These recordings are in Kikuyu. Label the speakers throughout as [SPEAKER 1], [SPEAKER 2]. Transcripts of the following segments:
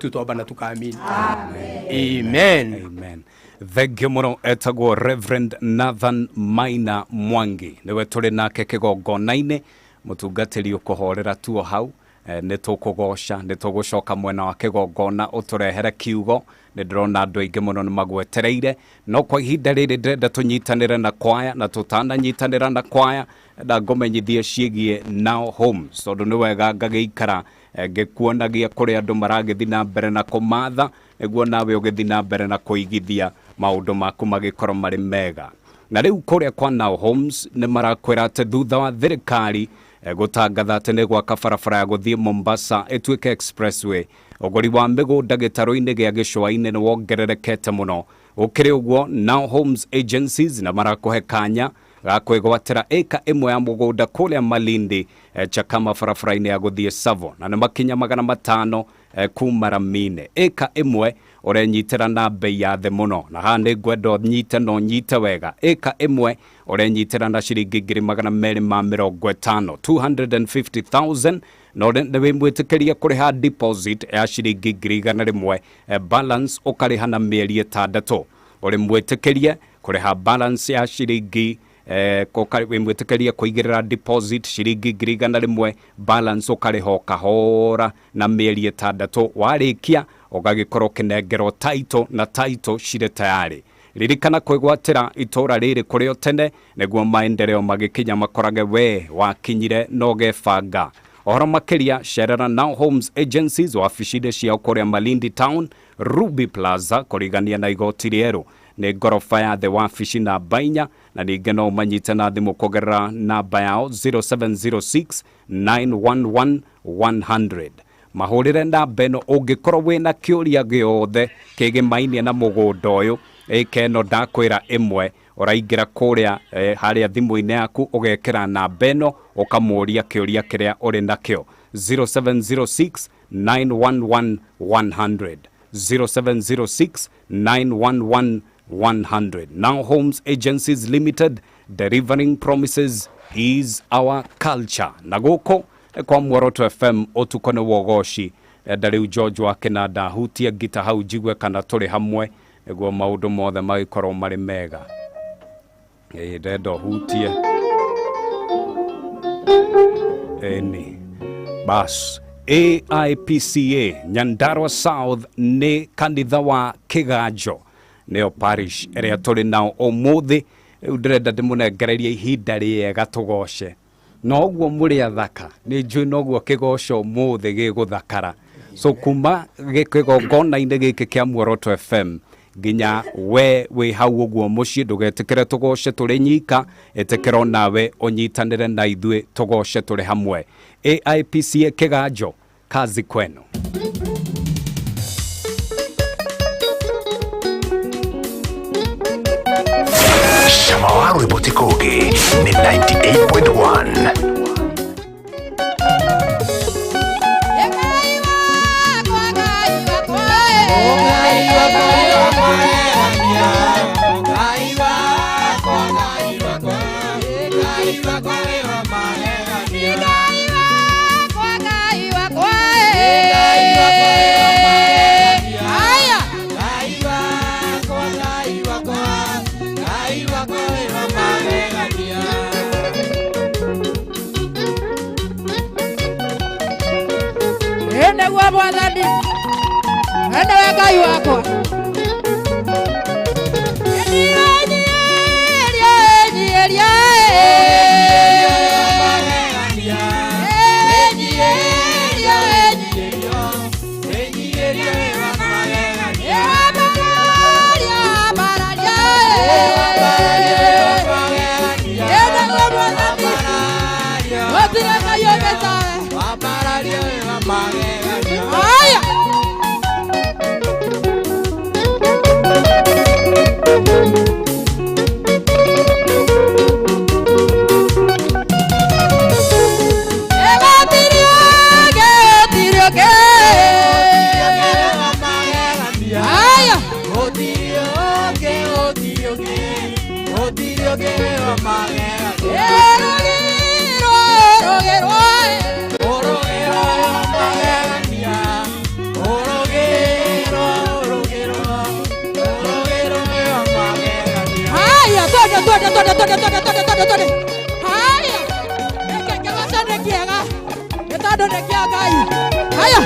[SPEAKER 1] Tutaomba na tukaamini. Amen.
[SPEAKER 2] Amen. Thengiå må no. Etagwo Reverend Nathan Maina Mwangi, nĩwe tũrĩ nake kĩgongona-inĩ. Mũtungatĩri, ũkũhorera tuo hau. Nĩ tũkũgoca, nĩ tũgũcoka mwena wa kĩgongona ũtũrehere kiugo. Nĩ ndĩrona andũ aingĩ mũno nĩ magwetereire, no kwa ihinda rĩrĩ ndĩrenda tũnyitanĩre na kwaya, na tũtananyitanĩra na kwaya nda ngũmenyithie ciĩgiĩ Now Homes, tondũ nĩ wega ngagĩikara ngĩkuonagia kũrĩa andũ maragĩthiĩ na mbere na kũmatha, nĩguo nawe ũgĩthiĩ na mbere na kũigithia, maũndũ maku magĩkorwo marĩ mega. Na rĩu kũrĩa kwa Now Homes nĩ marakwĩra atĩ thutha wa thirikari gũtangatha atĩ nĩ gwaka barabara ya gũthiĩ Mombasa ĩtuĩke expressway, ũgũri wa mĩgũnda gĩtarũ-inĩ gĩa gĩcũa-inĩ nĩ wongererekete mũno. Gũkĩrĩ ũguo, Now Homes Agencies na marakũhe kanya ga kwĩgwatĩra ĩka ĩmwe ya mũgũnda kũrĩa Malindi, Chakama, barabara-inĩ ya gũthiĩ Savo, na nĩ makinya 500 kuma ramine. Ĩka ĩmwe ũrenyitĩra na bei ya thĩ mũno, na haha nĩ ngwenda ũnyite na ũnyite wega. Ĩka ĩmwe ũrenyitĩra na ciringi 250,000, 250,000, no nĩ wĩmwĩtĩkĩrie kũrĩha deposit ya ciringi 100,000, balance ũkarĩha na mĩeri 6. Ũrĩ mwĩtĩkĩrie kũrĩha balance ya ciringi wĩmwĩtĩkĩrie kũigĩrĩra deposit ciringi 100,000, balance ũkarĩha o kahora na mĩeri 6. Warĩkia ũgagĩkorwo ũkĩnengerwo title, na title cirĩ tayari. Ririkana kwĩgwatĩra itũra rĩrĩ kũrĩ o tene, nĩguo maendeleo magĩkinya makorage we wakinyire na ũgebanga. Ũhoro makĩria, cerera Now Homes Agencies wabici-inĩ ciao kũrĩa Malindi Town, Ruby Plaza, kũrigania na igoti rĩerũ, nĩ ngoroba ya thĩ, wabici namba 4. Na ningĩ no ũmanyite na thimũ kũgerera namba yao 0706 911 100. Mahũrĩre namba ĩno ũngĩkorwo wĩna kĩũria gĩothe kĩgĩmainie na mũgũnda ũyũ. Ĩka ĩno ndakwĩra ĩmwe, ũraingĩra kũrĩa harĩa thimũ-inĩ yaku, ũgekĩra namba ĩno, ũkamũria kĩũria kĩrĩa ũrĩ nakĩo: 0706 911 100, 0706 911 100. Now Homes Agencies Limited, delivering promises is our culture. Na gũkũ nĩ kwa Muoroto FM, ũtukũ nĩ wogoci. Enda rĩu George wa Kĩnanda hutie ngita hau njigue kana tũrĩ hamwe, nĩguo maũndũ mothe magĩkorwo marĩ mega. Ĩĩ, ndenda ũhutie ĩni. Bas, AIPCA Nyandarua South nĩ kanitha wa Kĩganjo, nĩyo parish ĩrĩa tũrĩ nao ũmũthĩ. Rĩu ndĩrenda ndĩmũnengererie ihinda rĩega tũgoce na ũguo mũrĩ athaka. Nĩ njũĩ noguo kĩgoco ũmũthĩ gĩgũthakara. So kuma kĩgongona-inĩ gĩkĩ kĩa Muoroto FM nginya we wĩ hau ũguo mũciĩ, ndũgetĩkĩre tũgoce tũrĩ nyika, ĩtĩkĩra nawe ũnyitanĩre na ithuĩ tũgoce tũrĩ hamwe. AIPCA Kĩganjo, kazi kwenu.
[SPEAKER 3] Cama wa rwĩmbo ti kũngĩ nĩ 98.1.
[SPEAKER 4] Ngai wakwa, Ngai wakwa,
[SPEAKER 5] Ngai wakwa, Ngai wakwa, Ngai wakwa wĩ wa magegania.
[SPEAKER 4] Ngai wakwa, Ngai wakwa,
[SPEAKER 5] Ngai wakwa wĩ wa magegania.
[SPEAKER 4] Aya.
[SPEAKER 5] Ngai wakwa, Ngai wakwa, Ngai wakwa wĩ wa magegania.
[SPEAKER 4] Ĩ nĩguo Mwathani, we nĩwe Ngai wakwa. Enyiria, enyiria,
[SPEAKER 5] Magegania.
[SPEAKER 4] enyiria, enyiria.
[SPEAKER 5] Enyiria wĩ wa magegania.
[SPEAKER 4] Ambararia, ambararia,
[SPEAKER 5] Magegania.
[SPEAKER 4] Ĩ nĩguo Mwathani,
[SPEAKER 5] Ambararia.
[SPEAKER 4] gũtirĩ Ngai ũngĩ tawe.
[SPEAKER 5] Ambararia wĩ wa magegania.
[SPEAKER 4] Aya. Twende twende twende twende twende twende twende. Haya. Gĩkĩ kĩgoco nĩ kĩega. Nĩ tondũ nĩ kĩa Ngai. Haya.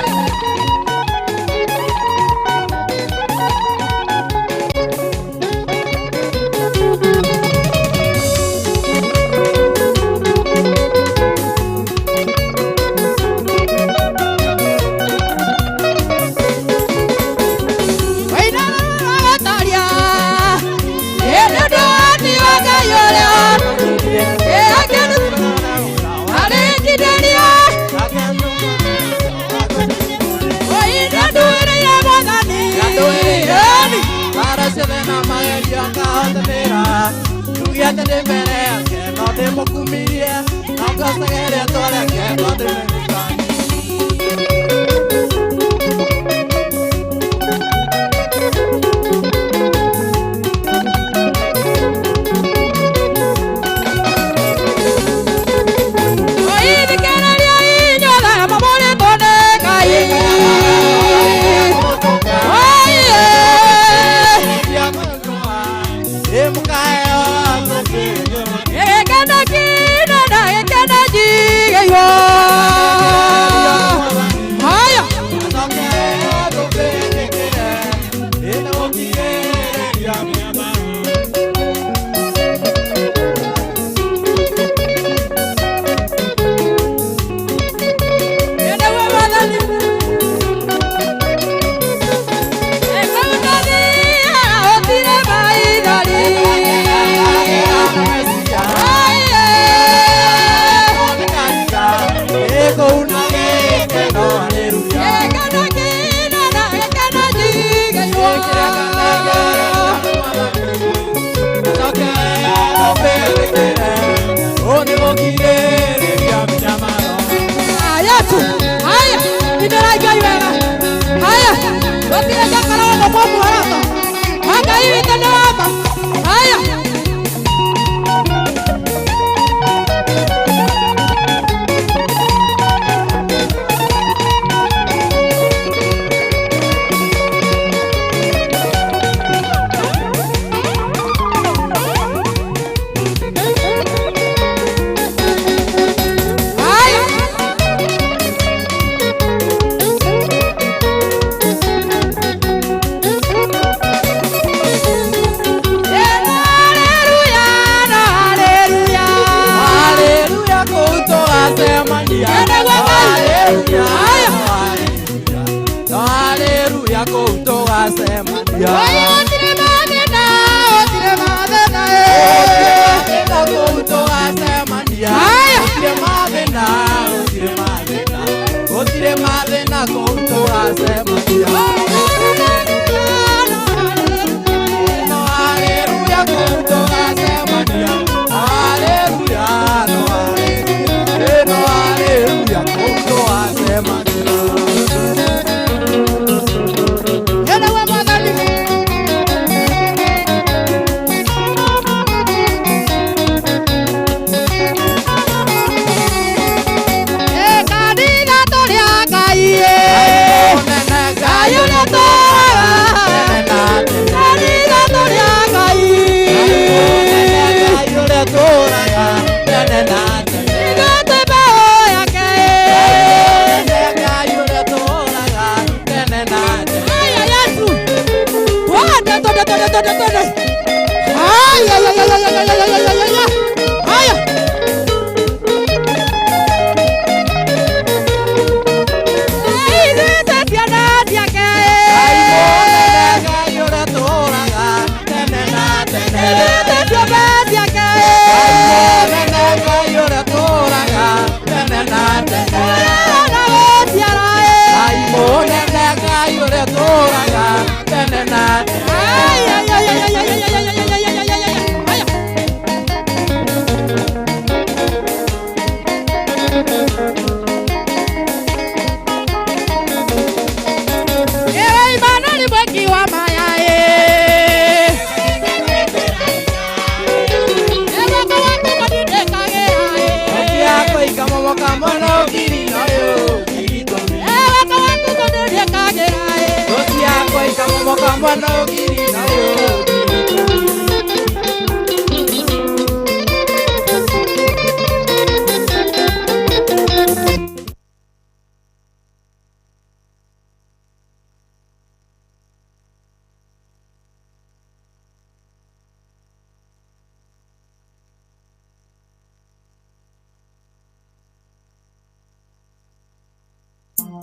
[SPEAKER 3] Cama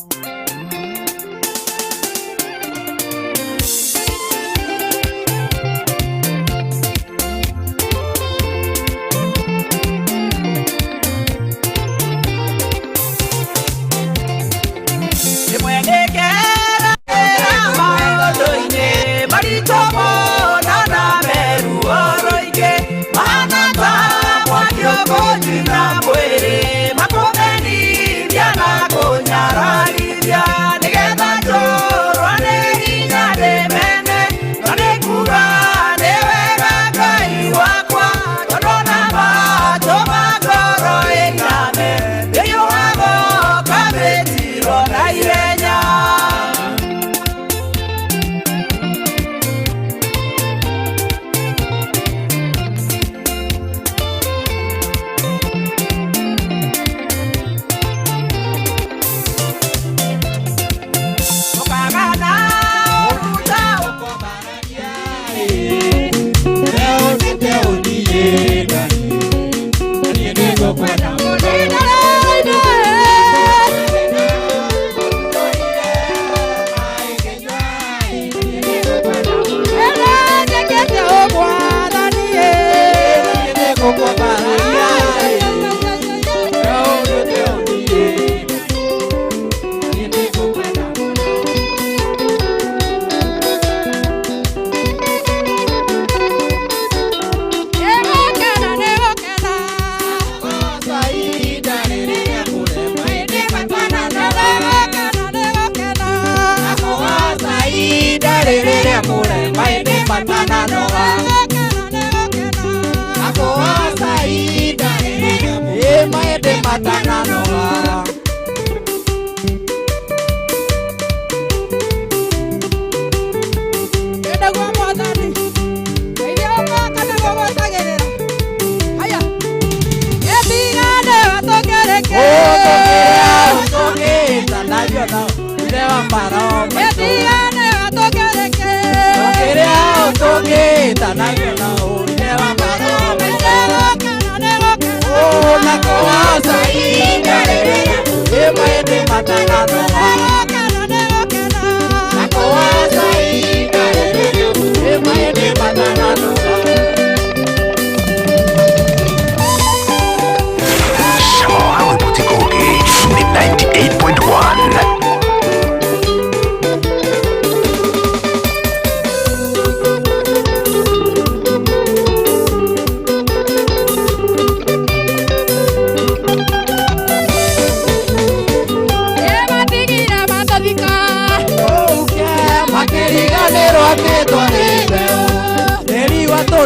[SPEAKER 3] wa rwĩmbo ti kũngĩ nĩ 98.1.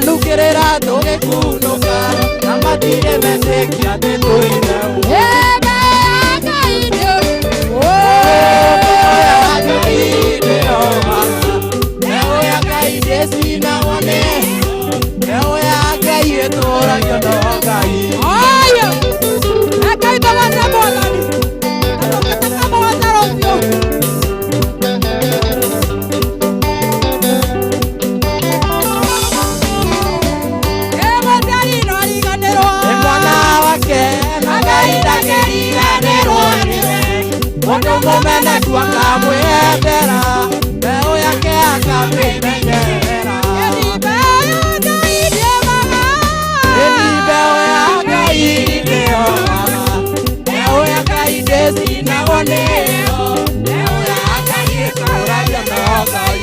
[SPEAKER 5] Nukirira tugikunuka na matire metĩkia atĩ twĩ mbeũ. Mbeũ ya Ngai ndĩcinagwo nĩ mbeũ ya Ngai ĩtũũragio no Ngai. Mũndũ mũmeneku akamwĩendera mbeũ yake akamĩmenyerera. Ĩni mbeũ ya Ngai ndĩhohaga, mbeũ ya Ngai ndĩcinagwo nĩyo, mbeũ ya Ngai ĩtũũragio no Ngai.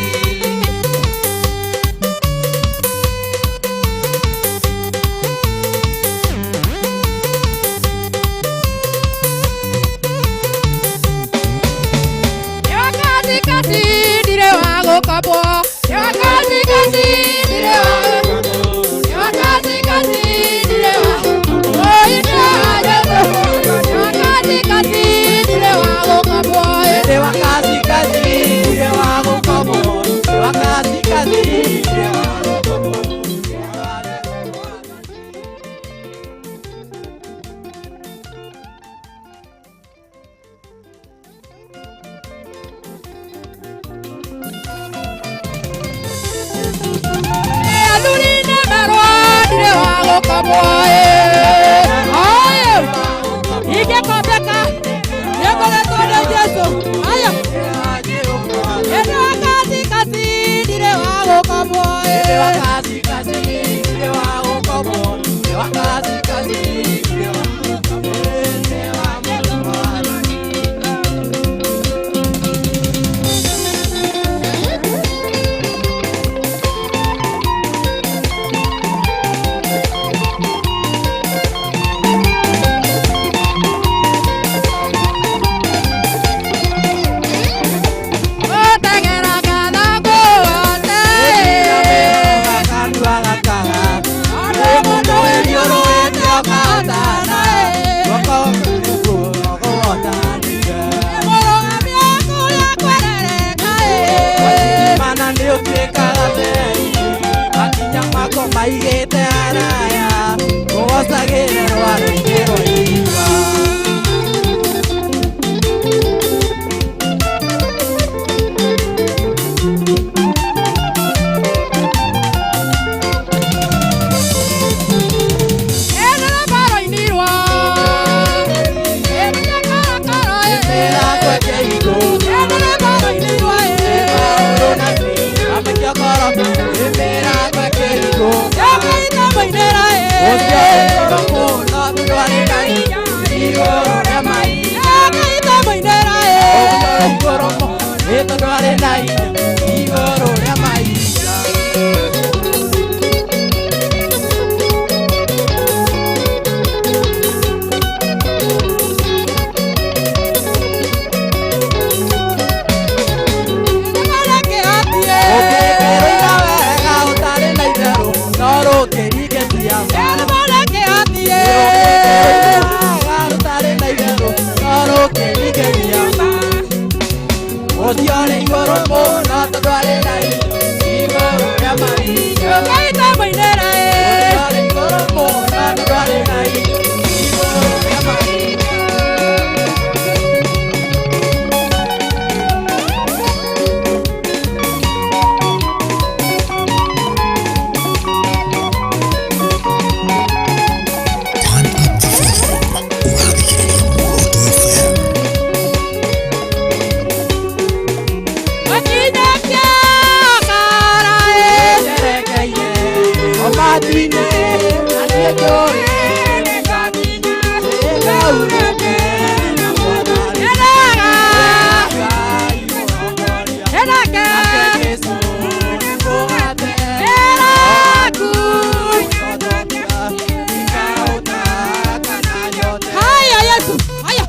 [SPEAKER 4] Ingĩkombeka nĩngoretwo ndĩ Jesu. Haya. Ende wa kazi kazi ndire wa gũkomwo
[SPEAKER 5] Maigĩte haraya kũgocagĩre rwaro-inĩ rwa ihiga.
[SPEAKER 4] Haya Yesu, haya.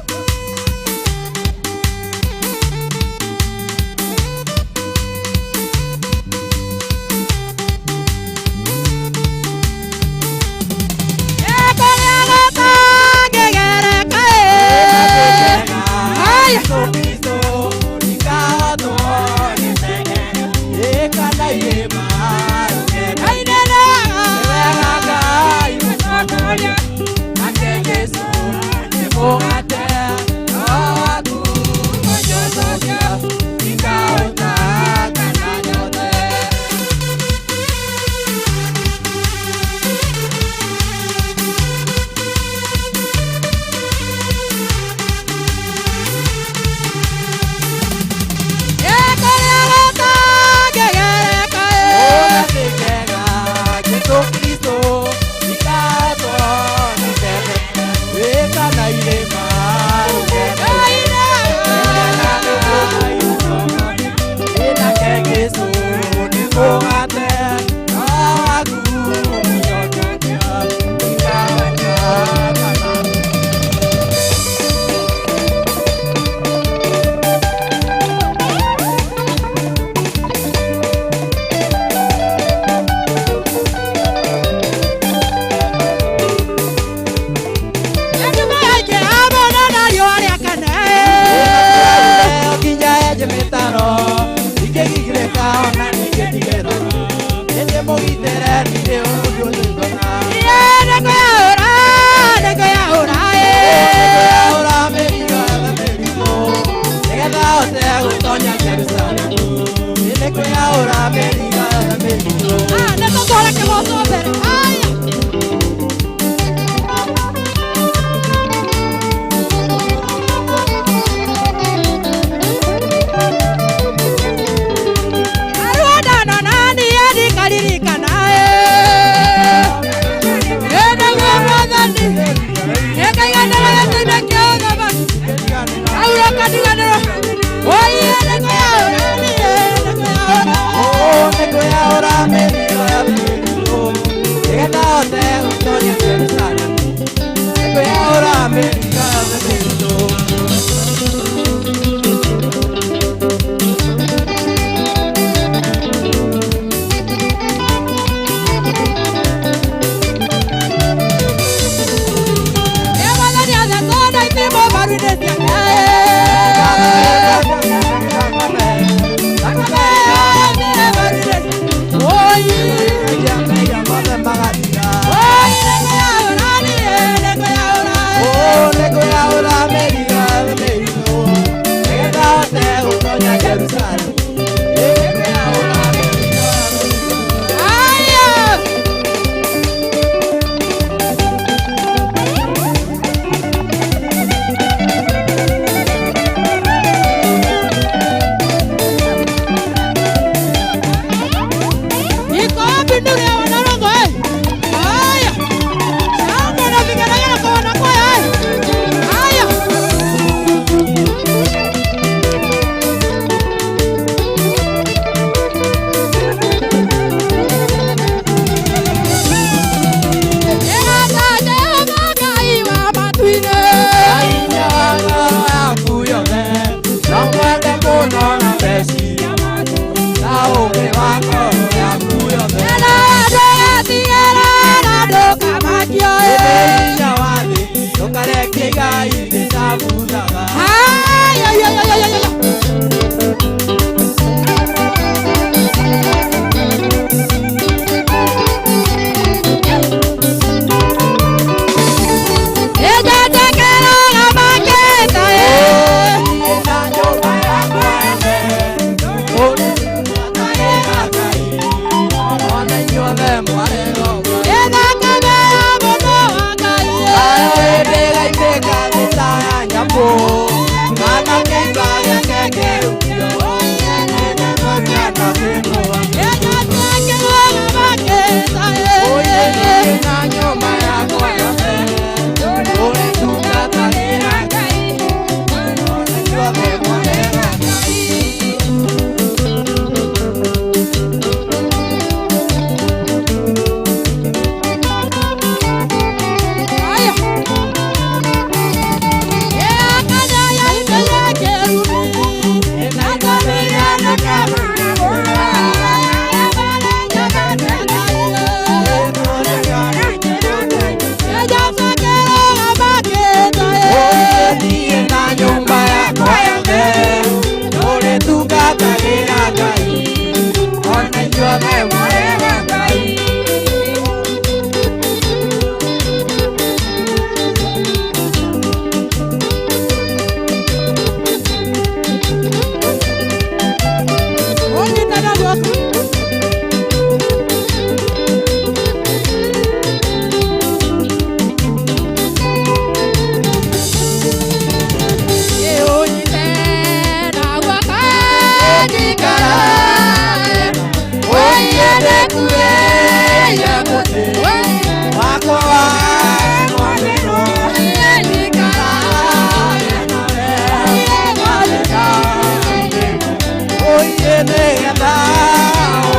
[SPEAKER 5] Nĩgetha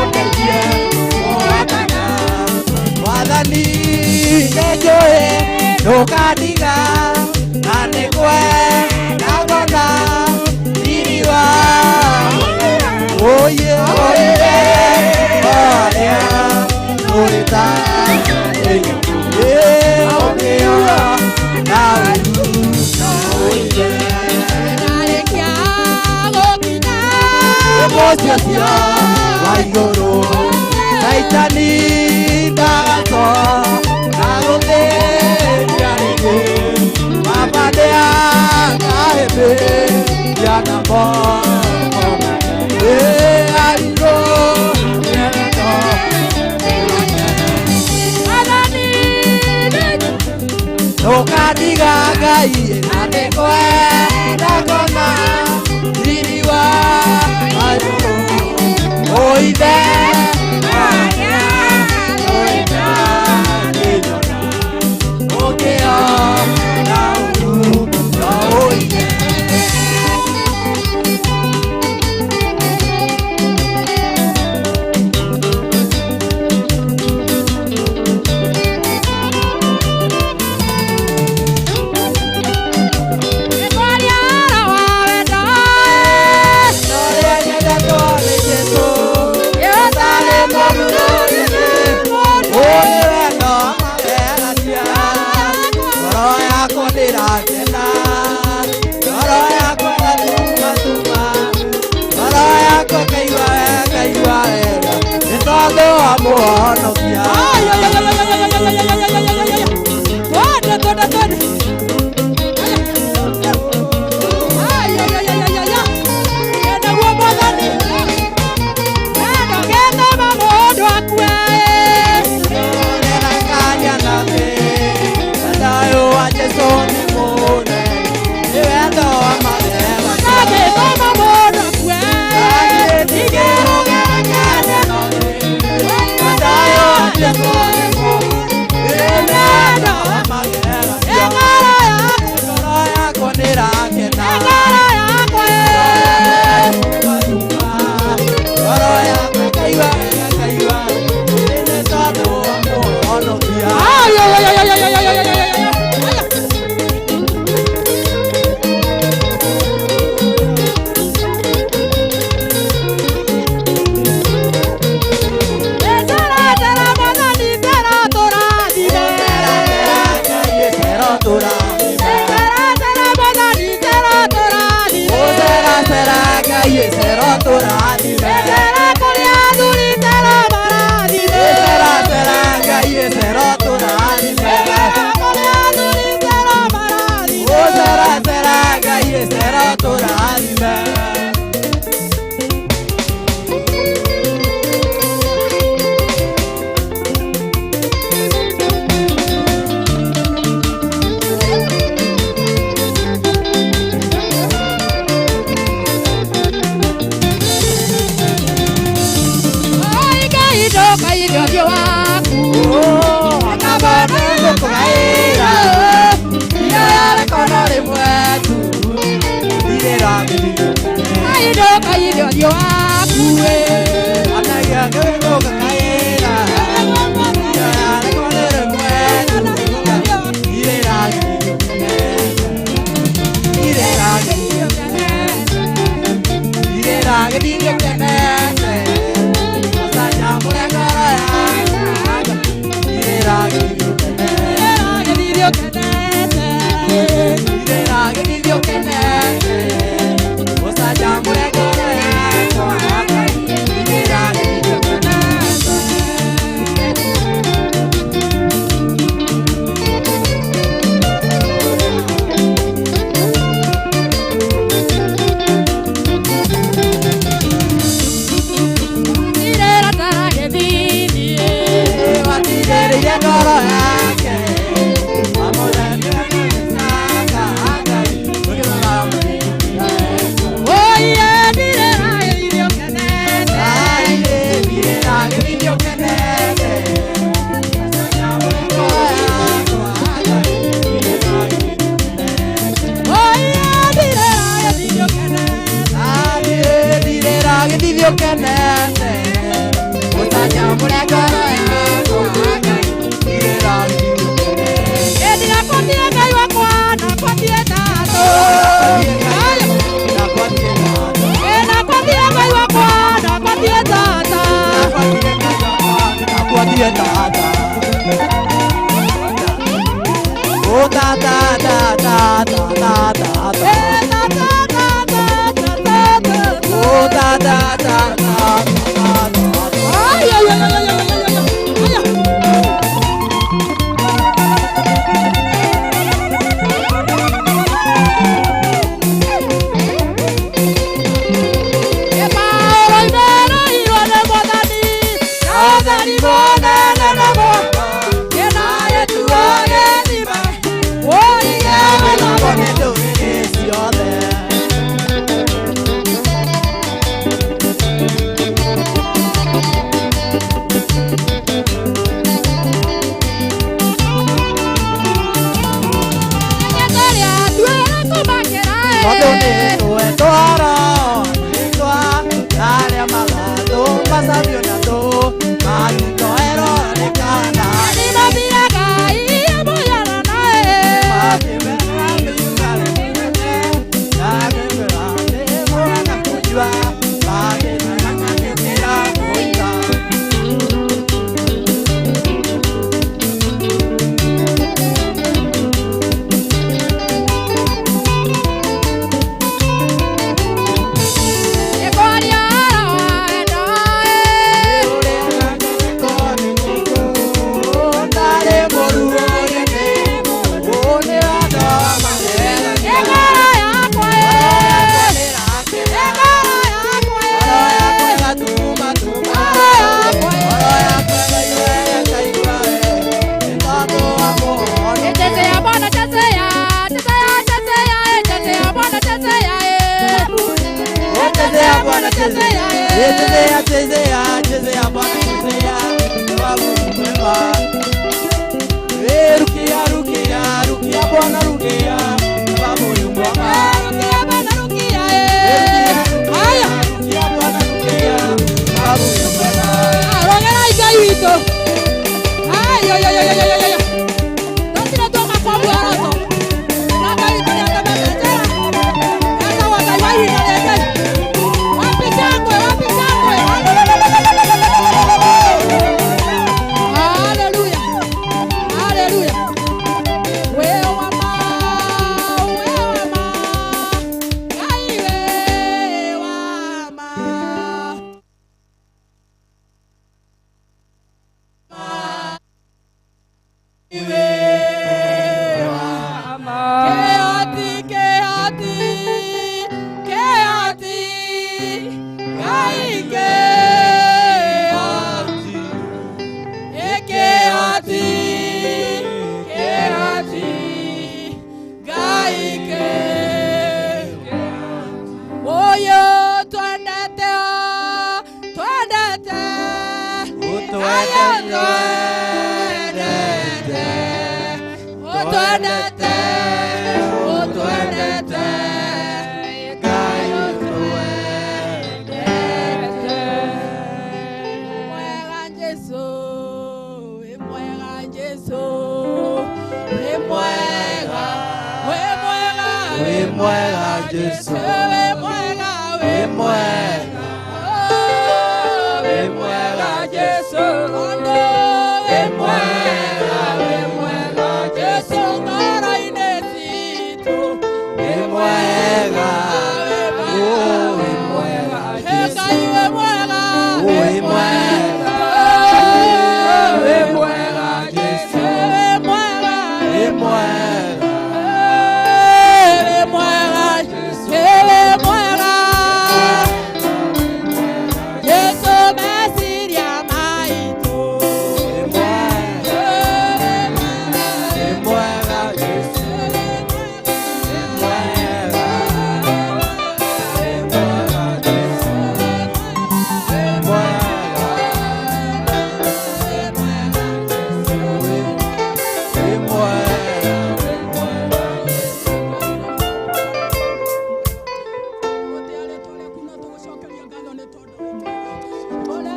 [SPEAKER 5] ũndeithie kũhotana. Mwathani nĩnjũĩ ndũkandiga na nĩngwenda ngona riri wa oye oye arĩa ũrĩta na ũru oye
[SPEAKER 4] Ndarĩkia gũkinya
[SPEAKER 5] mũciĩ ũcio wa igũrũ Caitani ndagacoka gũthĩnia rĩngĩ Baba nĩakahĩmbĩria na moko make arirwo nĩ wendo.
[SPEAKER 4] Mwathani nĩ
[SPEAKER 5] Ndũkandiga Ngai na nĩngwenda ngona riri wa igũrũ ũithe arĩa ũrĩta kĩnyona ũkĩona ũru no ũige.
[SPEAKER 4] Nĩngwaria ũhoro wa wendo
[SPEAKER 5] Ũrĩa nyendetwo nĩ Jesũ
[SPEAKER 4] Ũtarĩ mũruru
[SPEAKER 5] ũyũ nĩ wendo magegania ngoro yakwa ndĩrakena ngoro yakwa ĩgatumatuma ngoro yakwa ĩkaigua wega ĩkaigua wega nĩ tondũ wa mũhonokia.
[SPEAKER 4] Twende, twende, twende. Ayayayayaya. Naguo Mwathani. Wendo gĩtũma mũndũ akue.
[SPEAKER 5] Ũrĩrakania nake thayũ wa Jesũ nĩ mũnene nĩ wendo wa magegania.
[SPEAKER 4] Na gĩtũma mũndũ akue.
[SPEAKER 5] Thayũ wa Jesũ nĩ mũnene nĩ wendo wa magegania.
[SPEAKER 4] Ngoro yakwa,
[SPEAKER 5] Ngoro yakwa nĩĩrakena.
[SPEAKER 4] ngoro yakwa,
[SPEAKER 5] Ngoro yakwa ĩkaigua wega, ĩkaigua wega, nĩ tondũ wa mũhonokia.
[SPEAKER 4] Ayayayayayayayayayaya. Tera, tera, Mwathani, tera, tũrathime.
[SPEAKER 5] Ngai cera tũrathime.
[SPEAKER 4] Tera, tera, Mwathani, tera, tũrathime.
[SPEAKER 5] Ó cera, cera, Ngai cera tũrathime.
[SPEAKER 4] Tera kũrĩ athuri, tera marathime.
[SPEAKER 5] Cera, cera, Ngai cera tũrathime.
[SPEAKER 4] Tera kũrĩ athuri, tera marathime.
[SPEAKER 5] Ó cera, cera, Ngai cera tũrathime.
[SPEAKER 4] Oi, Ngai, ndũkaire ũthiũ waku.
[SPEAKER 5] Kaba nĩngũkũgaĩra ihoya rĩkono rĩmwe tu ndirĩra gĩthithi.
[SPEAKER 4] Ngai, ndũkaire ũthiũ waku, eh.
[SPEAKER 5] Anagia nĩngũkũgaĩra ihoya rĩkono rĩmwe tu ndirĩra gĩthithi. Ndirĩra gĩthithi. Ndirĩra gĩthithi ũkenete ũcanjamũre ngoro yakwa ndirĩra gĩthithi ũkenete.
[SPEAKER 4] Tera gĩthithi ũkenete.
[SPEAKER 5] Ndirĩra gĩthithi ũkenete ũcanjamũre ngoro yakwa ndirĩra gĩthithi ũkenete. Oh ta ta ta ta ta ta ta ta. Oh ta ta ta ta ta ta.
[SPEAKER 4] Ay ay ay ay ay ay ay.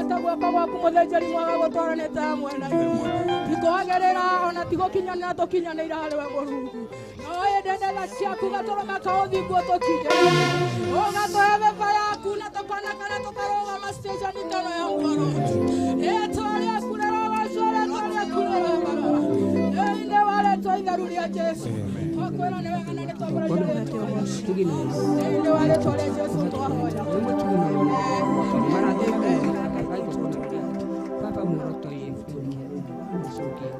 [SPEAKER 4] Tũnyitĩte guoko gwaku mũthĩnjĩri mwega gũtwaranĩte hamwe na ithuĩ. Tikwagerera ona tigũkinyanĩra tũkinyanĩire harĩ we Mũrungu. No ĩndĩ nĩ tha ciaku gatũrũme ka ũthingu ũtũkinyĩire. Ũgatũhe mĩba yaku na tũkonekana tũkarũgama station teno ya Muoroto. Rĩtwa rĩaku rĩrogocwo, rĩtwa rĩaku rĩrogarũra. Thĩinĩ wa rĩtwa itheru rĩa Jesũ. Twakwĩra nĩ wega na nĩ twamũragia rĩtwa rĩaku. Thĩinĩ wa rĩtwa rĩa Jesũ twahoya.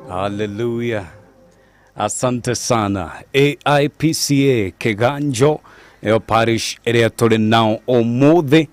[SPEAKER 2] Haleluya. Asante sana. AIPCA Kiganjo ĩyo parish ĩrĩa tũrĩ nao ũmũthĩ.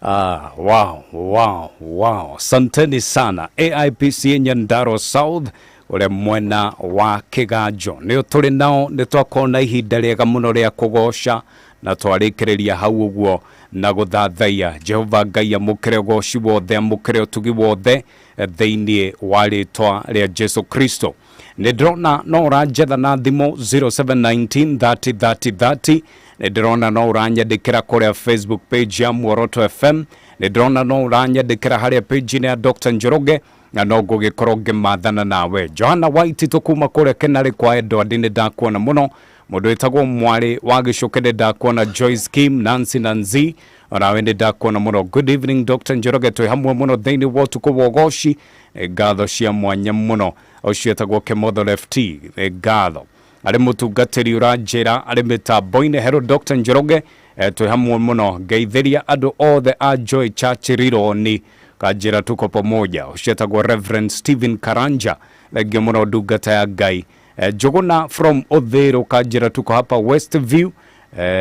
[SPEAKER 2] Ah, wow, wow, wow. Asanteni sana AIPCA Nyandarua South ũrĩa mwena wa Kiganjo nĩo tũrĩ nao. Nĩ twakorwo na ihinda rĩega mũno rĩa kũgoca na twarĩkĩrĩria hau ũguo na gũthathaiya Jehova Ngai. Amũkĩre ũgoci wothe, amũkĩre ũtugi wothe thĩinĩ wa rĩtwa rĩa Jesu Kristo. Nĩ ndĩrona no ũranjetha na thimũ 0719 30 30 30. Nĩ ndĩrona no ũranyandĩkĩra kũrĩa Facebook page ya Muoroto FM. Nĩ ndĩrona no ũranyandĩkĩra harĩa page-inĩ ya Dr. Njoroge na no ngũgĩkorwo ngĩmathana nawe. Johanna White tũkuma kũrĩa Kenarĩ kwa Edward, nĩ ndakuona mũno. Mũndũ wĩtagwo mwarĩ wa gĩcũke, nĩ ndakuona. Joyce Kim, Nancy Nanzi, onawe nĩ ndakuona mũno. Good evening Dr. Njoroge, twĩ hamwe mũno thĩinĩ wa ũtukũ wa ũgoci. Nĩ ngatho cia mwanya mũno. Ũcio etagwo Kemotho Left, nĩ ngatho. Arĩ mũtungatĩri ũranjĩra arĩ mĩtambo-inĩ. Hello Dr. Njoroge, twĩ hamwe mũno, ngeithĩria andũ othe a Joy Church Rironi, kanjĩra tuko pamoja. Ũcio etagwo Reverend Stephen Karanja, thengio mũno ndungata ya Ngai. Njũgũna from Uthiru, kanjĩra tuko hapa Westview,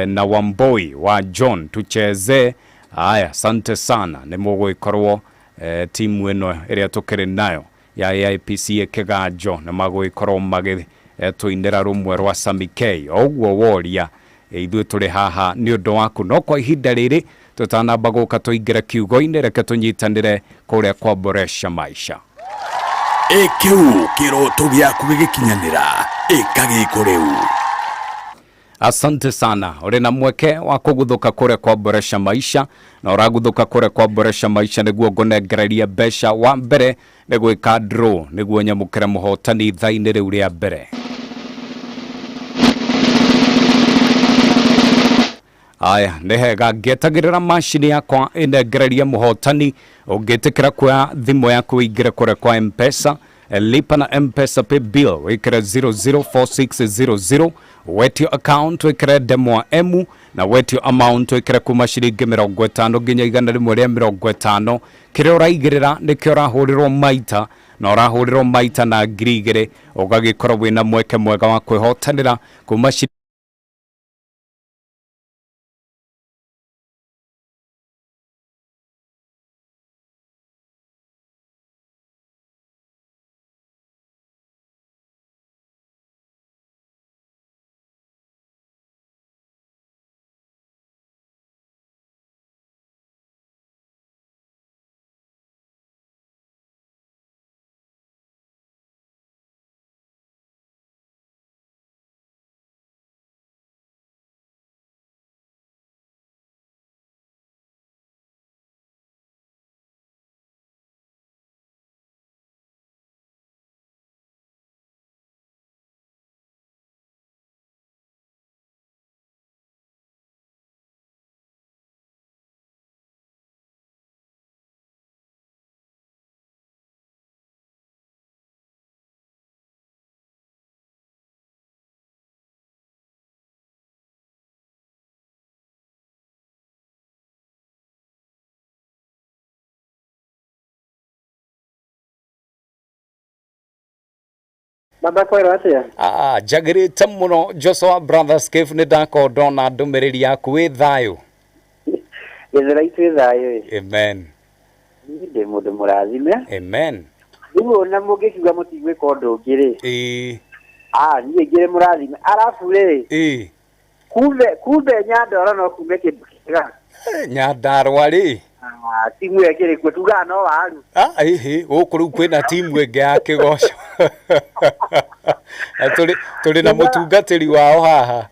[SPEAKER 2] na Wamboi wa John tucheze. Aya, asante sana. Nĩ mũgũgĩkorwo timu ĩno ĩrĩa tũkĩrĩ nayo ya AIPCA Kiganjo nĩ magũgĩkorwo magĩ tũinĩra rũmwe rwa Sami K. O ũguo woria, ithuĩ tũrĩ haha nĩ ũndũ waku. No kwa ihinda rĩrĩ tũtanamba gũka tũingĩre kiugo-inĩ, reke tũnyitanĩre kũrĩa kwa Boresha Maisha.
[SPEAKER 3] Ĩ kĩu kĩroto gĩaku gĩgĩkinyanĩra, ĩka gĩko rĩu.
[SPEAKER 2] Asante sana. Uri na mweke wa kũguthũka kũrĩa kwa Boresha Maisha, na ũraguthũka kũrĩa kwa Boresha Maisha nĩguo ngũnengereria mbeca. Wa mbere nĩ gwĩka draw nĩguo nyamũkĩre mũhotani thaa-inĩ rĩu rĩa mbere. Aya, nĩ hega, ngĩetagĩrĩra macini yakwa ĩnengereria mũhotani. Ũngĩtĩkĩra kuoya thimũ yaku ũingĩre kũrĩa kwa M-Pesa, lipa na M-Pesa pay bill wĩkĩre 004600, wetio account wĩkĩre ndemwa M, na wetio amount wĩkĩre kuma ciringi 50 nginya 150. Kĩrĩa ũraigĩrĩra nĩkĩo ũrahũrĩrwo maita, na ũrahũrĩrwo maita na 2000, ũgagĩkorwo wĩna mweke mwega wa kwĩhotanĩra kuma
[SPEAKER 6] Baba kwĩrwo atĩa?
[SPEAKER 2] Ah, njagĩrĩte mũno Joshua Brothers Cave, nĩ ndakorwo ndona ndũmĩrĩri yaku. Wĩ thayũ?
[SPEAKER 6] Gĩthũrai twĩ thayũ ĩ.
[SPEAKER 2] Amen.
[SPEAKER 6] Niĩ ndĩ mũndũ mũrathime.
[SPEAKER 2] Amen.
[SPEAKER 6] Rĩu ona mũngĩkiuga mũtigwĩka ũndũ ũngĩ rĩ,
[SPEAKER 2] ĩĩ
[SPEAKER 6] ah, niĩ ngĩrĩ mũrathime. Arabu rĩ,
[SPEAKER 2] ĩĩ
[SPEAKER 6] kumbe Nyandarua no kume kĩndũ kĩega.
[SPEAKER 2] Nyandarua rĩ?
[SPEAKER 6] Ah, timu ĩyo ĩkĩrĩ kuo, tugaga no waru.
[SPEAKER 2] Ah, ĩhĩ, gũkũ rĩu kwĩna timu ĩngĩ ya kĩgoco. Na tũrĩ na mũtungatĩri wao haha.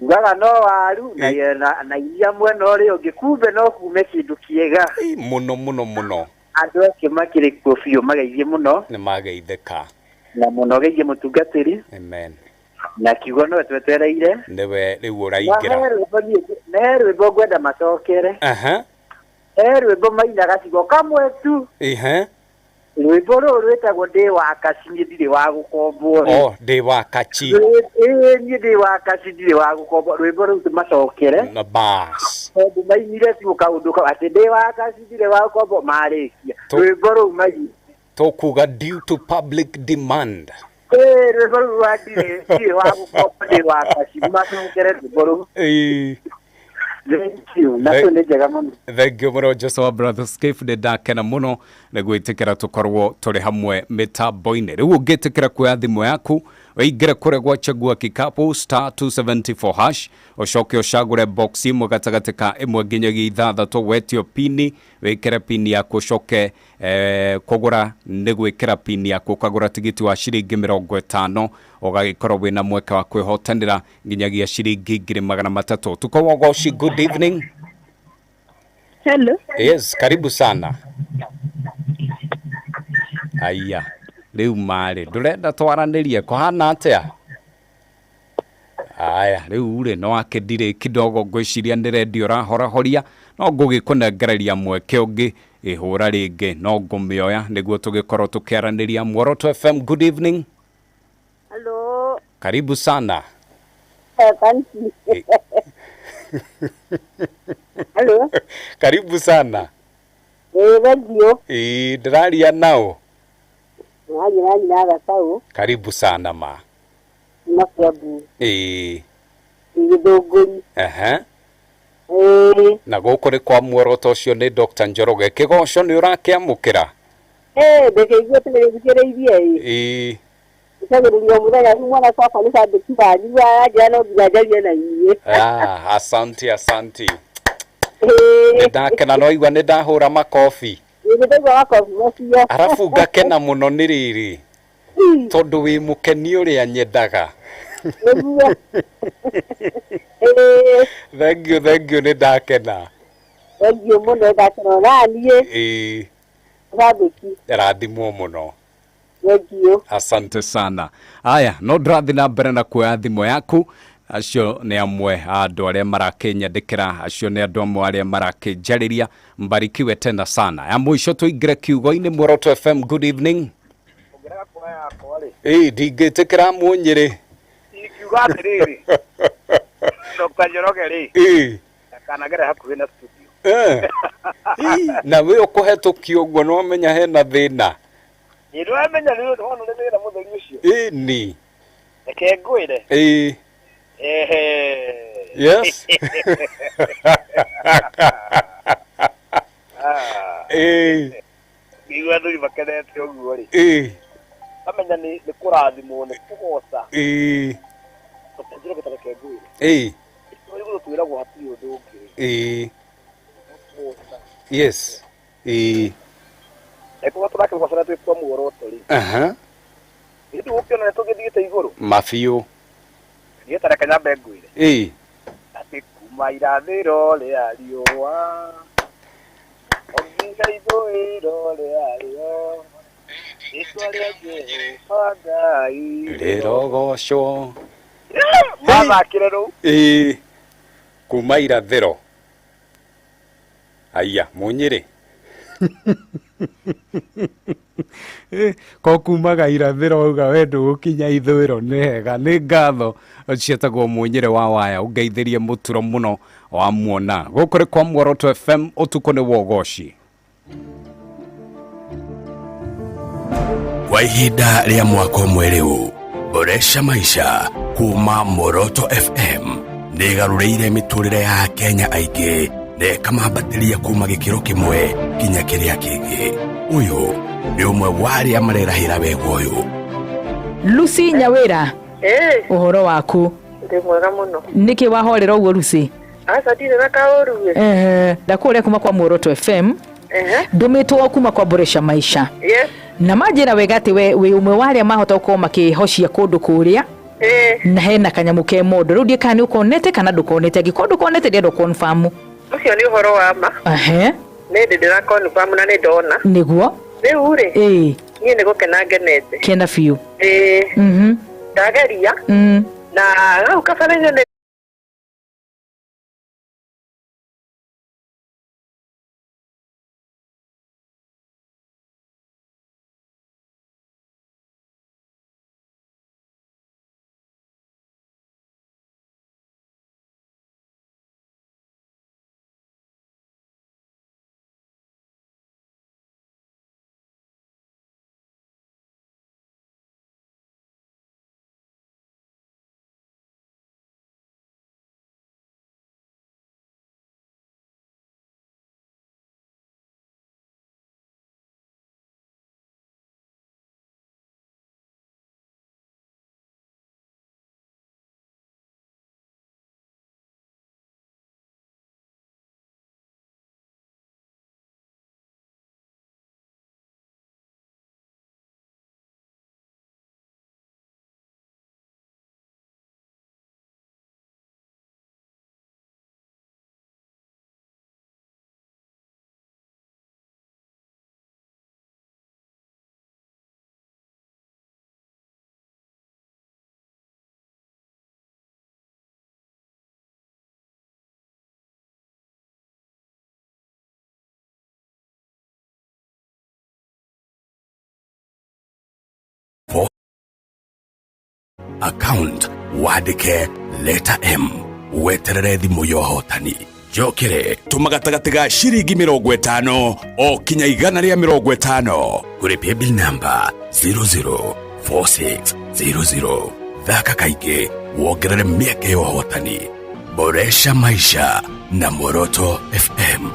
[SPEAKER 6] Tugaga no waru na iria mwena ũrĩa ũngĩ, kumbe no kume kĩndũ kĩega.
[SPEAKER 2] Ĩ, mũno mũno mũno.
[SPEAKER 6] Andũ acio makĩrĩ kuo biũ mageithie mũno.
[SPEAKER 2] Nĩ mageithĩka.
[SPEAKER 6] Na mũno geithie mũtungatĩri.
[SPEAKER 2] Amen.
[SPEAKER 6] Na kiugo nowe twetereire.
[SPEAKER 2] Nĩwe rĩu
[SPEAKER 6] Na
[SPEAKER 2] ũraingĩra.
[SPEAKER 6] he rwĩmbo niĩ na he rwĩmbo ngwenda macokere.
[SPEAKER 2] Aha.
[SPEAKER 6] He rwĩmbo maina gacigo kamwe tu.
[SPEAKER 2] Ihe.
[SPEAKER 6] Rwĩmbo rũrũ rwĩtagwo ndĩ wa kaci niĩ ndirĩ wa gũkombwo.
[SPEAKER 2] O ndĩ wa kachi.
[SPEAKER 6] Ĩĩ niĩ ndĩ wa kaci ndirĩ wa gũkombwo. Rwĩmbo rũu macokere.
[SPEAKER 2] Na bas.
[SPEAKER 6] Tondũ mainire tu kaũndũ kau atĩ ndĩ wa kaci ndirĩ wa gũkombwo marĩkia. Rwĩmbo rũu mainire.
[SPEAKER 2] Tũkuga due to public demand.
[SPEAKER 6] Ĩĩ rwĩmbo rũu rwa ndirĩ wa gũkombwo ndĩ wa kaci macokere rwĩmbo rũu.
[SPEAKER 2] Ĩĩ.
[SPEAKER 6] Thank you. Nacio nĩ njega mũno.
[SPEAKER 2] Thank you mũno Joshua Brothers Gift nĩ ndakena mũno nĩ gwĩtĩkĩra tũkorwo tũrĩ hamwe mĩtambo-inĩ. Rĩu ũngĩtĩkĩra kuoya thimũ yaku ũingĩre kũrĩa gwa Chagua Kikapu star 274 hash ũcoke ũcagũre box ĩmwe gatagatĩ ka ĩmwe nginyagia ithathatũ wetio pini wĩkĩre pini yaku ũcoke kũgũra nĩ gwĩkĩra pini yaku ũkagũra tigiti wa ciringi 50 ũgagĩkorwo wĩna mweke wa kwĩhotanĩra nginyagia ciringi 300,000. Tuko Wagoshi, good evening.
[SPEAKER 7] Hello.
[SPEAKER 2] Yes, karibu sana. Aya, rĩu marĩ ndũrenda twaranĩrie kũhana atĩa? Aya, rĩu rĩ no akĩndirĩ kidogo ngwĩciria nĩ redio ũrahorahoria no ngũgĩkũnengereria mweke ũngĩ ĩhũra rĩngĩ no ngũmĩoya nĩguo tũgĩkorwo tũkĩaranĩria. Muoroto FM, good evening.
[SPEAKER 7] Hello.
[SPEAKER 2] Karibu sana.
[SPEAKER 7] Thank you. Hello.
[SPEAKER 2] Karibu sana.
[SPEAKER 7] Thank you.
[SPEAKER 2] Ĩĩ, ndĩraria nao.
[SPEAKER 7] Naji naji na Gacaũ.
[SPEAKER 2] Karibu sana ma.
[SPEAKER 7] Na Kiambu.
[SPEAKER 2] Ĩĩ.
[SPEAKER 7] Gĩthũngũri.
[SPEAKER 2] Ehe.
[SPEAKER 7] Ĩĩ.
[SPEAKER 2] Na gũkũ nĩ kwa muoroto ũcio nĩ Dr. Njoroge. Kĩgoco nĩ ũrakĩamũkĩra?
[SPEAKER 7] Ĩĩ, ndĩkĩigua tũgĩthikĩrĩirie ĩ.
[SPEAKER 2] Ĩĩ.
[SPEAKER 7] Icagĩrĩria mũthenya rĩu mwana baba nĩ cambĩki wanyu aranjĩra no nginya njarie na inyuĩ.
[SPEAKER 2] Ah, asante asante.
[SPEAKER 7] Ĩĩ.
[SPEAKER 2] Nĩ ndakena no igua nĩ ndahũra makobi.
[SPEAKER 7] Ĩĩ, ndaigua makobi macio.
[SPEAKER 2] Arabu ngakena mũno nĩ rĩrĩ tondũ wĩ mũkeni ũrĩa nyendaga.
[SPEAKER 7] Nĩguo. Ĩĩ.
[SPEAKER 2] Thank you, thank you, nĩ ndakena.
[SPEAKER 7] Thank you mũno ndakena na niĩ.
[SPEAKER 2] Ĩĩ.
[SPEAKER 7] Cambĩki.
[SPEAKER 2] Rathimwo mũno.
[SPEAKER 7] Thank you.
[SPEAKER 2] Asante sana. Aya, no ndĩrathiĩ na mbere na kuoya thimũ yaku. Acio nĩ amwe a andũ arĩa marakĩnyandĩkĩra, acio nĩ andũ amwe arĩa marakĩnjarĩria. Mbarikiwe tena sana. Ya mũico tũingĩre kiugo-inĩ. Muoroto FM, good evening. Ĩĩ, ndingĩtĩkĩra Mũnyĩrĩ.
[SPEAKER 8] Ingiuga atĩrĩrĩ, Dr. Njoroge rĩ,
[SPEAKER 2] Ĩĩ.
[SPEAKER 8] ndakanagere hakuhĩ na studio.
[SPEAKER 2] Ĩĩ, na we ũkũhetũkio ũguo no menya hena thĩna.
[SPEAKER 8] Ĩ ndũramenya nĩ ũndũ wona nĩ thĩna mũtheri ũcio.
[SPEAKER 2] Ĩĩ ni.
[SPEAKER 8] Reke ngwĩre.
[SPEAKER 2] Ĩĩ.
[SPEAKER 8] Ehe.
[SPEAKER 2] Yes. Ĩĩ.
[SPEAKER 8] Ngĩigua athuri makenete ũguo rĩ.
[SPEAKER 2] Ĩĩ.
[SPEAKER 8] Amenya nĩ kũrathimwo nĩ kũgoca.
[SPEAKER 2] Ĩĩ.
[SPEAKER 8] Dr. Njoroge ta reke ngwĩre.
[SPEAKER 2] Ĩĩ.
[SPEAKER 8] Igũrũ twĩragwo hatirĩ ũndũ ũngĩ.
[SPEAKER 2] Ĩĩ.
[SPEAKER 8] Kũgoca.
[SPEAKER 2] Yes. Ĩĩ.
[SPEAKER 8] Angĩkorwo tũrakĩgocana twĩ kwa muoroto rĩ.
[SPEAKER 2] Aha.
[SPEAKER 8] Ithuĩ tũgũkĩona nĩ tũgĩthiĩte igũrũ.
[SPEAKER 2] Mabiũ.
[SPEAKER 8] Niĩ ta reke nyambe ngwĩre.
[SPEAKER 2] Ĩĩ.
[SPEAKER 8] Atĩ kuma irathĩro rĩa riũa o nginya ithũĩro rĩa rĩo rĩtwa rĩa Jehova Ngai
[SPEAKER 2] Rĩrogocwo.
[SPEAKER 8] Mathakĩre rũu.
[SPEAKER 2] Ĩĩ. Kuma irathĩro. Aya, Mũnyĩrĩ. Ko kumaga irathĩro wauga we ndũgũkinya ithũĩro nĩ hega nĩ ngatho cietagwo Mũnyĩrĩ wa waya ũngeithĩrie mũturo mũno wa muona. Gũkũ nĩ kwa Muoroto FM ũtukũ nĩ wogoci.
[SPEAKER 3] Kwa ihinda rĩa mwaka ũmwe rĩu, Boresha Maisha kuma Muoroto FM nĩ ĩgarũrĩire mĩtũrĩre ya Kenya aingĩ na ĩkamambatĩria kuma gĩkĩro kĩmwe nginya kĩrĩa kĩngĩ. Ũyũ nĩ ũmwe wa arĩa marerahĩra wega ũyũ.
[SPEAKER 4] Lucy Nyawĩra.
[SPEAKER 9] Ĩĩ.
[SPEAKER 4] Ũhoro waku?
[SPEAKER 9] Ndĩ mwega mũno.
[SPEAKER 4] Nĩkĩ wahorera ũguo Lucy?
[SPEAKER 9] Aca ndirĩ na kaũru ĩ.
[SPEAKER 4] Ehe, ndakũrĩa kuma kwa Muoroto FM.
[SPEAKER 9] Ehe.
[SPEAKER 4] Ndũmĩtwo kuma kwa Boresha Maisha.
[SPEAKER 9] Yes.
[SPEAKER 4] Na manjĩra wega atĩ we wĩ ũmwe wa arĩa mahota gũkorwo makĩhocia kũndũ kũrĩa.
[SPEAKER 9] Ĩĩ.
[SPEAKER 4] Na hena kanyamũ ke mondo. Rĩu ndiĩ kana nĩ ũkonete kana ndũkonete. Angĩkorwo ndũkonete ndĩrenda confirm.
[SPEAKER 9] Ũcio nĩ ũhoro wa ma.
[SPEAKER 4] Ehe.
[SPEAKER 9] Nĩ ndĩ ndĩra confirm na nĩ ndona.
[SPEAKER 10] Nĩguo.
[SPEAKER 9] Rĩu rĩ,
[SPEAKER 10] Ĩĩ.
[SPEAKER 9] Niĩ nĩ gũkena ngenete.
[SPEAKER 10] Kena biũ.
[SPEAKER 9] Ĩĩ. Ndageria. Na hau kabere-inĩ nĩ
[SPEAKER 3] Account wandĩke letter M weterere thimũ ya ũhotani. Njokere tũma gatagatĩ ga ciringi 50 o kinya 150 kũrĩ paybill number 004600. Thaka kaingĩ wongerere mĩeke ya ũhotani. Boresha maisha na Muoroto FM.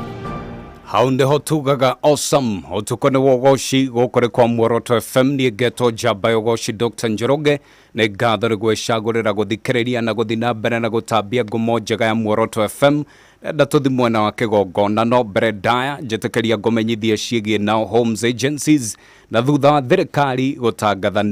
[SPEAKER 2] Hau nĩho tugaga awesome. Ũtukũ nĩ wa ũgoci gũkũ nĩ kwa Muoroto FM. Niĩ ngetwo njamba ya ũgoci Dr. Njoroge. Nĩ ngatho nĩ gwĩcagũrĩra gũthikĩrĩria na gũthiĩ na mbere na gũtambia ngumo njega ya Muoroto FM. Ndenda tũthi mwena wa kĩgongona, no mbere ndaya njĩtĩkĩria ngũmenyithie ciĩgiĩ Now Homes Agencies. Na thutha wa thirikari gũtangatha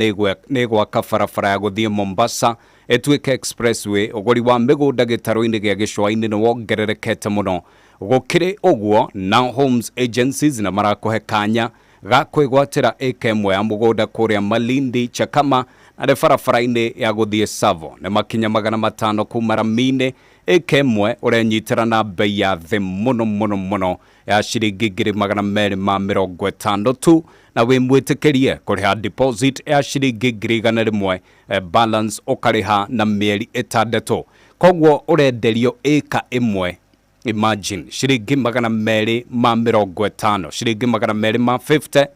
[SPEAKER 2] nĩ gwaka barabara ya gũthiĩ Mombasa ĩtuĩke expressway, ũgũri wa mĩgũnda gĩtarũ-inĩ gĩa gĩcũa-inĩ nĩ wongererekete mũno. Gũkĩrĩ ũguo, Now Homes Agencies na marakũhe kanya ga kwĩgwatĩra ĩka ĩmwe ya mũgũnda kũrĩa Malindi Chakama na nĩ barabara-inĩ ya gũthiĩ Savo. Nĩ makinya 500 kuma rami-inĩ. Ĩka ĩmwe ũrenyitĩra na bei ya thĩ mũno mũno mũno ya ciringi 250,000 tu, na wĩ mwĩtĩkĩrie kũrĩha deposit ya ciringi 100,000, balance ũkarĩha na mĩeri 6. Koguo ũrenderio ĩka ĩmwe, imagine, ciringi 250, ciringi 250.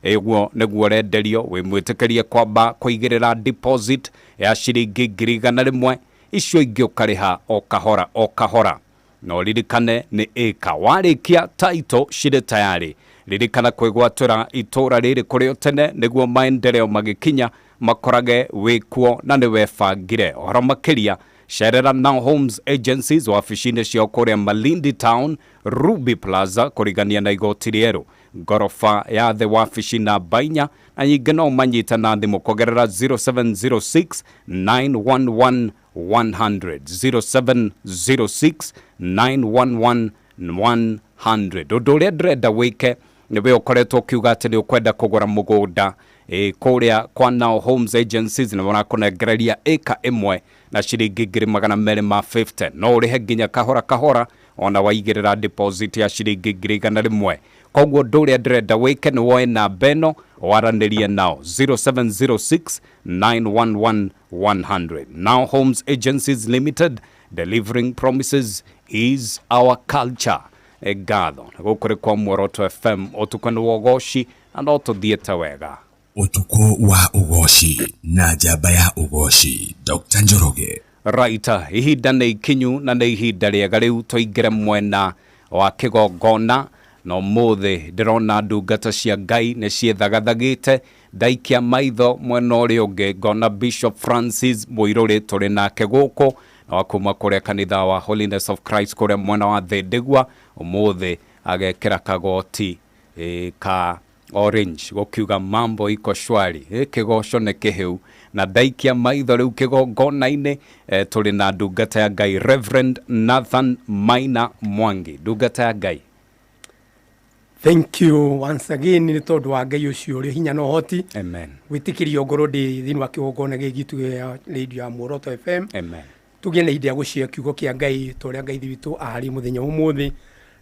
[SPEAKER 2] Ĩguo nĩguo ũrenderio. Wĩ mwĩtĩkĩrie kwamba kũigĩrĩra deposit ya ciringi 100,000, icio ingĩ ũkarĩha o kahora o kahora. Na ũririkane nĩ ĩka warĩkia title cirĩ tayari. Ririkana kwĩgwatĩra itũra rĩrĩ kũrĩ o tene nĩguo maendeleo magĩkinya makorage wĩkuo na nĩ webangire. Ũhoro makĩria cerera Now Homes Agencies wabici-inĩ ciao kũrĩa Malindi Town, Ruby Plaza, kũrigania na igoti rĩerũ, ngoroba ya thĩ, wabici namba 4. Na nyingĩ no manyite na thimũ kũgerera 0706 911 100, 0706 911 100. Ũndũ ũrĩa ndĩrenda wĩke nĩwe ũkoretwo ũkiuga atĩ nĩ ũkwenda kũgũra mũgũnda kũrĩa kwa Now Homes Agencies, nĩ marakũnengereria ĩka ĩmwe na ciringi 250,000. No ũrĩhe nginya kahora kahora ona waigĩrĩra deposit ya ciringi 100,000. Koguo ũndũ ũrĩa ndĩrenda wĩke nĩ woe namba ĩno waranĩrie nao 0706 911 100. Now Homes Agencies Limited, delivering promises is our culture. Ngatho gũkũ nĩ kwa Muoroto FM. Ũtukũ nĩ wa ũgoci na no tũthiĩte wega.
[SPEAKER 3] Ũtukũ wa ũgoci na njamba ya ũgoci Dr. Njoroge.
[SPEAKER 2] Right, ihinda nĩ ikinyu na nĩ ihinda rĩega rĩu tũingĩre mwena wa kĩgongona. Na ũmũthĩ ndĩrona ndungata cia Ngai nĩ ciĩthagathagĩte. Ndaikia maitho mwena ũrĩa ũngĩ ngona Bishop Francis Mũirũrĩ tũrĩ nake gũkũ, na wa kuma kũrĩa kanitha wa Holiness of Christ kũrĩa mwena wa Thĩndĩgua. Ũmũthĩ agekĩra kagoti ka orange gũkiuga mambo iko shwari. Kĩgoco nĩ kĩhĩu. Na ndaikia maitho rĩu kĩgongona-inĩ, tũrĩ na ndungata ya Ngai Reverend Nathan Maina Mwangi. Ndungata ya Ngai,
[SPEAKER 1] Thank you once again nĩ tondũ wa Ngai ũcio ũrĩ hinya na ũhoti.
[SPEAKER 2] Amen.
[SPEAKER 1] Gwĩtĩkĩrio ngorwo ndĩ thĩinĩ wa kĩgongona gĩkĩ gitũ gĩa radio ya Muoroto FM.
[SPEAKER 2] Amen.
[SPEAKER 1] Tũgĩe na ihinda rĩa gũshare kiugo kĩa Ngai ta ũrĩa Ngai ithe witũ aharĩirie mũthenya wa ũmũthĩ.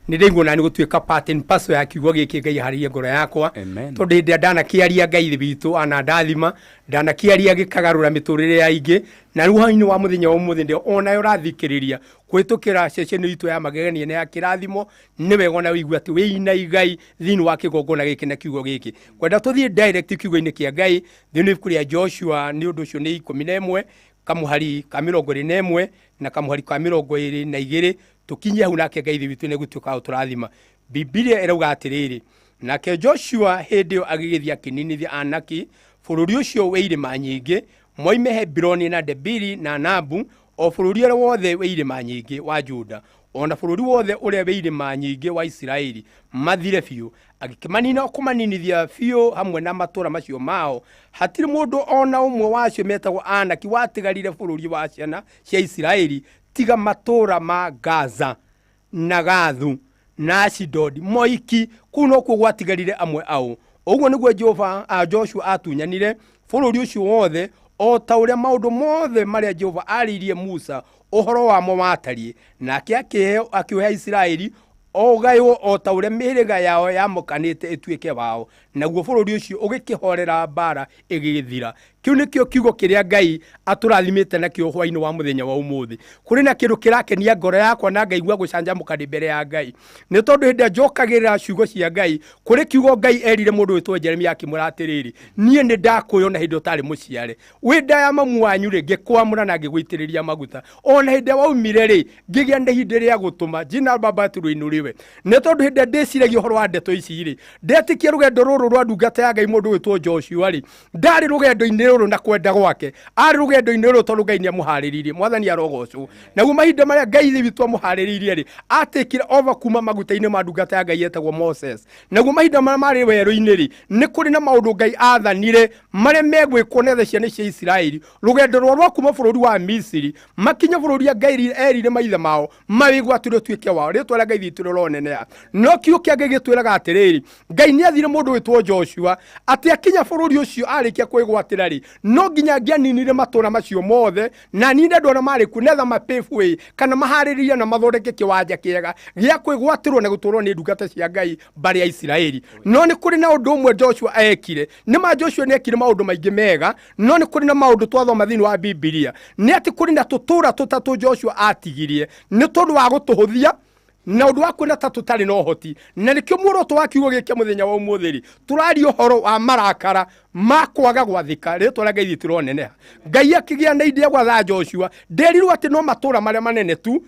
[SPEAKER 1] Nĩ ndaigua nani gũtuĩka part and parcel ya kiugo gĩkĩ Ngai aharĩirie ngoro yakwa.
[SPEAKER 2] Amen.
[SPEAKER 1] Tondũ hĩndĩ ĩrĩa ndanakĩaria Ngai ithe witũ anandathima, ndanakĩaria gĩkagarũra mĩtũrĩre ya aingĩ, na rĩu hwaĩ-inĩ wa mũthenya wa ũmũthĩ ndĩ onawe ũrathikĩrĩria kũhĩtũkĩra ceceni itũ ya magegania na ya kĩrathimo, nĩ wega ona wĩigue atĩ wĩina igai thĩinĩ wa kĩgongona gĩkĩ na kiugo gĩkĩ. Kwenda tũthiĩ direct kiugo-inĩ kĩa Ngai thĩinĩ wa ibuku rĩa Joshua, nĩ ũndũ ũcio nĩ 11 kamũhari ka 21 na kamũhari ka 22, tũkinyie hau nake Ngai ithe witũ nĩ egũtuĩka wa gũtũrathima. Bibilia ĩrauga atĩrĩrĩ, nake Joshua hĩndĩ ĩyo agĩgĩthiĩ akĩninithia Anaki bũrũri ũcio wĩ irĩma nyingĩ, moime Hebironi na Debiri na Nabu, o bũrũri ũrĩa wothe wĩ irĩma nyingĩ wa Juda, o na bũrũri wothe ũrĩa wĩ irĩma nyingĩ wa Isiraeli, mathire biũ. Agĩkĩmanina o kũmaninithia biũ hamwe na matũũra macio mao. Hatirĩ mũndũ o na ũmwe wa acio metagwo Anaki watigarire bũrũri wa ciana cia Isiraeli, tiga matũũra ma Gaza na Gathu na Ashidodi moiki, kũu nokuo gwatigarire amwe ao. Ũguo nĩguo Jehova a Joshua atunyanire bũrũri ũcio wothe, o ta ũrĩa maũndũ mothe marĩa Jehova aarĩirie Musa ũhoro wamo watariĩ. Nake akĩũhe Isiraeli ũgaywo o ta ũrĩa mĩhĩrĩga yao yamũkanĩte ĩtuĩke wao, naguo bũrũri ũcio ũgĩkĩhorera mbara ĩgĩthira. Kĩu nĩkĩo kiugo kĩrĩa Ngai atũrathimĩte nakĩo hwaĩ-inĩ wa mũthenya wa ũmũthĩ. Kũrĩ na kĩndũ kĩrakenia ngoro yakwa na ngaigua gũcanjamũka ndĩ mbere ya Ngai, nĩ tondũ hĩndĩ ĩrĩa njokagĩrĩra ciugo cia Ngai, kũrĩ kiugo Ngai erire mũndũ wĩtwo Jeremia akĩmwĩra atĩrĩrĩ, niĩ nĩ ndakũĩ ona hĩndĩ ũtarĩ mũciare, wĩ nda ya mamu wanyu rĩ, ngĩkwamũra na ngĩgũitĩrĩria maguta, ona hĩndĩ ĩrĩa waumire rĩ, ngĩgĩa na ihinda rĩa gũtũma jina baba tũrũinũrĩwe. Nĩ tondũ hĩndĩ ĩrĩa ndĩciragia ũhoro wa ndeto ici rĩ, ndetĩkia rũgendo rũrũ rwa ndungata ya Ngai mũndũ wĩtwo Joshua rĩ, ndarĩ rũgendo-inĩ rũrũ na kwenda gwake, arĩ rũgendo-inĩ rũrũ tondũ Ngai nĩ amũharĩrĩirie. Mwathani arogocwo. Naguo mahinda marĩa Ngai ithe witũ amũharĩrĩirie rĩ, atĩkire over kuma maguta-inĩ ma ndungata ya Ngai etagwo Moses. Naguo mahinda marĩa marĩ werũ-inĩ rĩ, nĩ kũrĩ na maũndũ Ngai athanire marĩa megwĩkwo nĩ ciana cia Isiraeli rũgendo rwao rwa kuma bũrũri wa Misiri makinye bũrũri ũrĩa Ngai erire maithe mao mawĩgwatĩre ũtuĩke wao. Rĩtwa rĩa Ngai witũ rĩroneneha. No kiugo kĩa Ngai gĩtwĩraga atĩrĩrĩ, Ngai nĩ athire mũndũ wĩtwo Joshua atĩ akinya bũrũri ũcio arĩkia kwĩgwatĩra rĩ, no nginya angĩaninire matũũra macio mothe na anine andũ arĩa marĩ kuo, nĩgetha ma pave way kana maharĩrĩrie na mathondeke kĩwanja kĩega gĩa kwĩgwatĩrwo na gũtũũrwo nĩ ndungata cia Ngai mbarĩ ya Isiraeli. No nĩ kũrĩ na ũndũ ũmwe Joshua ekire. Nĩ ma Joshua nĩ ekire maũndũ maingĩ mega, no nĩ kũrĩ na maũndũ twathoma thĩinĩ wa Bibilia nĩ atĩ kũrĩ na tũtũũra tũtatũ Joshua atigirie nĩ tondũ wa gũtũhũthia na ũndũ wa kuona ta tũtarĩ na ũhoti. Na nĩkĩo muoroto wa kiugo gĩkĩ mũthenya wa ũmũthĩ rĩ, tũraria ũhoro wa marakara ma kwaga gwathĩka. Rĩtwa rĩa Ngai witũ rĩroneneha. Ngai akĩgĩa na idea gwatha Joshua, nderirwo atĩ no matũũra marĩa manene tu.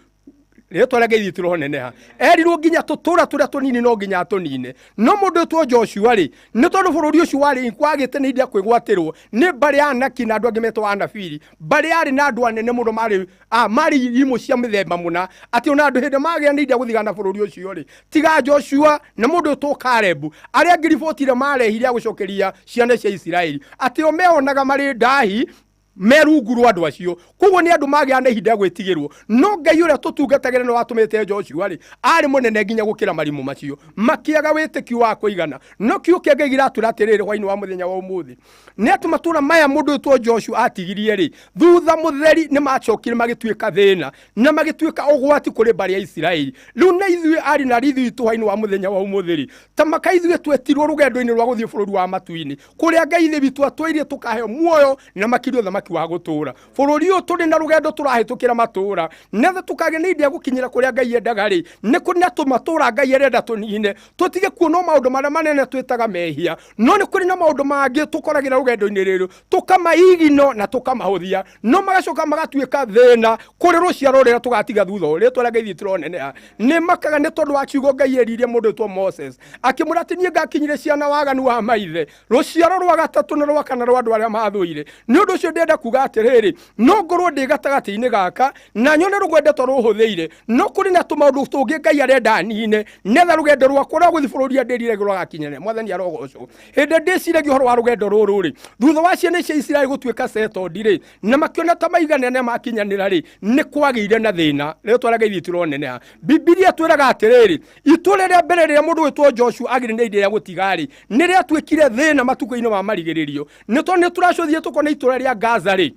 [SPEAKER 1] Rĩtwa rĩa Ngai witũ rĩroneneha. Erirwo nginya tũtũũra tũrĩa tũnini no nginya atũnine. No mũndũ wĩtwo Joshua rĩ, nĩ tondũ bũrũri ũcio warĩ wagĩte nĩ ihinda kwĩgwatĩrwo nĩ mbarĩ ya Anaki na andũ angĩ metwo Anabiri. Mbarĩ yarĩ na andũ anene mũno marĩ marĩ imũ cia mĩthemba mũna, atĩ ona andũ hĩndĩ magĩa nĩ ihinda gũthigana bũrũri ũcio rĩ, tiga Joshua na mũndũ wĩtwo Kalebu, arĩa angĩ riboti ĩrĩa marehire ya gũcokeria ciana cia Isiraeli atĩ o meonaga marĩ ndahi me rungu rwa andũ acio. Koguo nĩ andũ magĩa na ihinda gwĩtigĩrwo. No Ngai ũrĩa tũtungatagĩra nĩ watũmĩte Joshua rĩ, arĩ mũnene nginya gũkĩra marimũ macio, makĩaga wĩtĩkio wa kũigana. No kiugo kĩa Ngai gĩratwĩra atĩrĩrĩ hwaĩ-inĩ wa mũthenya wa ũmũthĩ, nĩ atĩ matũũra maya mũndũ wĩtwo Joshua atigirie rĩ, thutha mũtheri nĩ macokire magĩtuĩka thĩna na magĩtuĩka ũgwati kũrĩ mbarĩ ya Isiraeli. Rĩu na ithuĩ arĩ na ithuĩ itũ hwaĩ-inĩ wa mũthenya wa ũmũthĩ rĩ, ta maka ithuĩ twetirwo rũgendo-inĩ rwa gũthiĩ bũrũri wa matu-inĩ, kũrĩa Ngai ithe witũ atwĩrire tũkaheo muoyo na makĩria ũthamaki wa gũtũũra. Bũrũri ũyũ tũrĩ na rũgendo tũrahĩtũkĩra matũũra, nĩgetha tũkagĩa na ihinda rĩa gũkinyĩra kũrĩa Ngai endaga rĩ, nĩ kũrĩ na tũmatũũra Ngai arenda tũnine, tũtige kuona maũndũ marĩa manene twĩtaga mehia. No nĩ kũrĩ na maũndũ mangĩ tũkoragĩra rũgendo-inĩ rũrũ, tũkamaigino na tũkamahũthia, no magacoka magatuĩka thĩna kũrĩ rũciaro rũrĩa tũgatiga thutha ũyũ. Rĩtwa rĩa Ngai witũ rĩroneneha. Nĩ makaga nĩ tondũ wa kiugo Ngai eririe mũndũ wĩtwo Moses, akĩmwĩra atĩ niĩ ngakinyire ciana waganu wa maithe, rũciaro rwa gatatũ na rwa kana rwa andũ arĩa mathũire. Nĩ ũndũ ũcio ndĩrenda Ndĩrenda kuga atĩrĩrĩ, no ngorwo ndĩ gatagatĩ-inĩ gaka na nyone rũgendo to rũhũthĩire, no kũrĩ na tũmaũndũ tũngĩ Ngai arenda nine netha rũgendo rwakwa rwa gũthiĩ bũrũri ũrĩa ndĩriragĩria rũgakinyĩra. Mwathani arogocwo. Hĩndĩ ndĩciragia ũhoro wa rũgendo rũrũ rĩ, thutha wa ciana cia Isiraeli gũtuĩka settled rĩ, na makĩona ta maigana na makinyanĩra rĩ, nĩ kwagĩire na thĩna. Rĩtwa rĩa Ngai witũ rĩroneneha. Bibilia twĩraga atĩrĩrĩ, itũũra rĩa mbere rĩrĩa mũndũ wĩtwo Joshua agĩire na ihinda rĩa gũtiga rĩ, nĩ rĩatuĩkire thĩna matukũ-inĩ ma marigĩrĩrio. Nĩ tondũ nĩ tũracũthie tũkona itũũra rĩa Gaza rĩ,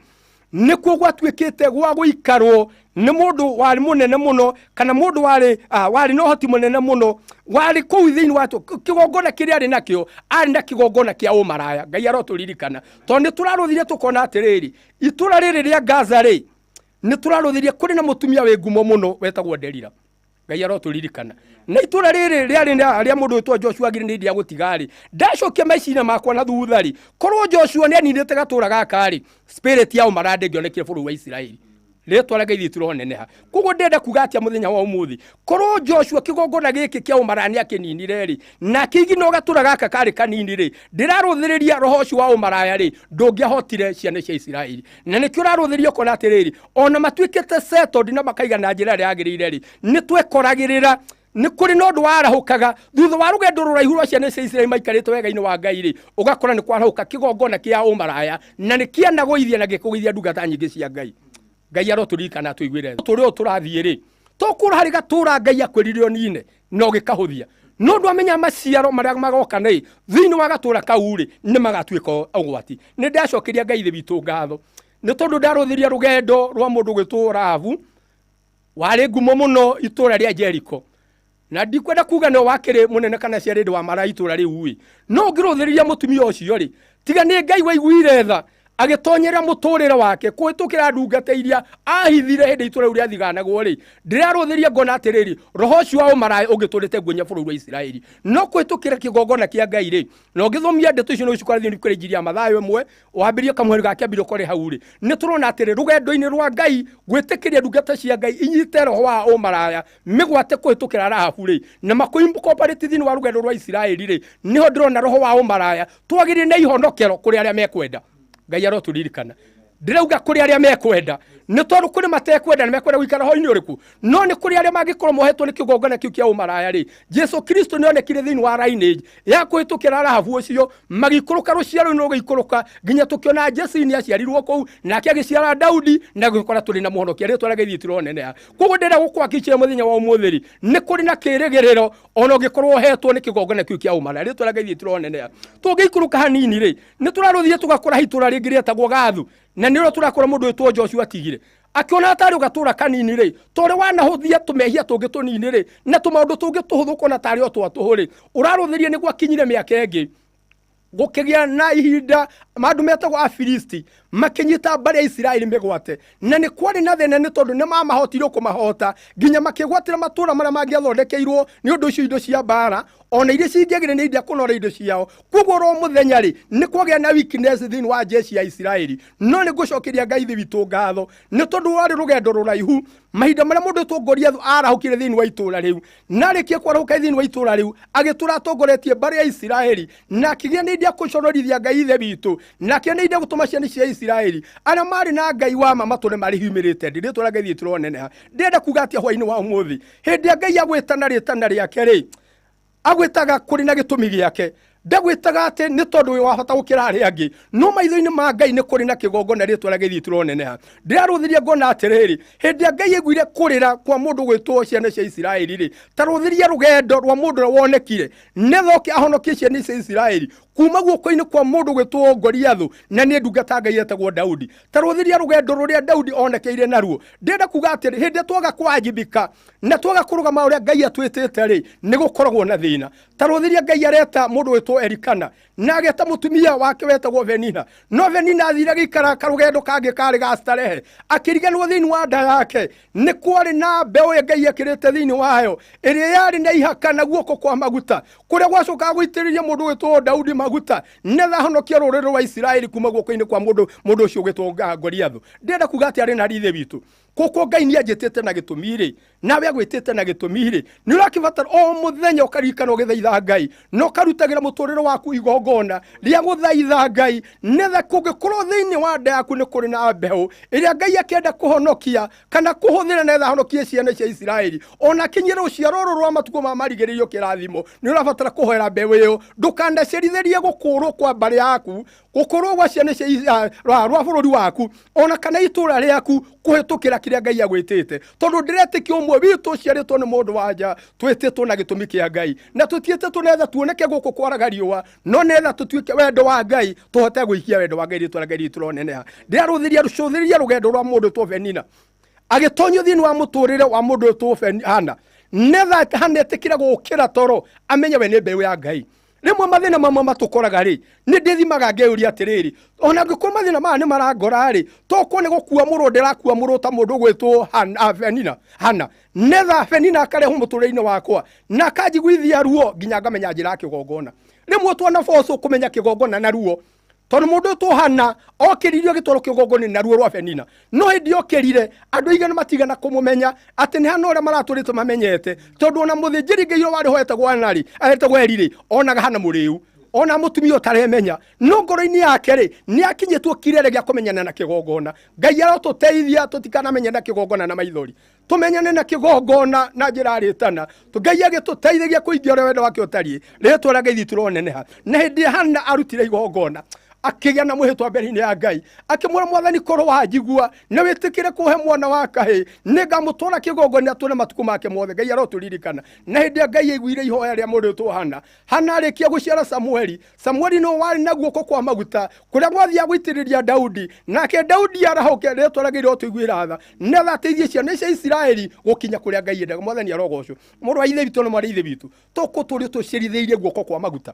[SPEAKER 1] nĩkuo gwatuĩkĩte gwa gũikarwo nĩ mũndũ warĩ mũnene mũno, kana mũndũ warĩ na ũhoti mũnene mũno, warĩ kũu thĩinĩ wa kĩgongona kĩrĩa arĩ nakĩo, arĩ na kĩgongona kĩa ũmaraya. Ngai arotũririkana, tondũ nĩ tũrarũthire tũkona atĩrĩrĩ, itũũra rĩrĩ rĩa Gaza rĩ, nĩ tũrarũthirie kũrĩ na mũtumia wĩ ngumo mũno wetagwo Delila. Ngai arotũririkana. Na itũũra rĩrĩ rĩarĩ na rĩa mũndũ wĩtwo Joshua agĩrĩ nĩ rĩa gũtiga rĩ, ndacokia meciria makwa na thutha rĩ, korwo Joshua nĩ aninĩte gatũũra gaka rĩ, spirit ya ũmaraya ndĩngĩonekire bũrũri wa Isiraeli. Rĩtwa rĩa Ngai witũ rĩroneneha. Koguo ndĩrenda kuga atĩa mũthenya wa ũmũthĩ, korwo Joshua kĩgongona gĩkĩ kĩa ũmaraya nĩ akĩninire rĩ, na akĩigina gatũũra gaka karĩ kanini rĩ, ndĩrarũthĩrĩria roho ũcio wa ũmaraya rĩ, ndũngĩahotire ciana cia Isiraeli. Na nĩkĩo ũrarũthĩrĩria ũkona atĩrĩrĩ, ona matuĩkĩte settled na makaiga na njĩra ĩrĩa yagĩrĩire rĩ, nĩ twekoragĩrĩra nĩ kũrĩ na ũndũ warahũkaga thutha wa rũgendo rũraihu rwa ciana cia Isiraeli maikarĩte wega-inĩ wa Ngai rĩ, ũgakora nĩ kwarahũka kĩgongona kĩa ũmaraya na nĩ kĩanagũithia na gĩkũgũithia ndungata nyingĩ cia Ngai. Ngai arotũririkana atũiguĩre. Tũrĩ ũũ tũrathiĩ rĩ, tũkũra harĩ gatũũra Ngai akwĩrire ũnine na ũgĩkahũthia, no ũndũ amenya maciaro marĩa magoka nĩ thĩinĩ wa gatũũra kau rĩ, nĩ magatuĩka ũgwati. Nĩ ndacokeria Ngai ithe witũ ngatho nĩ tondũ ndarũthĩria rũgendo rwa mũndũ gwĩtwo Rahabu, warĩ ngumo mũno itũũra rĩa Jericho, na ndikwenda kuga nĩ wakĩrĩ mũnene kana ciarĩ ndĩ wa mara itũũra rĩu ĩ, no ũngĩrũthĩrĩria mũtumia ũcio rĩ, tiga nĩ Ngai waiguire tha agĩtonyera mũtũrĩre wake kũhĩtũkĩra ndungata iria ahithire hĩndĩ itũũra rĩu rĩathiganagwo rĩ, ndĩrarũthĩria ngona atĩrĩrĩ, roho ũcio wa ũmaraya ũngĩtũrĩte nguonya bũrũri wa Isiraeli, no kũhĩtũkĩra kĩgongona kĩa Ngai rĩ, na ũngĩthomia ndeto icio no ũcikore thĩinĩ kũrĩ Injiri ya Mathayo ĩmwe, wambĩrĩrie kamũhari ga kĩambĩrĩria ũkore hau rĩ, nĩ tũrona atĩrĩ, rũgendo-inĩ rwa Ngai gwĩtĩkĩria ndungata cia Ngai inyite roho wa ũmaraya mĩgwate kũhĩtũkĩra Rahabu rĩ, na makũincorporate thĩinĩ wa rũgendo rwa Isiraeli rĩ, nĩho ndĩrona roho wa ũmaraya twagĩrĩire na ihonokero kũrĩ arĩa mekwenda. Ngai arotũririkana. Ndĩrauga kũrĩ arĩa mekwenda, nĩ tondũ kũrĩ matekwenda na mekwenda gũikara roho-inĩ ũrĩkũ, no nĩ kũrĩ arĩa mangĩkorwo mohetwo nĩ kĩgongona kĩu kĩa ũmaraya rĩ, Jesu Kristo nĩ onekire thĩinĩ wa lineage ya kũhĩtũkĩra Rahabu ũcio, magĩikũrũka rũciaro rũu rũgĩikũrũka nginya tũkĩona Jesi nĩ aciarirwo kũu, nake agĩciara Daudi, na gũgĩkora tũrĩ na mũhonokia. Rĩtwa rĩa Ngai witũ rĩroneneha. Koguo ndĩrenda gũkũhakikishia mũthenya wa ũmũthĩ rĩ, nĩ kũrĩ na kĩrĩgĩrĩro ona ũngĩkorwo ũhetwo nĩ kĩgongona kĩu kĩa ũmaraya. Rĩtwa rĩa Ngai witũ rĩroneneha. Tũngĩikũrũka hanini rĩ, nĩ tũrarũthire tũgakora itũũra rĩngĩ rĩetagwo Gathu, na nĩrĩo tũrakora mũndũ wĩtwo Joshua atigire akĩona tarĩ ũgatũra kanini rĩ, tondũ wanahũthia tũmehia tũngĩ tũnini rĩ, na tũmaũndũ tũngĩ tũhũthũ kuona tarĩ o twa tũhũ rĩ, ũrarũthĩria nĩ gwakinyire mĩaka ĩngĩ gũkĩgĩa na ihinda andũ metagwo Afilisti makĩnyita mbarĩ ya Isiraeli mĩgwate, na nĩ kwarĩ na thĩna nĩ tondũ nĩ mamahotire kũmahota nginya makĩgwatĩra matũũra marĩa mangĩathondekeirwo nĩ ũndũ ũcio indo cia mbara, ona iria cingĩagĩrĩire nĩ iria kũnora indo ciao. Koguo oro mũthenya rĩ, nĩ kwagĩa na weakness thĩinĩ wa jeshi ya Isiraeli. No nĩ ngũcokeria Ngai ithe witũ ngatho nĩ tondũ warĩ rũgendo rũraihu, mahinda marĩa mũndũ wĩtwo Goliath arahũkire thĩinĩ wa itũũra rĩu, na arĩkia kwarahũka thĩinĩ wa itũũra rĩu, agĩtũũra atongoretie mbarĩ ya Isiraeli, na akĩgĩa na indo kũconorithia Ngai ithe witũ, na akĩgĩa na indo gũtũma ciana cia Isiraeli arĩa marĩ na Ngai wa ma matũũre marĩ humiliated. Rĩtwa rĩa Ngai witũ rĩroneneha. Ndĩrenda kuga atĩa hwaĩ-inĩ wa ũmũthĩ, hĩndĩ ĩrĩa Ngai agwĩtana rĩtana rĩake rĩ, agwĩtaga kũrĩ na gĩtũmi gĩake, ndagwĩtaga atĩ nĩ tondũ wĩ wa bata gũkĩra arĩa angĩ, no maitho-inĩ ma Ngai nĩ kũrĩ na kĩgongona. Rĩtwa rĩa Ngai witũ rĩroneneha. Ndĩrarũthĩria ngona atĩrĩrĩ, hĩndĩ ĩrĩa Ngai aiguire kũrĩra kwa mũndũ gwĩtwo ciana cia Isiraeli rĩ, ta rũthĩria rũgendo rwa mũndũ ũrĩa wonekire nĩgetha oke ahonokie ciana cia Isiraeli kuma guoko-inĩ kwa mũndũ gwĩtwo Goliathu, na nĩ ndungata Ngai etagwo Daudi. Ta rũthĩria rũgendo rũrĩa Daudi onekeire naruo. Ndĩrenda kuga atĩrĩ, hĩndĩ ĩrĩa twaga kũwajibika na twaga kũrũgama ũrĩa Ngai atwĩtĩte rĩ, nĩ gũkoragwo na thĩna. Ta rũthĩria Ngai areta mũndũ wĩtwo Elikana, na ageta mũtumia wake wetagwo Venina, no Venina athire agĩikara karũgendo kangĩ karĩ ga starehe, akĩriganĩrwo thĩinĩ wa nda yake nĩ kwarĩ na mbeũ ĩrĩa Ngai ekĩrĩte thĩinĩ wayo, ĩrĩa yarĩ na ihaka na guoko kwa maguta, kũrĩa gwacokaga gũitĩrĩria mũndũ wĩtwo Daudi maguta nĩgetha ahonokie rũrĩrĩ rwa Isiraeli kuma guoko-inĩ kwa mũndũ ũcio ũgĩtwo Goliathu. Ndĩrenda kuga atĩ arĩ na ithe witũ, Koko Ngai nĩ anjĩtĩte na gĩtũmi rĩ, nawe agwĩtĩte na gĩtũmi rĩ, nĩ ũrakĩbatara o mũthenya ũkaririkana ũgĩthaitha Ngai na ũkarutagĩra mũtũrĩre waku igongona rĩa gũthaitha Ngai, nĩgetha kũngĩkorwo thĩinĩ wa nda yaku nĩ kũrĩ na mbeũ ĩrĩa Ngai akĩenda kũhonokia kana kũhũthĩra nĩgetha ahonokie ciana cia Isiraeli, ona akinyĩre rũciaro rũrũ rwa matukũ ma marigĩrĩrio kĩrathimo, nĩ ũrabatara kũhoera mbeũ ĩyo. Ndũkanacerithĩrie gũkũrwo kwa mbarĩ yaku, gũkũrwo gwa ciana cia rwa bũrũri waku, ona kana itũra rĩaku kũhĩtũkĩra kĩrĩa Ngai agwĩtĩte. Tondũ ndĩretĩkia ũmwe witũ ũciarĩtwo nĩ mũndũ wa nja, twĩtĩtwo na gĩtũmi kĩa Ngai, na tũtiĩtĩtwo nĩgetha tuoneke gũkũ kwaraga riũa, no nĩgetha tũtuĩke wendo wa Ngai, tũhote gũikia wendo wa Ngai rĩtwa rĩa Ngai ritũ rĩroneneha. Ndĩrarũthĩria rũcũthĩrĩria rũgendo rwa mũndũ wĩtwo Penina agĩtonyio thĩinĩ wa mũtũrĩre wa mũndũ wĩtwo Hana, nĩgetha Hana etĩkĩre gũkĩra toro amenye we nĩ mbeũ ya Ngai. Rĩmwe mathĩna mamwe matũkoraga rĩ, nĩ ndĩthimaga ngeyũria atĩrĩrĩ, ona angĩkorwo mathĩna maya nĩ marangora rĩ, tokorwo nĩ gũkua mũrũ ndĩrakua mũrũ ta mũndũ ũgwĩtwo Penina Hana, nĩgetha Penina akarehwo mũtũrĩre-inĩ wakwa na akanjiguithia ruo nginya ngamenya njĩra ya kĩgongona. Rĩmwe twana boco kũmenya kĩgongona na ruo, tondũ mũndũ ũyũ Hana okĩririo agĩtwarwo kĩgongona na ruo rwa Penina, no hĩndĩ okĩrire andũ aigana matigana kũmũmenya atĩ nĩ Hana ũrĩa maratũrĩte mamenyete, tondũ ona mũthĩnjĩri Ngai ũrĩa warĩ ho etagwo Hana rĩ, etagwo Eli rĩ, onaga Hana mũrĩu, ona mũtumia ũtaremenya, no ngoro-inĩ yake rĩ, nĩ akinyĩtwo kirere gĩa kũmenyana na kĩgongona. Ngai arotũteithia tũtikanamenyane na kĩgongona na maithori, tumenyane na kĩgongona na njĩra rĩtana. Ngai agĩtũteithagia kũingĩa ũrĩa wendo wake ũtariĩ, rĩtwa rĩa Ngai ritũ rĩroneneha. Na hĩndĩ Hana arutire igongona, akĩgĩa na mwĩhĩtwa mbere-inĩ ya Ngai, akĩmwĩra Mwathani, korwo wanjigua na wĩtĩkĩre kũhe mwana wa kahĩĩ, nĩngamũtwara kĩgongona atũre matukũ make mothe. Ngai arotũririkana. Na hĩndĩ ĩrĩa Ngai aiguire ihoya rĩa mũndũ wĩtwo Hana, Hana arĩkia gũciara Samueli, Samueli nĩwe warĩ na guoko kwa maguta kũrĩa gwathiaga gũitĩrĩria Daudi, nake Daudi arahũke rĩtwa rĩa Ngai rĩrotũiguĩra tha, nĩgetha ateithie ciana cia Isiraeli gũkinya kũrĩa Ngai endaga. Mwathani arogocwo. Mũrũ wa Ithe witũ na mwarĩ wa Ithe witũ, tũkũ tũrĩ tũcerithĩirie guoko kwa maguta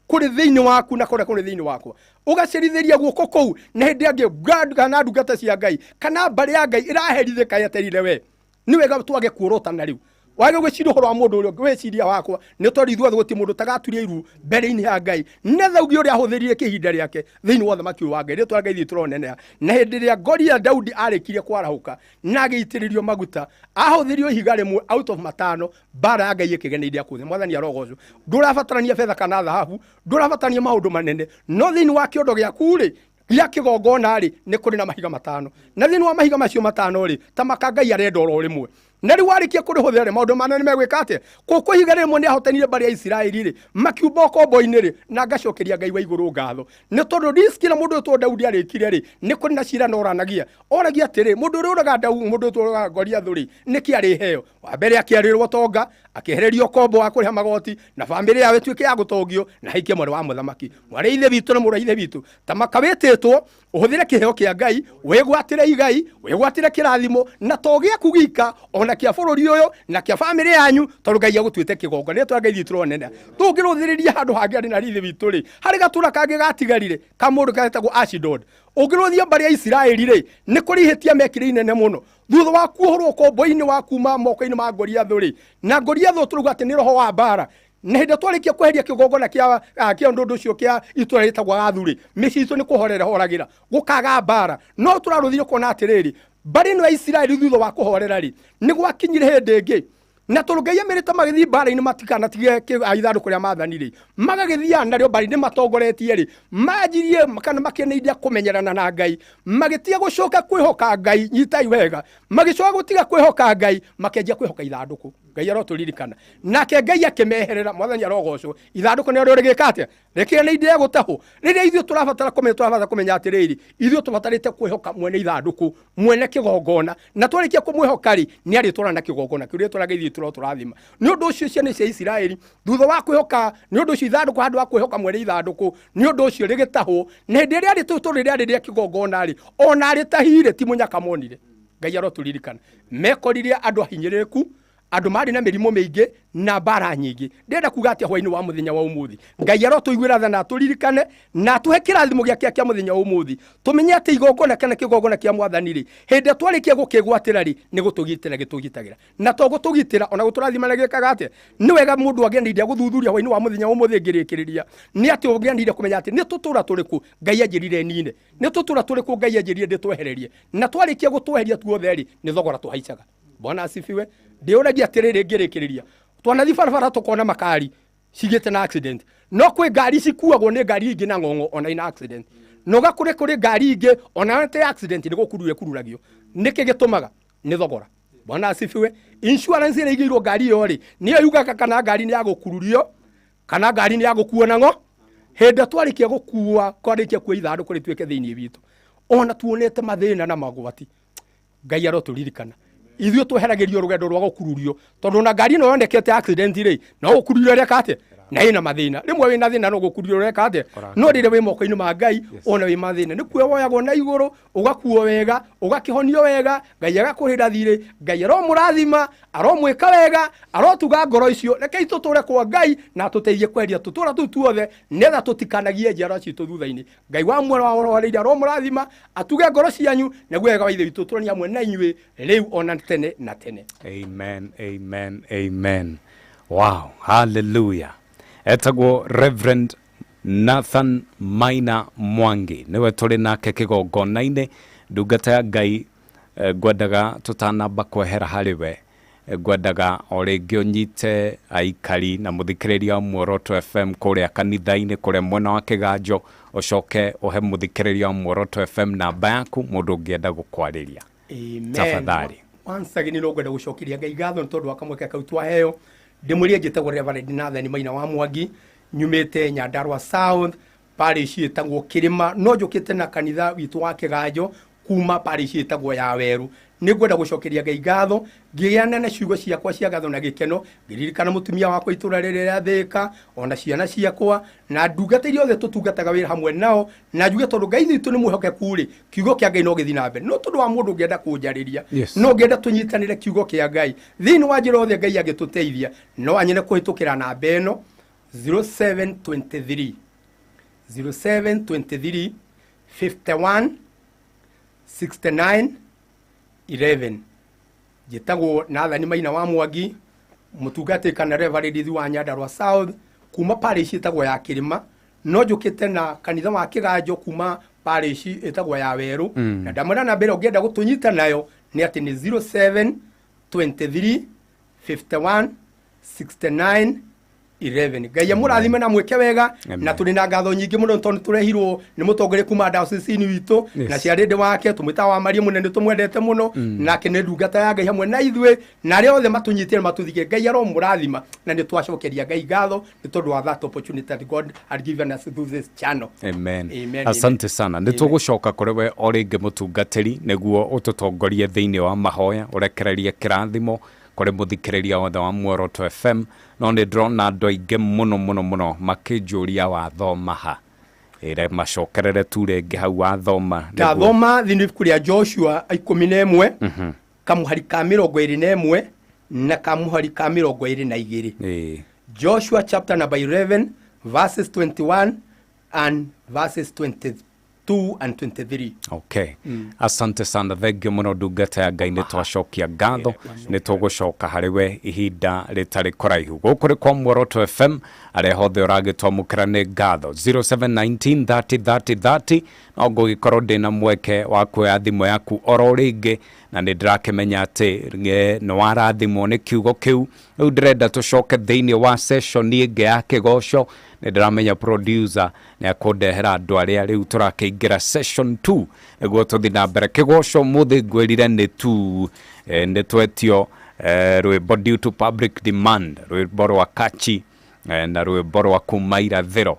[SPEAKER 1] kũrĩ thĩinĩ waku na kũrĩa kũrĩ thĩinĩ wakwa, ũgacerithĩria guoko kũu, na hĩndĩ ĩngĩ kana ndungata cia Ngai kana mbarĩ ya Ngai ĩraherithĩka yeterire we. Nĩ wega twage kuorotana rĩu, wage gwĩciria ũhoro wa mũndũ ũrĩa ũngĩ, wĩciria wakwa nĩ tondũ ithuothe gũtirĩ mũndũ ũtagaturia iru mbere-inĩ ya Ngai, nĩgetha uge ũrĩa ahũthĩrire kĩhinda rĩake thĩinĩ wa ũthamaki ũyũ wa Ngai. Rĩtwa rĩa Ngai ritũ rĩroneneha. Na hĩndĩ ĩrĩa Goria Daudi arĩkirie kwarahũka na agĩitĩrĩrio maguta, ahũthĩrio ihiga rĩmwe out of matano, mbara ya Ngai ĩkĩgeneire kũu thĩ. Mwathani arogocwo. Ndũrabatarania betha kana thahabu, ndũrabatarania maũndũ manene, no thĩinĩ wa kĩondo gĩaku rĩ, gĩa kĩgongona rĩ, nĩ kũrĩ na mahiga matano, na thĩinĩ wa mahiga macio matano rĩ, ta maka Ngai arenda oro rĩmwe. Na rĩu warĩkia kũrĩhũthĩra rĩ, maũndũ manene megwĩka atĩa? Kũkũ ihiga rĩmwe nĩ ahotanire mbarĩ ya Isiraeli rĩ, makiumba ũkombo-inĩ rĩ, na ngacokeria Ngai wa igũrũ ngatho, nĩ tondũ riski ĩrĩa mũndũ ũyũ Daudi arĩkire rĩ, nĩ kũrĩ na cira na oranagia, oragia atĩrĩ, mũndũ ũrĩa ũraga Daudi, mũndũ ũyũ ũraga Goliathũ rĩ, nĩkĩ arĩheo? Wa mbere akĩarĩrwo ũtonga, akĩehererio ũkombo wa kũrĩha magoti, na bamĩrĩ yao ĩtuĩke ya gũtongio, na haikie mwarĩ wa mũthamaki. Mwarĩ ithe witũ na mũrũ wa ithe witũ, ta makawĩtĩtwo ũhũthĩre kĩheo kĩa Ngai, wĩgwatĩre igai, wĩgwatĩre kĩrathimo, na to gĩaku gika, ona kĩa bũrũri ũyũ na kĩa bamĩrĩ yanyu, tondũ Ngai agũtuĩte kĩgongona. Rĩtwa rĩa Ngai ritũ rĩroneneha. Tũngĩrũthĩrĩria handũ hangĩ arĩ na ithe witũ rĩ, harĩ gatũra kangĩ gatigarire ka mũndũ getagwo Ashdod. Ũngĩrũthia mbarĩ ya Isiraeli rĩ, nĩ kũrĩ ihĩtia mekire inene mũno. Thutha wa kuohorwo ũkombo-inĩ wa kuma moko-inĩ ma Goliathũ rĩ, na Goliathũ tũrauga atĩ nĩ roho wa mbara, na hĩndĩ twarĩkia kweheria kĩgongona kĩa kĩa ũndũ ũcio kĩa itũra rĩtagwo Gathu rĩ, mĩciĩ itũ nĩ kũhorera horagĩra, gũkaga mbara. No tũrarũthire kuona atĩrĩrĩ, mbarĩ ĩno ya Isiraeli thutha wa kũhorera rĩ, nĩ gwakinyire hĩndĩ ĩngĩ na tondũ Ngai amerite magĩthiĩ mbara-inĩ matikanatige ithandũkũ rĩa maathani rĩ, magagĩthiaga narĩo mbara-inĩ matongoretie rĩ, manjirie kana makĩendeire kũmenyerana na Ngai, magĩtiga gũcoka kwĩhoka Ngai. Nyitai wega, magĩcoka gũtiga kwĩhoka Ngai, makĩanjia kwĩhoka ithandũkũ. Ngai arotũririkana. Nake Ngai akĩmeherera. Mwathani arogocwo. Ithandũkũ nĩrĩo rĩgĩka atĩa? Rĩkĩgeneire gũtahwo. Rĩrĩa ithuĩ tũrabatara kũmenya, tũrabatara kũmenya atĩrĩrĩ, ithuĩ tũbatarĩte kwĩhoka mwene ithandũkũ, mwene kĩgongona, na twarĩkia kũmwĩhoka rĩ, nĩ arĩtwara na kĩgongona kĩu. Rĩtwa rĩa Ngai ithuĩ tũrotũrathima. Nĩ ũndũ ũcio ciana cia Isiraeli thutha wa kwĩhoka, nĩ ũndũ ũcio ithandũkũ handũ ha kwĩhoka mwene ithandũkũ, nĩ ũndũ ũcio rĩgĩtahwo. Na hĩndĩ ĩrĩa rĩtũ tondũ rĩarĩ rĩa kĩgongona rĩ, ona rĩtahire ti mũnyaka monire. Ngai arotũririkana. Mekorire andũ ahinyĩrĩrĩku, Andũ marĩ na mĩrimũ mĩingĩ na mbara nyingĩ. Ndĩrenda kuga atĩa hwainĩ wa mũthenya wa ũmũthĩ? Ngai arotũiguĩra tha na atũririkane na atũhe kĩrathimo gĩake kĩa mũthenya wa ũmũthĩ. Tũmenye atĩ igongona kana kĩgongona kĩa mwathani rĩ, hĩndĩ ĩrĩa twarĩkia gũkĩgwatĩra rĩ, nĩ gũtũgitĩra gĩtũgitagĩra. Na to gũtũgitĩra, ona gũtũrathima na gĩkaga atĩa? Nĩ wega mũndũ agĩanĩire gũthuthuria hwainĩ wa mũthenya wa ũmũthĩ ngĩrĩkĩrĩria. Nĩ atĩ ũgĩanĩire kũmenya atĩ nĩ tũtũra tũrĩkũ Ngai anjĩrire nine. Nĩ tũtũra tũrĩkũ Ngai anjĩrire ndĩtwehererie. Na twarĩkia gũtweheria tuothe rĩ, nĩ thogora tũhaicaga. Bwana asifiwe. Ndĩũragia atĩrĩrĩ ngĩrĩkĩrĩria. Twanathi barabara tũkona makari cigĩte na accident. No kwĩ ngari cikuagwo nĩ ngari ingĩ na ng'ong'o ona ina accident. Na ũgakore kũrĩ ngari ingĩ ona te accident nĩ gũkururio ĩkururagio. Nĩkĩ gĩtũmaga? Nĩ thogora. Bwana asifiwe. Insurance ĩrĩa ĩigĩirwo ngari ĩyo rĩ, nĩyo yugaga kana ngari nĩ ya gũkururio kana ngari nĩ ya gũkuo na ng'o. Hĩndĩ ĩrĩa twarĩkia gũkua, twarĩkia kuoya ithandũkũ rĩtuĩke thĩinĩ witũ, ona tuonete mathĩna na magwati, Ngai arotũririkana. Ithuĩ tweheragĩrio rũgendo rwa gũkururio, tondũ ona ngari ĩno yonekete accident rĩ, no gũkururio ĩreka atĩa? Na ĩna mathĩna. Rĩmwe wĩna thĩna no gũkururio ũreka atĩa? No rĩrĩa wĩ moko-inĩ ma Ngai, ona wĩ mathĩna, nĩ kuoya woyagwo na igũrũ, ũgakuo wega, ũgakĩhonio wega, Ngai agakũrĩra thirĩ, Ngai aromũrathima, aromwĩka wega, arotuga ngoro icio. Rekei tũtũre kwa Ngai na atũteithie kweheria tũtũra tũu tuothe, nĩgetha tũtikanagie njiarwa citũ thutha-inĩ. Ngai wa muoyo wa ũroreire aromũrathima, atuge ngoro cianyu, naguo wega wa Ithe witũ ũtũranie hamwe na inyuĩ rĩu ona tene na tene.
[SPEAKER 2] Amen, amen, amen. Wow, hallelujah. Etagwo Reverend Nathan Maina Mwangi, nĩwe tũrĩ nake kĩgongona-inĩ. Ndungata ya Ngai, ngwendaga tũtanamba kwehera harĩ we, ngwendaga o rĩngĩ ũnyite aikari na mũthikĩrĩria wa Muoroto FM kũrĩa kanitha-inĩ kũrĩa mwena wa Kĩganjo, ũcoke ũhe mũthikĩrĩria wa Muoroto FM namba yaku mũndũ ũngĩenda gũkwarĩria.
[SPEAKER 1] Amen.
[SPEAKER 2] Tafadhali.
[SPEAKER 1] Once again no ngwenda gũcokeria Ngai ngatho nĩ tondũ wa kamweke kau twaheo. Ndĩmwĩrie njĩtagwo Reverend Nathan Maina wa Mwangi, nyumĩte Nyandarua South, parish ĩtagwo Kĩrĩma, no njũkĩte na kanitha witũ wa Kĩganjo kuma parish ĩtagwo ya Weru. Nĩ ngwenda gũcokeria Ngai ngatho, ngĩgĩana na ciugo ciakwa cia ngatho na gĩkeno, ngĩririkana mũtumia wakwa itũra rĩrĩa rĩa Thĩka, ona ciana ciakwa, na ndungata iria othe tũtungataga wĩra hamwe nao, na njuge tondũ Ngai witũ nĩ mwĩhokeku rĩ, kiugo kĩa Ngai no gĩthiĩ na mbere. No tondũ wa mũndũ ũngĩenda kũnjarĩria, no ũngĩenda tũnyitanĩre kiugo kĩa Ngai thĩinĩ wa njĩra yothe Ngai angĩtũteithia, no anyone kũhĩtũkĩra namba ĩno 0723 0723 51 69 11. Njĩtagwo Nathan Maina wa Mwangi, mũtungatĩri kana Reverend wa Nyandarua South, kuma parish ĩtagwo ya Kĩrĩma, no njũkĩte na kanitha wa Kĩganjo kuma parish ĩtagwo ya Weru. Na ndamwĩra namba ĩrĩa ũngĩenda gũtũnyita nayo nĩ atĩ nĩ 0723 51 69 11. Ngai amũrathime na mwĩke wega.
[SPEAKER 2] Amen.
[SPEAKER 1] Na tũrĩ na ngatho nyingĩ mũno tondũ tũrehirwo nĩ mũtongoria kuma diocese-inĩ witũ, na ciarĩndĩ wake tũmwĩtaga wa Maria mũnene, tũmwendete mũno, nake nĩ ndungata ya Ngai hamwe na ithuĩ, na arĩa othe matũnyitire na matũthikĩrĩria, Ngai aromũrathima, na nĩ twacokeria Ngai ngatho nĩ tondũ wa that opportunity that God had given us through this channel.
[SPEAKER 2] Amen.
[SPEAKER 1] Amen.
[SPEAKER 2] Asante sana. Nĩ tũgũcoka kũrĩ we o rĩngĩ mũtungatĩri, nĩguo ũtũtongorie thĩinĩ wa mahoya, ũrekererie kĩrathimo kũrĩ mũthikĩrĩria wothe wa Muoroto FM. No nĩ ndĩrona andũ aingĩ mũno mũno mũno makĩnjũria wathoma ha. Ĩre macokerere tu rĩngĩ hau wathoma.
[SPEAKER 1] Ndathoma thĩinĩ ibuku rĩa Joshua 11, kamũhari ka 21 na kamũhari ka 22. Joshua chapter number 11 verses 21 and verses 22 and 23.
[SPEAKER 2] Okay. Asante sana, thengiũ mũno ndungata ya Ngai, nĩ twacokia ngatho, nĩ tũgũcoka harĩ we ihinda rĩtarĩ kũraihu. Gũkũ nĩ kwa Muoroto FM, arĩa hothe ũragĩtwamũkĩra nĩ ngatho. 0719 30 30 30, no ngũgĩkorwo ndĩna mweke wa kuoya thimũ yaku oro rĩngĩ, na nĩ ndĩrakĩmenya atĩ nĩ warathimwo nĩ kiugo kĩu. Rĩu ndĩrenda tũcoke thĩinĩ wa session ĩngĩ ya kĩgoco. Nĩ ndĩramenya producer nĩ akũndehera andũ arĩa rĩu tũrakĩingĩra session 2 nĩguo tũthiĩ na mbere. Kĩgoco mũthĩ ngwĩrire nĩ tu, nĩ twetio rwĩmbo due to public demand, rwĩmbo rwa Kachi, na rwĩmbo rwa kuma irathĩro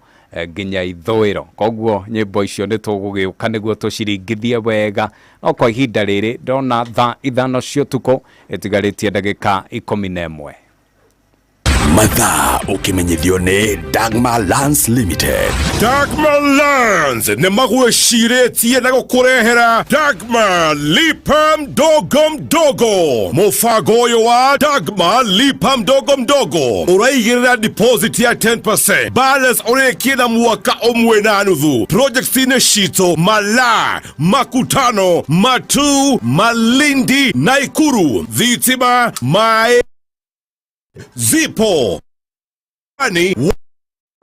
[SPEAKER 2] nginya ithũĩro. Koguo nyĩmbo icio nĩ tũgũgĩũka nĩguo tũciringithie wega. No kwa ihinda rĩrĩ ndona thaa 5 cia ũtukũ ĩtigarĩtie ndagĩka 11.
[SPEAKER 3] Mathaa ũkĩmenyithio nĩ Dagmar Lands Limited.
[SPEAKER 10] Dagmar Lands nĩ magwĩcirĩtie na gũkũrehera Dagmar Lipa Mdogo Mdogo. Mũbango ũyũ wa Dagmar Lipa Mdogo Mdogo ũraigĩrĩra deposit ya 10%, balance ũrĩkie na mwaka ũmwe na nuthu. Projects-inĩ citũ Malaa, Makutano, Matu, Malindi, Naikuru, thitima, maĩ zipo ni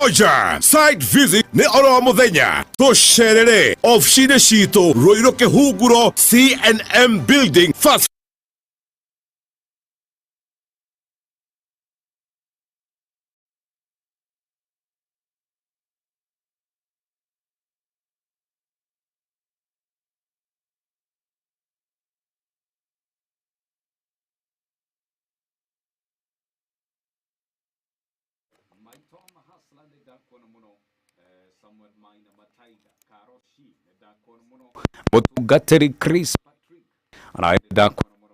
[SPEAKER 10] moja. Site visit nĩ oro mũthenya. Tũcerere ofici-inĩ citũ Ruiru Kĩhunguro, CNM Building, first
[SPEAKER 2] Maitwa mahasla nĩ ndakuona mũno, Samuel Maina Mataiga Karoshi nĩ ndakuona mũno, mũtungatĩri Chris Patrick onawe nĩ ndakuona mũno.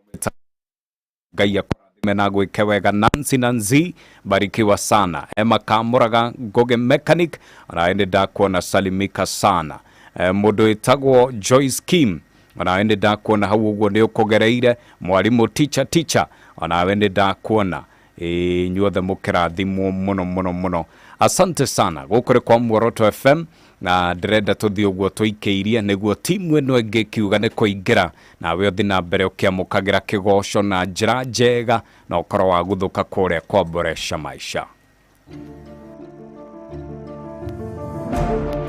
[SPEAKER 2] Ngai akũrathime na gwĩke wega. Nancy Nanzi, barikiwa sana. Emma Kamuraga Ngoge Mechanic, onawe nĩ ndakuona, salimika sana. Mũndũ wĩtagwo Joyce Kim, onawe nĩ ndakuona hau ũguo nĩ ũkũgereire. Mwarimũ teacher teacher, onawe nĩ ndakuona. Inyuothe mũkĩrathimwo mũno mũno mũno, asante sana. Gũkũ nĩ kwa Muoroto FM na ndĩrenda tũthiĩ ũguo tũikĩirie nĩguo timu ĩno ĩngĩ ĩkiuga nĩ kũingĩra, nawe ũthiĩ na mbere ũkĩamũkagĩra kĩgoco na njĩra njega na ũkorwo wa gũthũka kũrĩa kwa Boresha Maisha.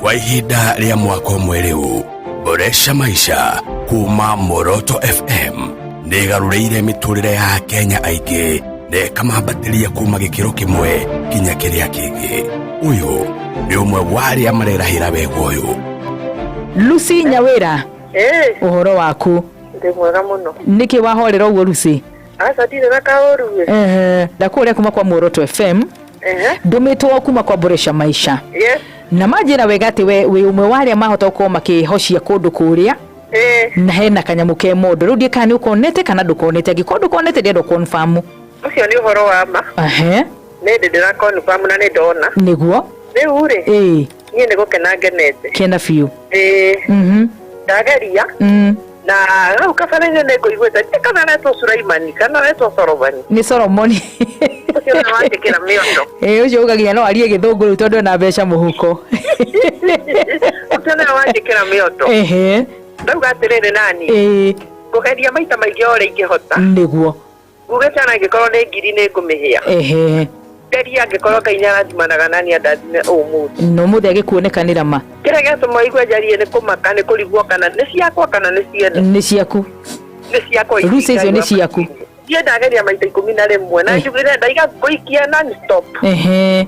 [SPEAKER 3] Kwa ihinda rĩa mwaka ũmwe rĩu, Boresha Maisha kuma Moroto FM nĩ ĩgarũrĩire mĩtũrĩre ya Kenya aingĩ na ĩkamambatĩria kuma gĩkĩro kĩmwe nginya kĩrĩa kĩngĩ. Ũyũ nĩ ũmwe wa arĩa marerahĩra wega ũyũ.
[SPEAKER 4] Lucy Nyawira.
[SPEAKER 9] Ĩĩ.
[SPEAKER 4] Ũhoro waku?
[SPEAKER 9] Ndĩ mwega mũno.
[SPEAKER 4] Nĩkĩ wahorera ũguo, Lucy?
[SPEAKER 9] Aca, ndirĩ na kaũru.
[SPEAKER 4] Ehe, ndakũrĩa kuma kwa Muoroto FM. Ndũmĩtwo kuma kwa Boresha Maisha.
[SPEAKER 9] Yes.
[SPEAKER 4] Na manjĩra wega atĩ we wĩ ũmwe wa arĩa mahota gũkorwo makĩhocia kũndũ kũrĩa na hena kanyamũ ke mondo. Rĩu ndiĩ kana nĩ ũkonete kana ndũkonete. Angĩkorwo ndũkonete, ndĩrenda confirm.
[SPEAKER 9] Ũcio nĩ ũhoro wa ma. Nĩ ndĩ ndĩra confirm na nĩ ndona.
[SPEAKER 4] Nĩguo.
[SPEAKER 9] Rĩu rĩ, niĩ nĩ gũkena ngenete.
[SPEAKER 4] Kena biũ.
[SPEAKER 9] Ĩĩ. Ndageria na hau kabere-inĩ nĩ ngũiguĩte ti kana aretwo Sulaimani kana aretwo Solomoni.
[SPEAKER 4] Nĩ Solomoni.
[SPEAKER 9] Ũcio nĩwe wanjĩkĩra mĩondo.
[SPEAKER 4] Ĩĩ, ũcio uga nginya no arie gĩthũngũ rĩu tondũ ena mbeca mũhuko.
[SPEAKER 9] Ũcio nĩwe wanjĩkĩra mĩondo. Ndauga atĩrĩrĩ, nani ngũgeria maita maingĩ o ũrĩa ingĩhota. Ngugĩte ona angĩkorwo nĩ ngiri nĩ ngũmĩhĩa. Ngeria angĩkorwo Ngai nĩ arathimanaga nani andathime ũmũthĩ.
[SPEAKER 4] No mũthĩ agĩkuonekanĩra ma.
[SPEAKER 9] Kĩrĩa gĩatũma igue njarie nĩ kũmaka, nĩ kũrigwo kana nĩ ciakwa kana nĩ ciene.
[SPEAKER 4] Nĩ ciaku.
[SPEAKER 9] Nĩ ciakwa ici.
[SPEAKER 4] Lucy, icio nĩ
[SPEAKER 9] Ngai.
[SPEAKER 4] ciaku.
[SPEAKER 9] Niĩ ndageria maita 11 na njugire ndaiga ngũikia non stop. Ĩĩ.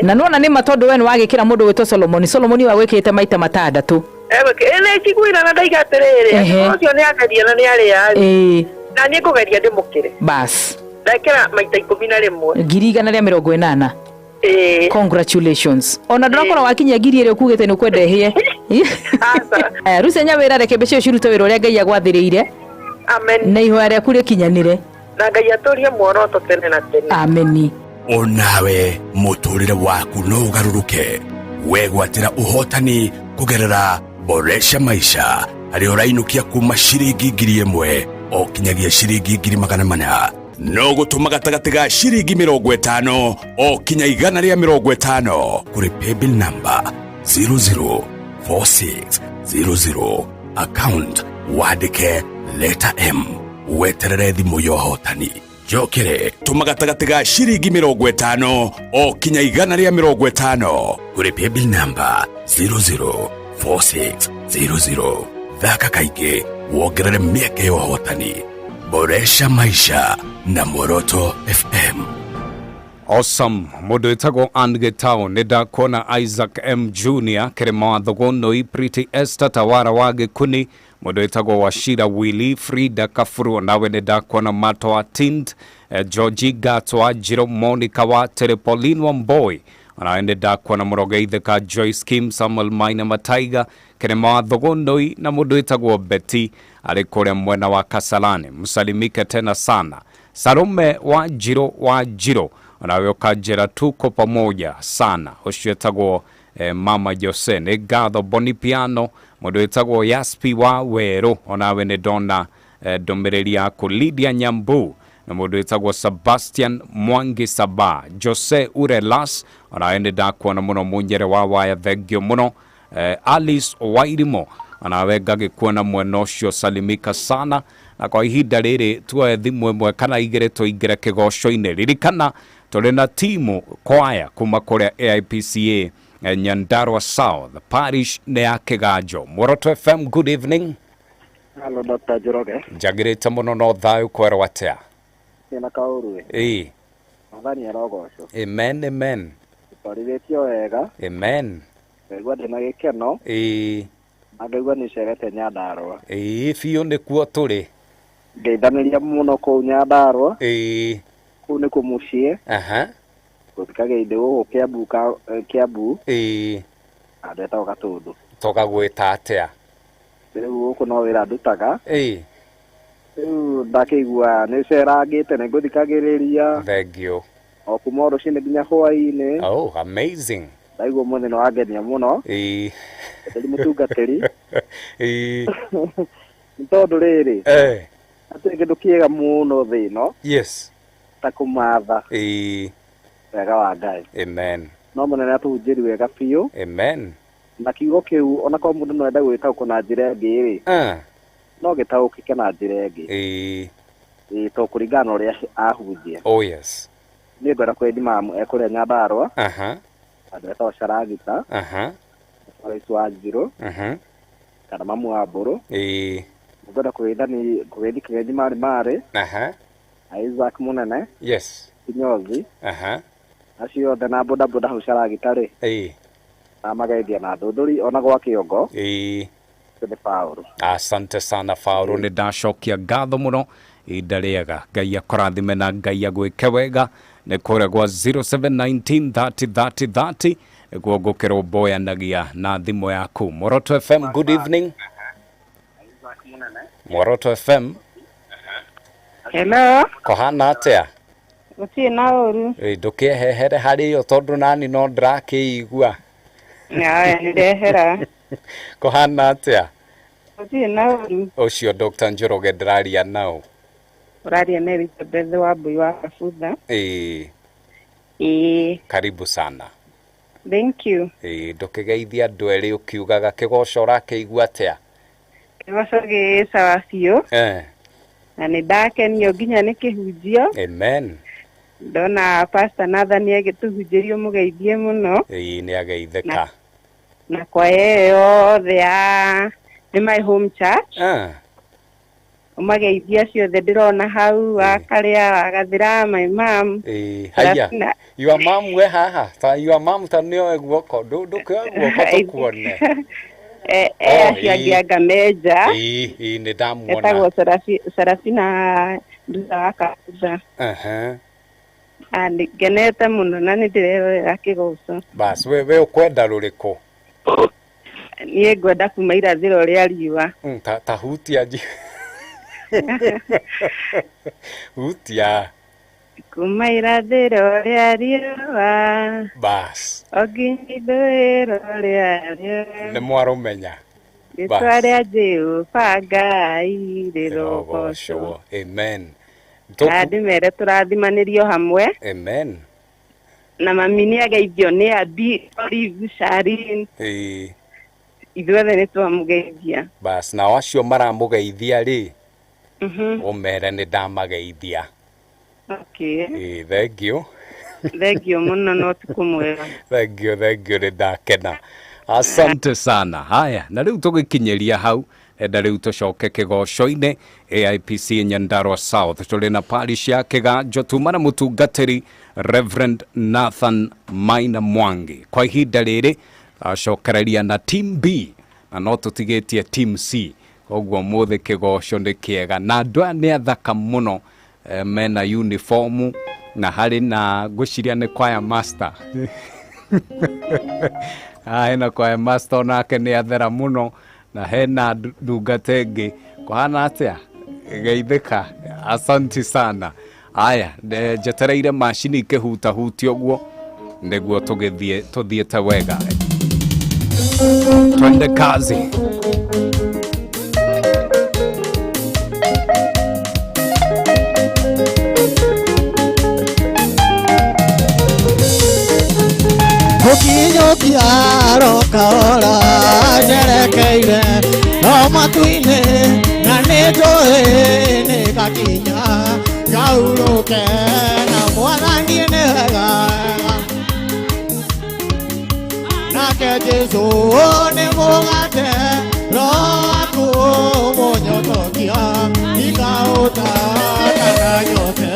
[SPEAKER 4] Na nona nĩ ma, tondũ we nĩ wagĩkĩra mũndũ wĩtwo Solomoni. Solomoni wagwĩkĩrĩte maita matandatũ.
[SPEAKER 9] Ĩĩ, nĩ njiguire na ndaiga atĩrĩrĩ, ũcio nĩ ageria na nĩ arĩa na niĩ ngũgeria ndĩmũkĩre.
[SPEAKER 4] Bas.
[SPEAKER 9] Ndekĩra maita 11.
[SPEAKER 4] 180,000.
[SPEAKER 9] Ĩĩ.
[SPEAKER 4] Congratulations, ona ndũrakorwo wakinyia ngiri ĩrĩa ũkugĩte nĩ ũkwenda ĩhĩe.
[SPEAKER 9] Aca.
[SPEAKER 4] Aya, Lucy Nyawĩra, reke mbeca icio cirute wĩra ũrĩa Ngai agwathĩrĩire.
[SPEAKER 9] Amen.
[SPEAKER 4] Na ihoya rĩaku rĩkinyanĩre.
[SPEAKER 9] Na Ngai atũrie muoroto tene na tene.
[SPEAKER 4] Ameni.
[SPEAKER 3] Onawe mũtũrĩre waku no ũgarũrũke wegwatĩra ũhotani kũgerera Boresha Maisha, harĩa ũrainũkia kuma ciringi 1,000 o kinyagia ciringi 400,000, no gũtũma gatagatĩ ga ciringi 50 o kinya 150 kũrĩ paybill number 004600, account wandĩke letter M, weterere thimũ ya ũhotani. Njokere, tũma gatagatĩ ga ciringi 50 o kinya 150 kũrĩ paybill number 004600. Thaka kaingĩ wongerere mĩeke ya ũhotani. Boresha Maisha na Moroto FM.
[SPEAKER 2] Awesome. Mũndũ wĩtagwo Ann Gĩtao nĩ ndakuona, Isaac M Junior Kĩrĩma wa Thogonoi, Pretty Esther Tawara wa Gĩkuni, mũndũ wĩtagwo Washira Willy, Frida Kafuru, nawe nĩ ndakuona, Mato wa Tint, Georgie Gato wa Njiro, Monica wa Tere, Pauline Wamboi, onawe nĩ ndakuona, Mũrogeithĩka Joyce Kim, Samuel Maina Mataiga Kĩrĩma wa Thogonoi, na mũndũ wĩtagwo Betty arĩ kũrĩa mwena wa Kasalani, msalimike tena sana. Salome wa Njiro wa Njiro, Onawe ũkanjĩra tuko pamoja sana. Ũcio etagwo Mama Jose. Nĩ ngatho Bonipiano. Mũndũ wĩtagwo Yaspi wa Werũ, onawe nĩ ndona ndũmĩrĩri yaku. Lydia Nyambu na mũndũ wĩtagwo Sebastian Mwangi Saba, Jose Urelas, onawe nĩ ndakuona mũno. Munyere wa waya, thengio mũno. Alice Wairimo, onawe ngagĩkuona mwena ũcio, salimika sana. Na kwa ihinda rĩrĩ tuoe thimũ ĩmwe kana igĩrĩ tũingĩre kĩgoco-inĩ. Ririkana tũrĩ na timu kwaya kuma kũrĩa AIPCA Nyandarua South Parish nĩ ya Kĩganjo. Muoroto FM, good evening.
[SPEAKER 8] Hello, Dr. Njoroge.
[SPEAKER 2] Njagĩrĩte mũno, no thayũ, kwerwo atĩa?
[SPEAKER 8] Ĩna kaũru.
[SPEAKER 2] Ĩĩ.
[SPEAKER 8] Mwathani arogocwo.
[SPEAKER 2] Amen, amen.
[SPEAKER 8] Twarithĩtio wega.
[SPEAKER 2] Amen.
[SPEAKER 8] Ngaigua ndĩna gĩkeno.
[SPEAKER 2] Ĩĩ.
[SPEAKER 8] Na ngaigua nĩcerete Nyandarũa.
[SPEAKER 2] Ĩĩ biũ, nĩkuo tũrĩ.
[SPEAKER 8] Ngeithanĩria mũno kũu Nyandarũa.
[SPEAKER 2] Ĩĩ.
[SPEAKER 8] Kũu nĩkuo mũciĩ.
[SPEAKER 2] Aha.
[SPEAKER 8] Gũthikagĩria ndĩ gũkũ Kiambu Kiambu.
[SPEAKER 2] Ĩĩ.
[SPEAKER 8] Handũ hetagwo Gatũndũ.
[SPEAKER 2] Tũgagwĩta atĩa?
[SPEAKER 8] Rĩu gũkũ no wĩra ndutaga.
[SPEAKER 2] Ĩĩ.
[SPEAKER 8] Rĩu ndakĩigua nĩcerangĩte, nĩngũthikagĩrĩria.
[SPEAKER 2] Thengio.
[SPEAKER 8] O kuma o rũcinĩ nginya hwaĩ-inĩ.
[SPEAKER 2] Oh, amazing.
[SPEAKER 8] Ndaigua ũmũthĩ nĩwangenia mũno.
[SPEAKER 2] Ĩĩ.
[SPEAKER 8] Ndĩ mũtungatĩri.
[SPEAKER 2] Ĩĩ.
[SPEAKER 8] Nĩ tondũ rĩrĩ,
[SPEAKER 2] Eh.
[SPEAKER 8] hatirĩ kĩndũ kĩega mũno thĩ ĩno
[SPEAKER 2] Yes.
[SPEAKER 8] ta kũmatha
[SPEAKER 2] Ĩĩ.
[SPEAKER 8] wega wa Ngai.
[SPEAKER 2] Amen.
[SPEAKER 8] No mũnene atũhunjĩri wega biũ.
[SPEAKER 2] Amen.
[SPEAKER 8] Na kiugo kĩu ona korwo mũndũ no ende gwĩtaũkwo na njĩra ĩngĩ rĩ, no gĩtaũkĩke na njĩra ĩngĩ.
[SPEAKER 2] Ĩĩ.
[SPEAKER 8] Ĩĩ, to kũringana na ũrĩa ahunjia.
[SPEAKER 2] Oh yes.
[SPEAKER 8] Niĩ ngwenda kwendi mamu ekũrĩa Nyandarũa,
[SPEAKER 2] Aha.
[SPEAKER 8] handũ hetagwo Caragita,
[SPEAKER 2] Aha.
[SPEAKER 8] Rais wa Njirũ, kana mamu wa Mbũrũ.
[SPEAKER 2] Ĩĩ.
[SPEAKER 8] Ngwenda kũgeithĩ kĩgethi marĩ marĩ,
[SPEAKER 2] Aha.
[SPEAKER 8] Isaac Mũnene,
[SPEAKER 2] Yes.
[SPEAKER 8] Kinyozi,
[SPEAKER 2] Aha.
[SPEAKER 8] acio othe na bodaboda hau Caragita rĩ,
[SPEAKER 2] Ĩĩ.
[SPEAKER 8] na magaithia na ndũndũri ona gwa kĩongo.
[SPEAKER 2] Ĩĩ.
[SPEAKER 8] Ũcio nĩ Paũlũ.
[SPEAKER 2] Asante sana Paũlũ, nĩ ndacokia ngatho mũno. Ihinda rĩega, Ngai akũrathime na Ngai agwĩke wega. Nĩ kũrĩa gwa 0719 30 30 30 nĩguo ngũkĩrũmbũyanagia na thimũ yaku. Moroto FM, good evening. Moroto FM.
[SPEAKER 11] Hello.
[SPEAKER 2] Kũhana atĩa?
[SPEAKER 11] Gũtirĩ na ũru.
[SPEAKER 2] Ĩ, ndũkĩehehere harĩ yo tondũ nani no ndĩrakĩigua.
[SPEAKER 11] Aya, nĩndehera.
[SPEAKER 2] Kũhana atĩa?
[SPEAKER 11] Gũtirĩ na ũru.
[SPEAKER 2] Ũcio Dr. Njoroge ndĩraria nao.
[SPEAKER 11] Ũraria na Elizabeth Wambui wa Kabutha.
[SPEAKER 2] Ĩĩ.
[SPEAKER 11] Ĩĩ.
[SPEAKER 2] Karibu sana.
[SPEAKER 11] Thank you.
[SPEAKER 2] Ĩĩ, ndũkĩgeithia andũ erĩ ũkiugaga kĩgoco ũrakĩigua atĩa?
[SPEAKER 11] Kĩgoco gĩ sawa biũ.
[SPEAKER 2] Eh.
[SPEAKER 11] Na nĩ ndakenio nginya nĩ kĩhunjio.
[SPEAKER 2] Amen.
[SPEAKER 11] Ndona Pastor Nathan agĩtũhunjĩria, mũgeithie mũno.
[SPEAKER 2] Ĩĩ, nĩ ageithĩka.
[SPEAKER 11] Na kwaya ĩyo yothe ya nĩ my home church.
[SPEAKER 2] Ah.
[SPEAKER 11] Ũmageithia acio othe ndĩrona hau, wa Karĩa, wa Gathira, my mom.
[SPEAKER 2] Ĩĩ, haya.
[SPEAKER 11] Serafina.
[SPEAKER 2] Your mom we haha, ta your mom ta nĩoe guoko, ndũkĩoe guoko tũkuone.
[SPEAKER 11] Eh, acio angĩ anga menja.
[SPEAKER 2] Ĩĩ, nĩ ndamuona.
[SPEAKER 11] Etagwo Serafina Nduta wa Kabutha.
[SPEAKER 2] Aha.
[SPEAKER 11] Ah, nĩ ngenete mũno na nĩ ndĩrerorera kĩgoco.
[SPEAKER 2] Bas, we ũkwenda rũrĩkũ?
[SPEAKER 11] Niĩ ngwenda kuma irathĩro rĩa riũa.
[SPEAKER 2] Ta hutia nji. Hutia.
[SPEAKER 11] Kuma irathĩro rĩa riũa
[SPEAKER 2] Bas,
[SPEAKER 11] o nginya ithũĩro rĩa riũa,
[SPEAKER 2] nĩ mwarũmenya.
[SPEAKER 11] Rĩtwa rĩa Jehova Ngai rĩrogocwo.
[SPEAKER 2] Rĩrogocwo. Amen.
[SPEAKER 11] Na ndĩmere tũrathimanĩrio hamwe.
[SPEAKER 2] Amen.
[SPEAKER 11] Na mami nĩ ageithio nĩ Abi, Olive, Sharin.
[SPEAKER 2] Ĩĩ.
[SPEAKER 11] Ithuothe nĩ twamũgeithia.
[SPEAKER 2] Bas, nao acio maramũgeithia rĩ, ũmere nĩ ndamageithia.
[SPEAKER 11] Okay.
[SPEAKER 2] Ĩĩ, thank you.
[SPEAKER 11] Thengio mũno na ũtukũ mwega.
[SPEAKER 2] Thank you, thank you, nĩ ndakena, asante sana. Haya, na rĩu tũgĩkinyĩria hau, enda rĩu tũcoke kĩgoco-inĩ. AIPC Nyandarua South, tũrĩ na parish ya Kĩganjo, tuma na mũtungatĩri Reverend Nathan Maina Mwangi. Kwa ihinda rĩrĩ acokereria na team B, na no tũtigĩtie team C, koguo mũthĩ kĩgoco nĩ kĩega na andũ aya nĩ athaka mũno. Mena uniformu na harĩ na ngwĩciria nĩ choir master. Ah, hena choir master onake nĩ athera mũno, na hena ndungata ĩngĩ. Kũhana atĩa? Geithĩka. Asanti sana. Aya, njetereire macini ikĩhutahutia ũguo nĩguo tũgĩthiĩ tũthiĩte wega. Twende kazi.
[SPEAKER 5] Gũkinyũkia rokahora njerekeire no matu-inĩ na nĩ njũĩ nĩ ngakinya ngaurũke na mwathani nĩ wega nake Jesũ nĩ mũgate roho waku mũnyotokia ikaũta kana nyote.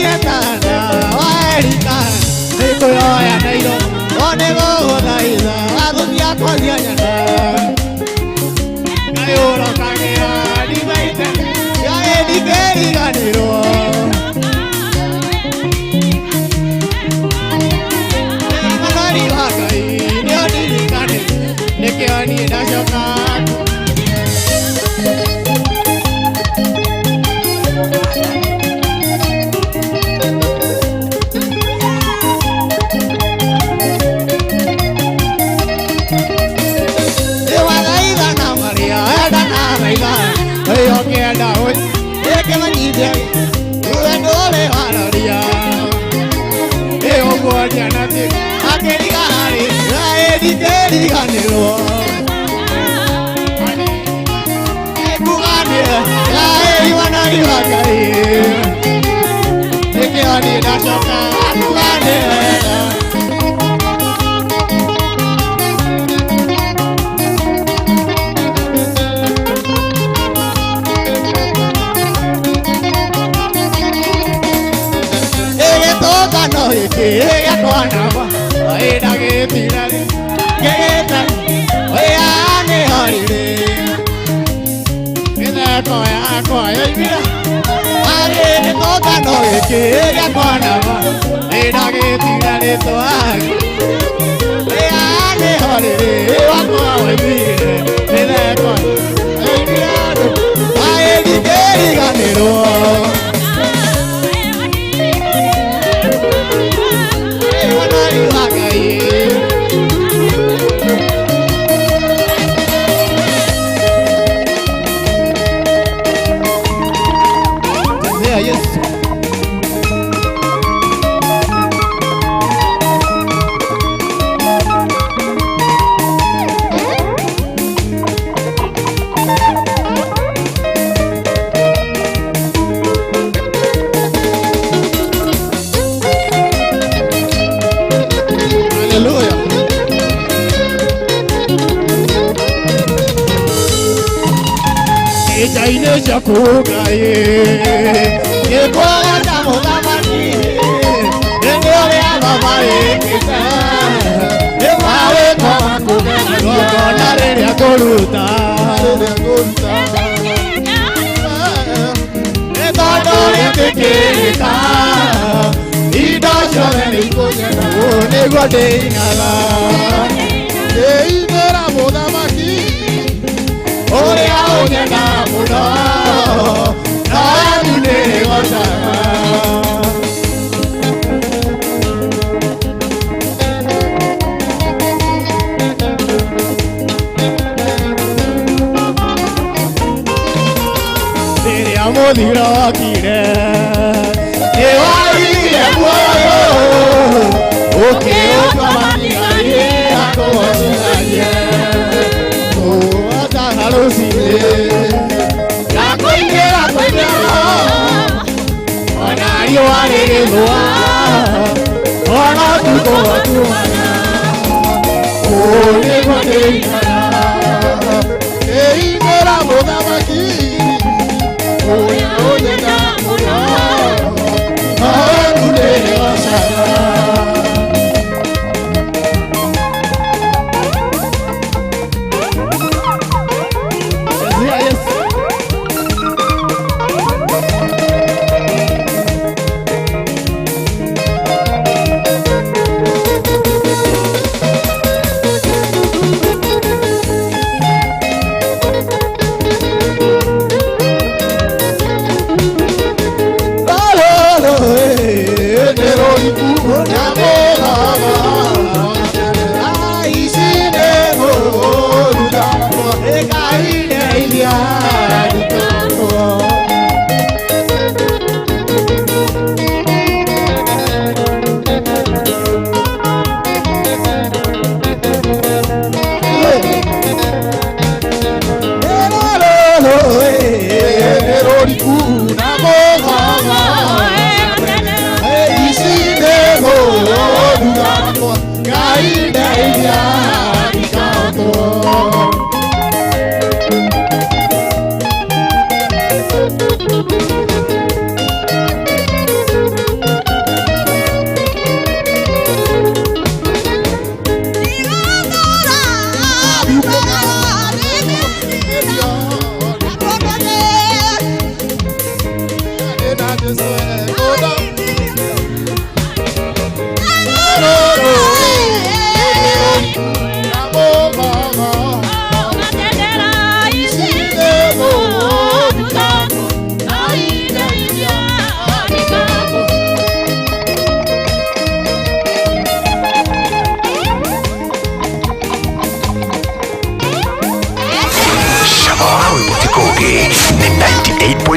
[SPEAKER 5] Tana wa Erikana nĩngũyoya na iromo o nĩgũgũthaitha athũthi akwa cianyona Ngai ũrokagĩra ndimaite Ngai ndingĩriganĩrwo Manori wa Ngai nĩũndirikane nĩkĩo niĩ ndacoka.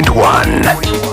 [SPEAKER 3] 101.1.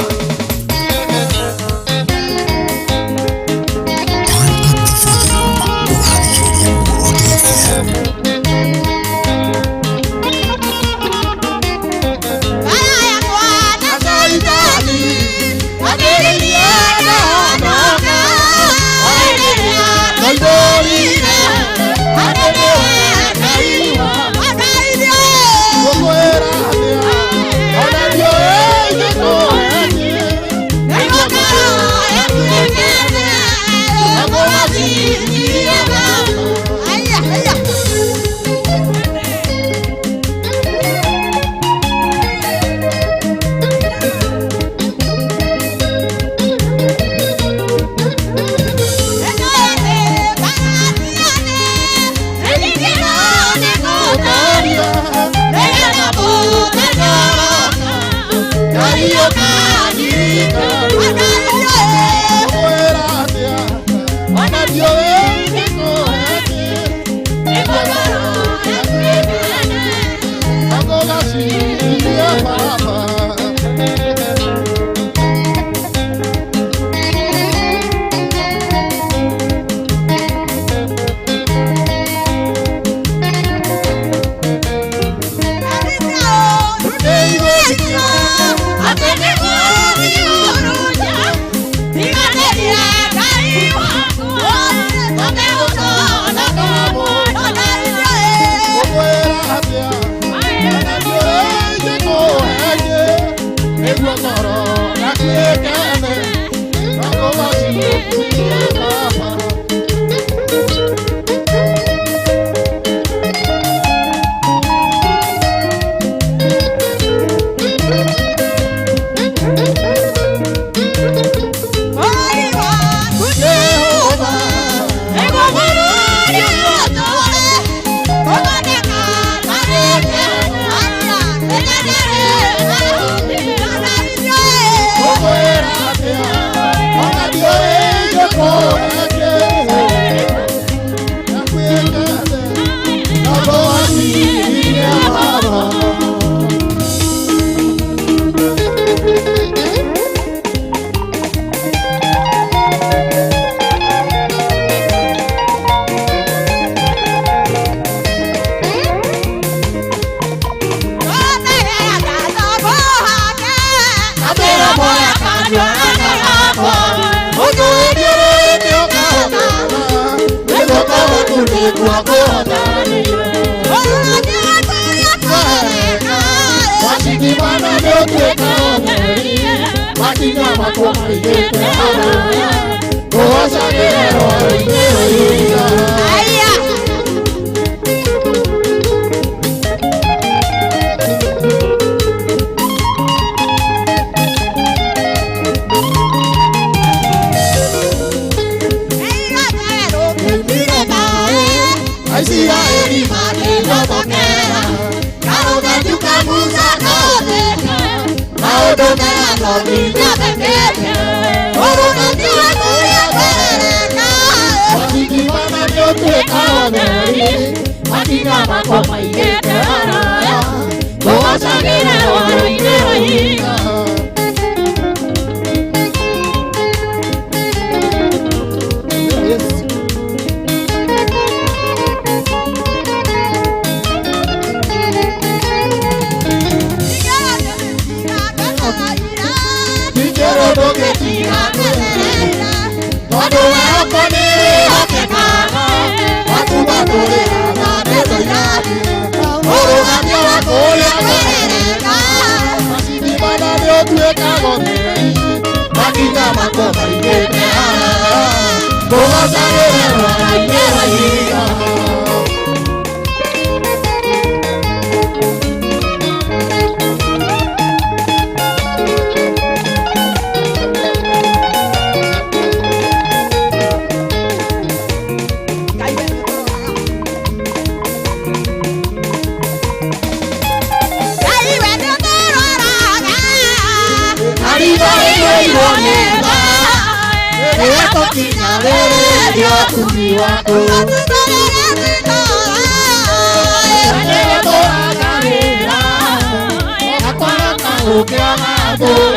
[SPEAKER 5] Hallelujah.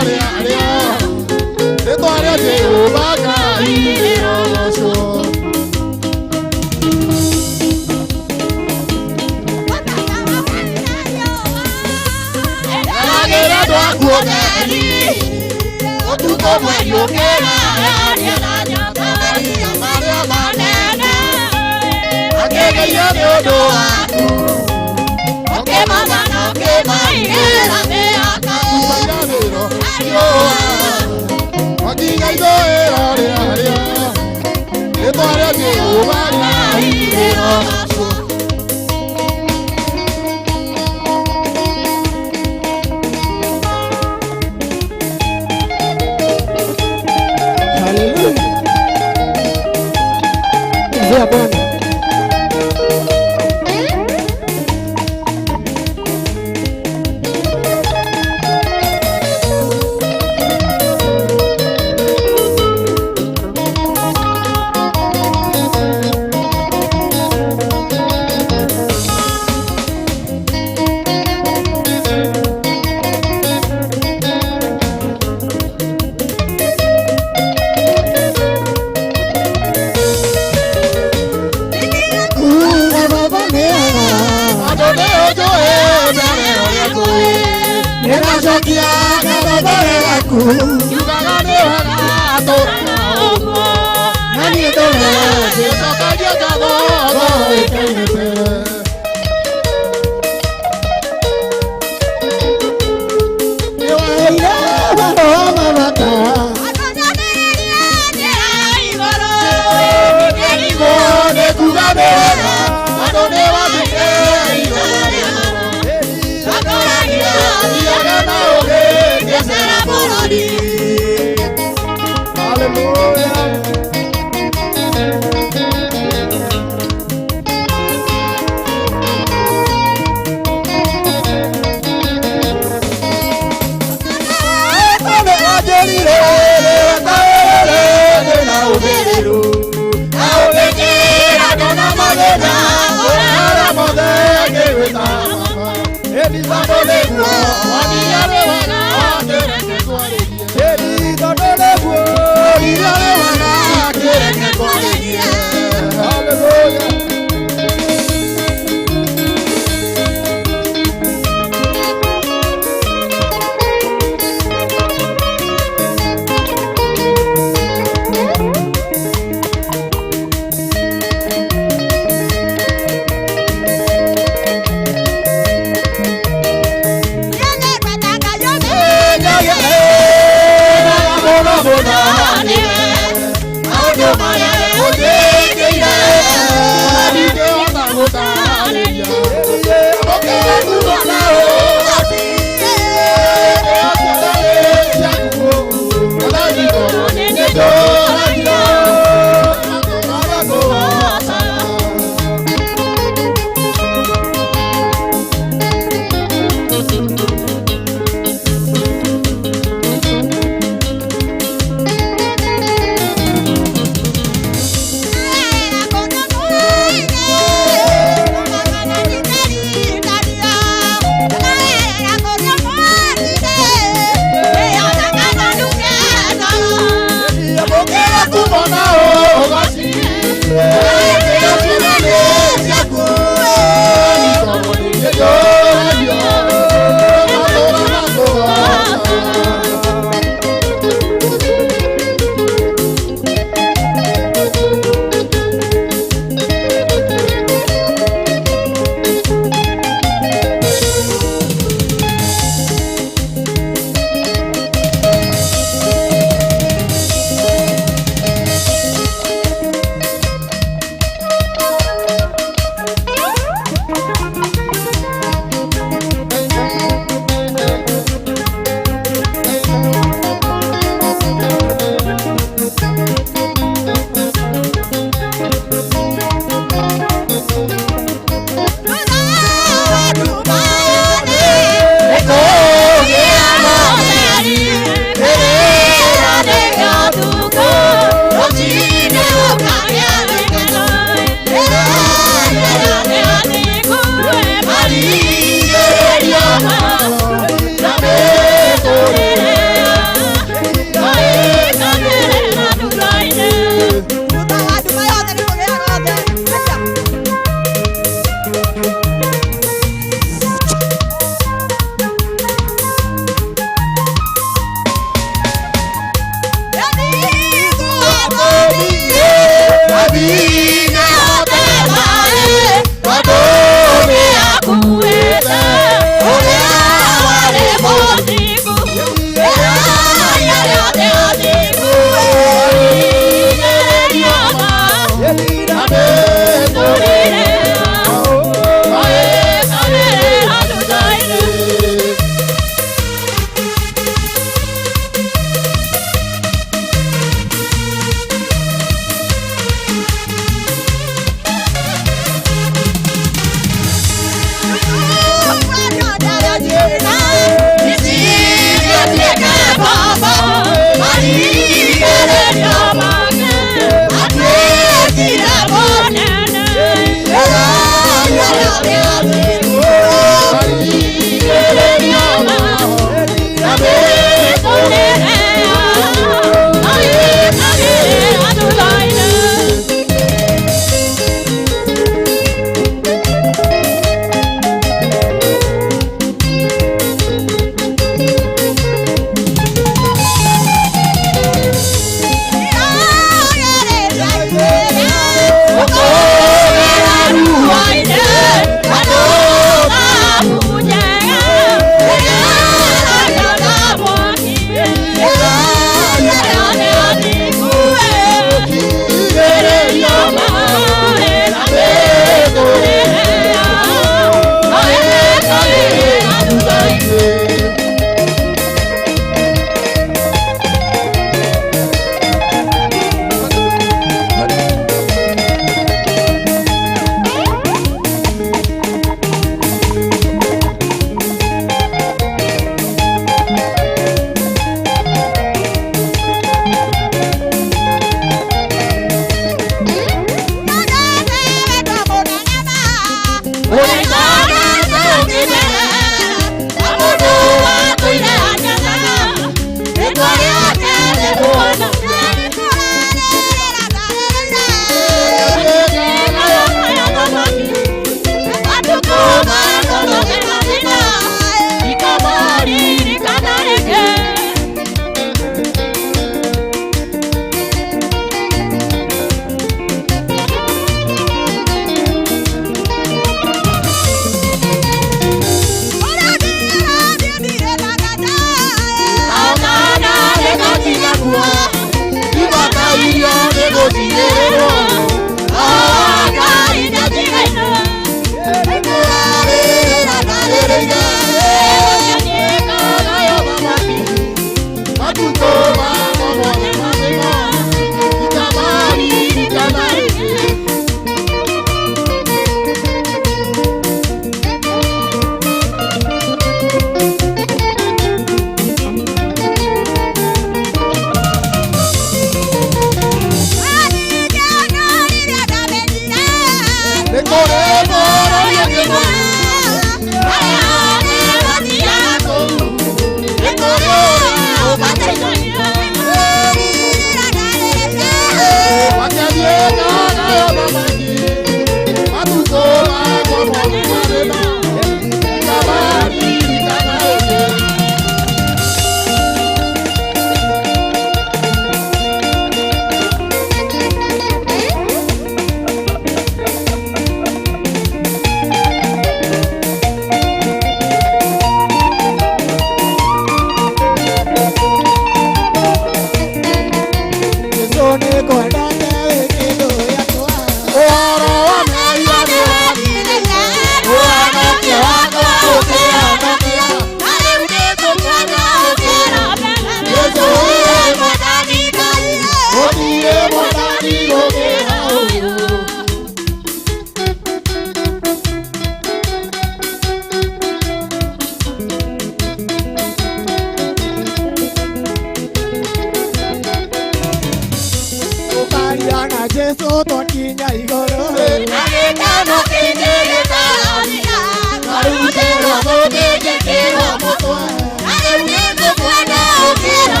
[SPEAKER 5] Jesu twakinya igũrũ.
[SPEAKER 12] Na gĩkeno kĩingĩ gĩtarathira, twarutĩrwo tũngĩnjĩkĩrwo mũtwe. Na rĩu nĩngũkwenda ũkĩra,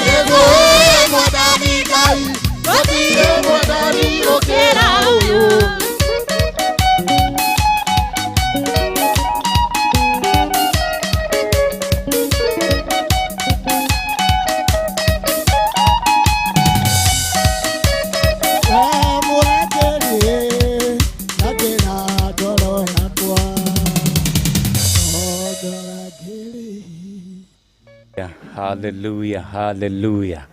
[SPEAKER 12] Jesu wĩ Mwathani Ngai, gũtirĩ Mwathani gũkĩra ũyũ.
[SPEAKER 5] We mũrangĩri, rangĩra ngoro yakwa. O ngorangĩri.
[SPEAKER 2] Hallelujah, hallelujah.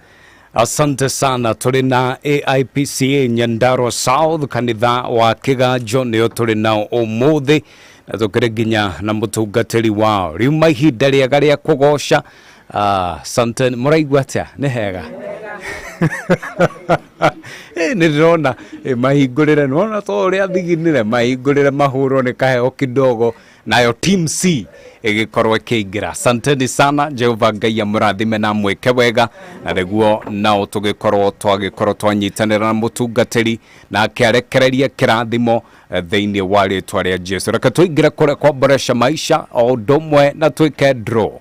[SPEAKER 2] Asante sana. Tũrĩ na AIPCA Nyandarua South, kanitha wa Kĩganjo nĩo tũrĩ nao ũmũthĩ, na tũkĩrĩ nginya na mũtungatĩri wao. Riuma ihinda rĩega rĩa kũgoca. Asante. Mũraigua atĩa? Nĩ hega. Nĩ ndĩrona mahingũrĩre, nĩwona to ũrĩa thiginire mahingũrĩre mahũrwo nĩ kaheo kidogo, nayo team C ĩgĩkorwo ĩkĩingĩra. Asanteni sana. Jehova Ngai amũrathime na mwĩke wega, na nĩguo nao tũgĩkorwo twagĩkorwo twanyitanĩra na mũtungatĩri nake arekererie kĩrathimo thĩinĩ wa rĩtwa rĩa Jesu. Reke tũingĩre kũrĩa kwa Boresha Maisha o ũndũ ũmwe na twĩke draw.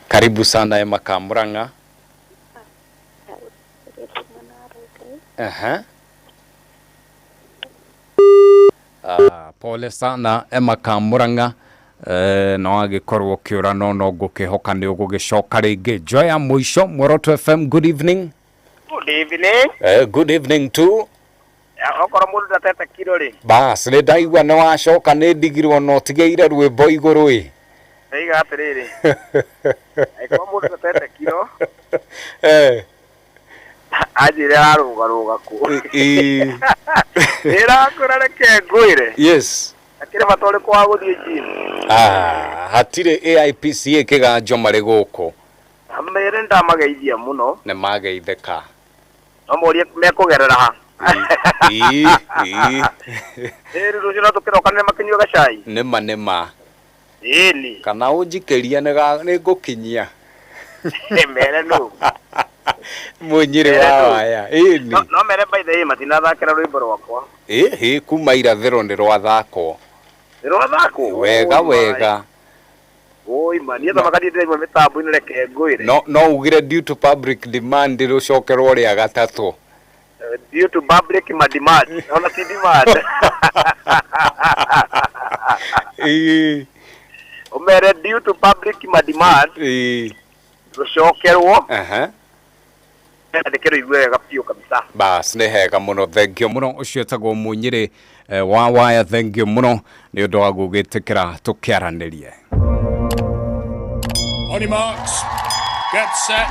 [SPEAKER 2] Karibu sana Emma Kamurang'a. Aha. Pole sana Emma Kamurang'a. No agĩkorwo ũkĩũra no no ngũkĩhoka nĩ ũgũgĩcoka rĩngĩ. Joya mũico, Muoroto FM, good evening.
[SPEAKER 13] Good evening.
[SPEAKER 2] Good evening too.
[SPEAKER 13] Okorwo mũndũ ndatete kiro rĩ.
[SPEAKER 2] Bas, nĩ ndaigua nĩ wacoka, nĩ ndigirwo no ũtigĩire rwĩmbo igũrũ ĩ.
[SPEAKER 13] Ndaiga atĩrĩrĩ. Angĩkorwo mũndũ ndatete kiro anjĩre ararũgarũga kũ. Ĩrakũra reke ngwĩre.
[SPEAKER 2] Yes.
[SPEAKER 13] Akĩrĩ bata ũrĩkũ wa gũthiĩ gym?
[SPEAKER 2] Hatirĩ AIPCA Kĩganjo marĩ gũkũ.
[SPEAKER 13] Mere ndamageithia mũno.
[SPEAKER 2] Nĩ mageithĩka.
[SPEAKER 13] No morie mekũgerera ha.
[SPEAKER 2] Ii, ii.
[SPEAKER 13] Ĩ rĩu rũciũ no tũkĩrokanĩre makĩnyua gacai.
[SPEAKER 2] Nĩma nĩma.
[SPEAKER 13] Ĩni.
[SPEAKER 2] Kana ũnjikĩria nĩ ngũkinyia.
[SPEAKER 13] Mere nũ.
[SPEAKER 2] Mũnyĩrĩ wa waya. Ĩni.
[SPEAKER 13] No mere by the way matinathakĩra rwĩmbo rwakwa.
[SPEAKER 2] Ĩhĩ, kuma irathĩro nĩ rwathakwo.
[SPEAKER 13] Nĩ rwathakwo?
[SPEAKER 2] Wega wega.
[SPEAKER 13] Oi ma, niĩ thamaka ndiĩ ndĩraigua mĩtambo-inĩ reke ngwĩre.
[SPEAKER 2] No ugire due to public demand rũcokerwo rĩa gatatũ.
[SPEAKER 13] Due to public demand. Ona ti demand.
[SPEAKER 2] Ĩĩ.
[SPEAKER 13] Ũmere due to public demand.
[SPEAKER 2] Ĩĩ.
[SPEAKER 13] Rũcokerwo.
[SPEAKER 2] Aha.
[SPEAKER 13] Andĩke rũigue wega biũ kabisa.
[SPEAKER 2] Bas, nĩ hega mũno, thengio mũno. Ũcio etagwo Mũnyĩrĩ wa waya, thengio mũno nĩ ũndũ wa gũgĩtĩkĩra tũkĩaranĩrie.
[SPEAKER 14] On your marks, get set,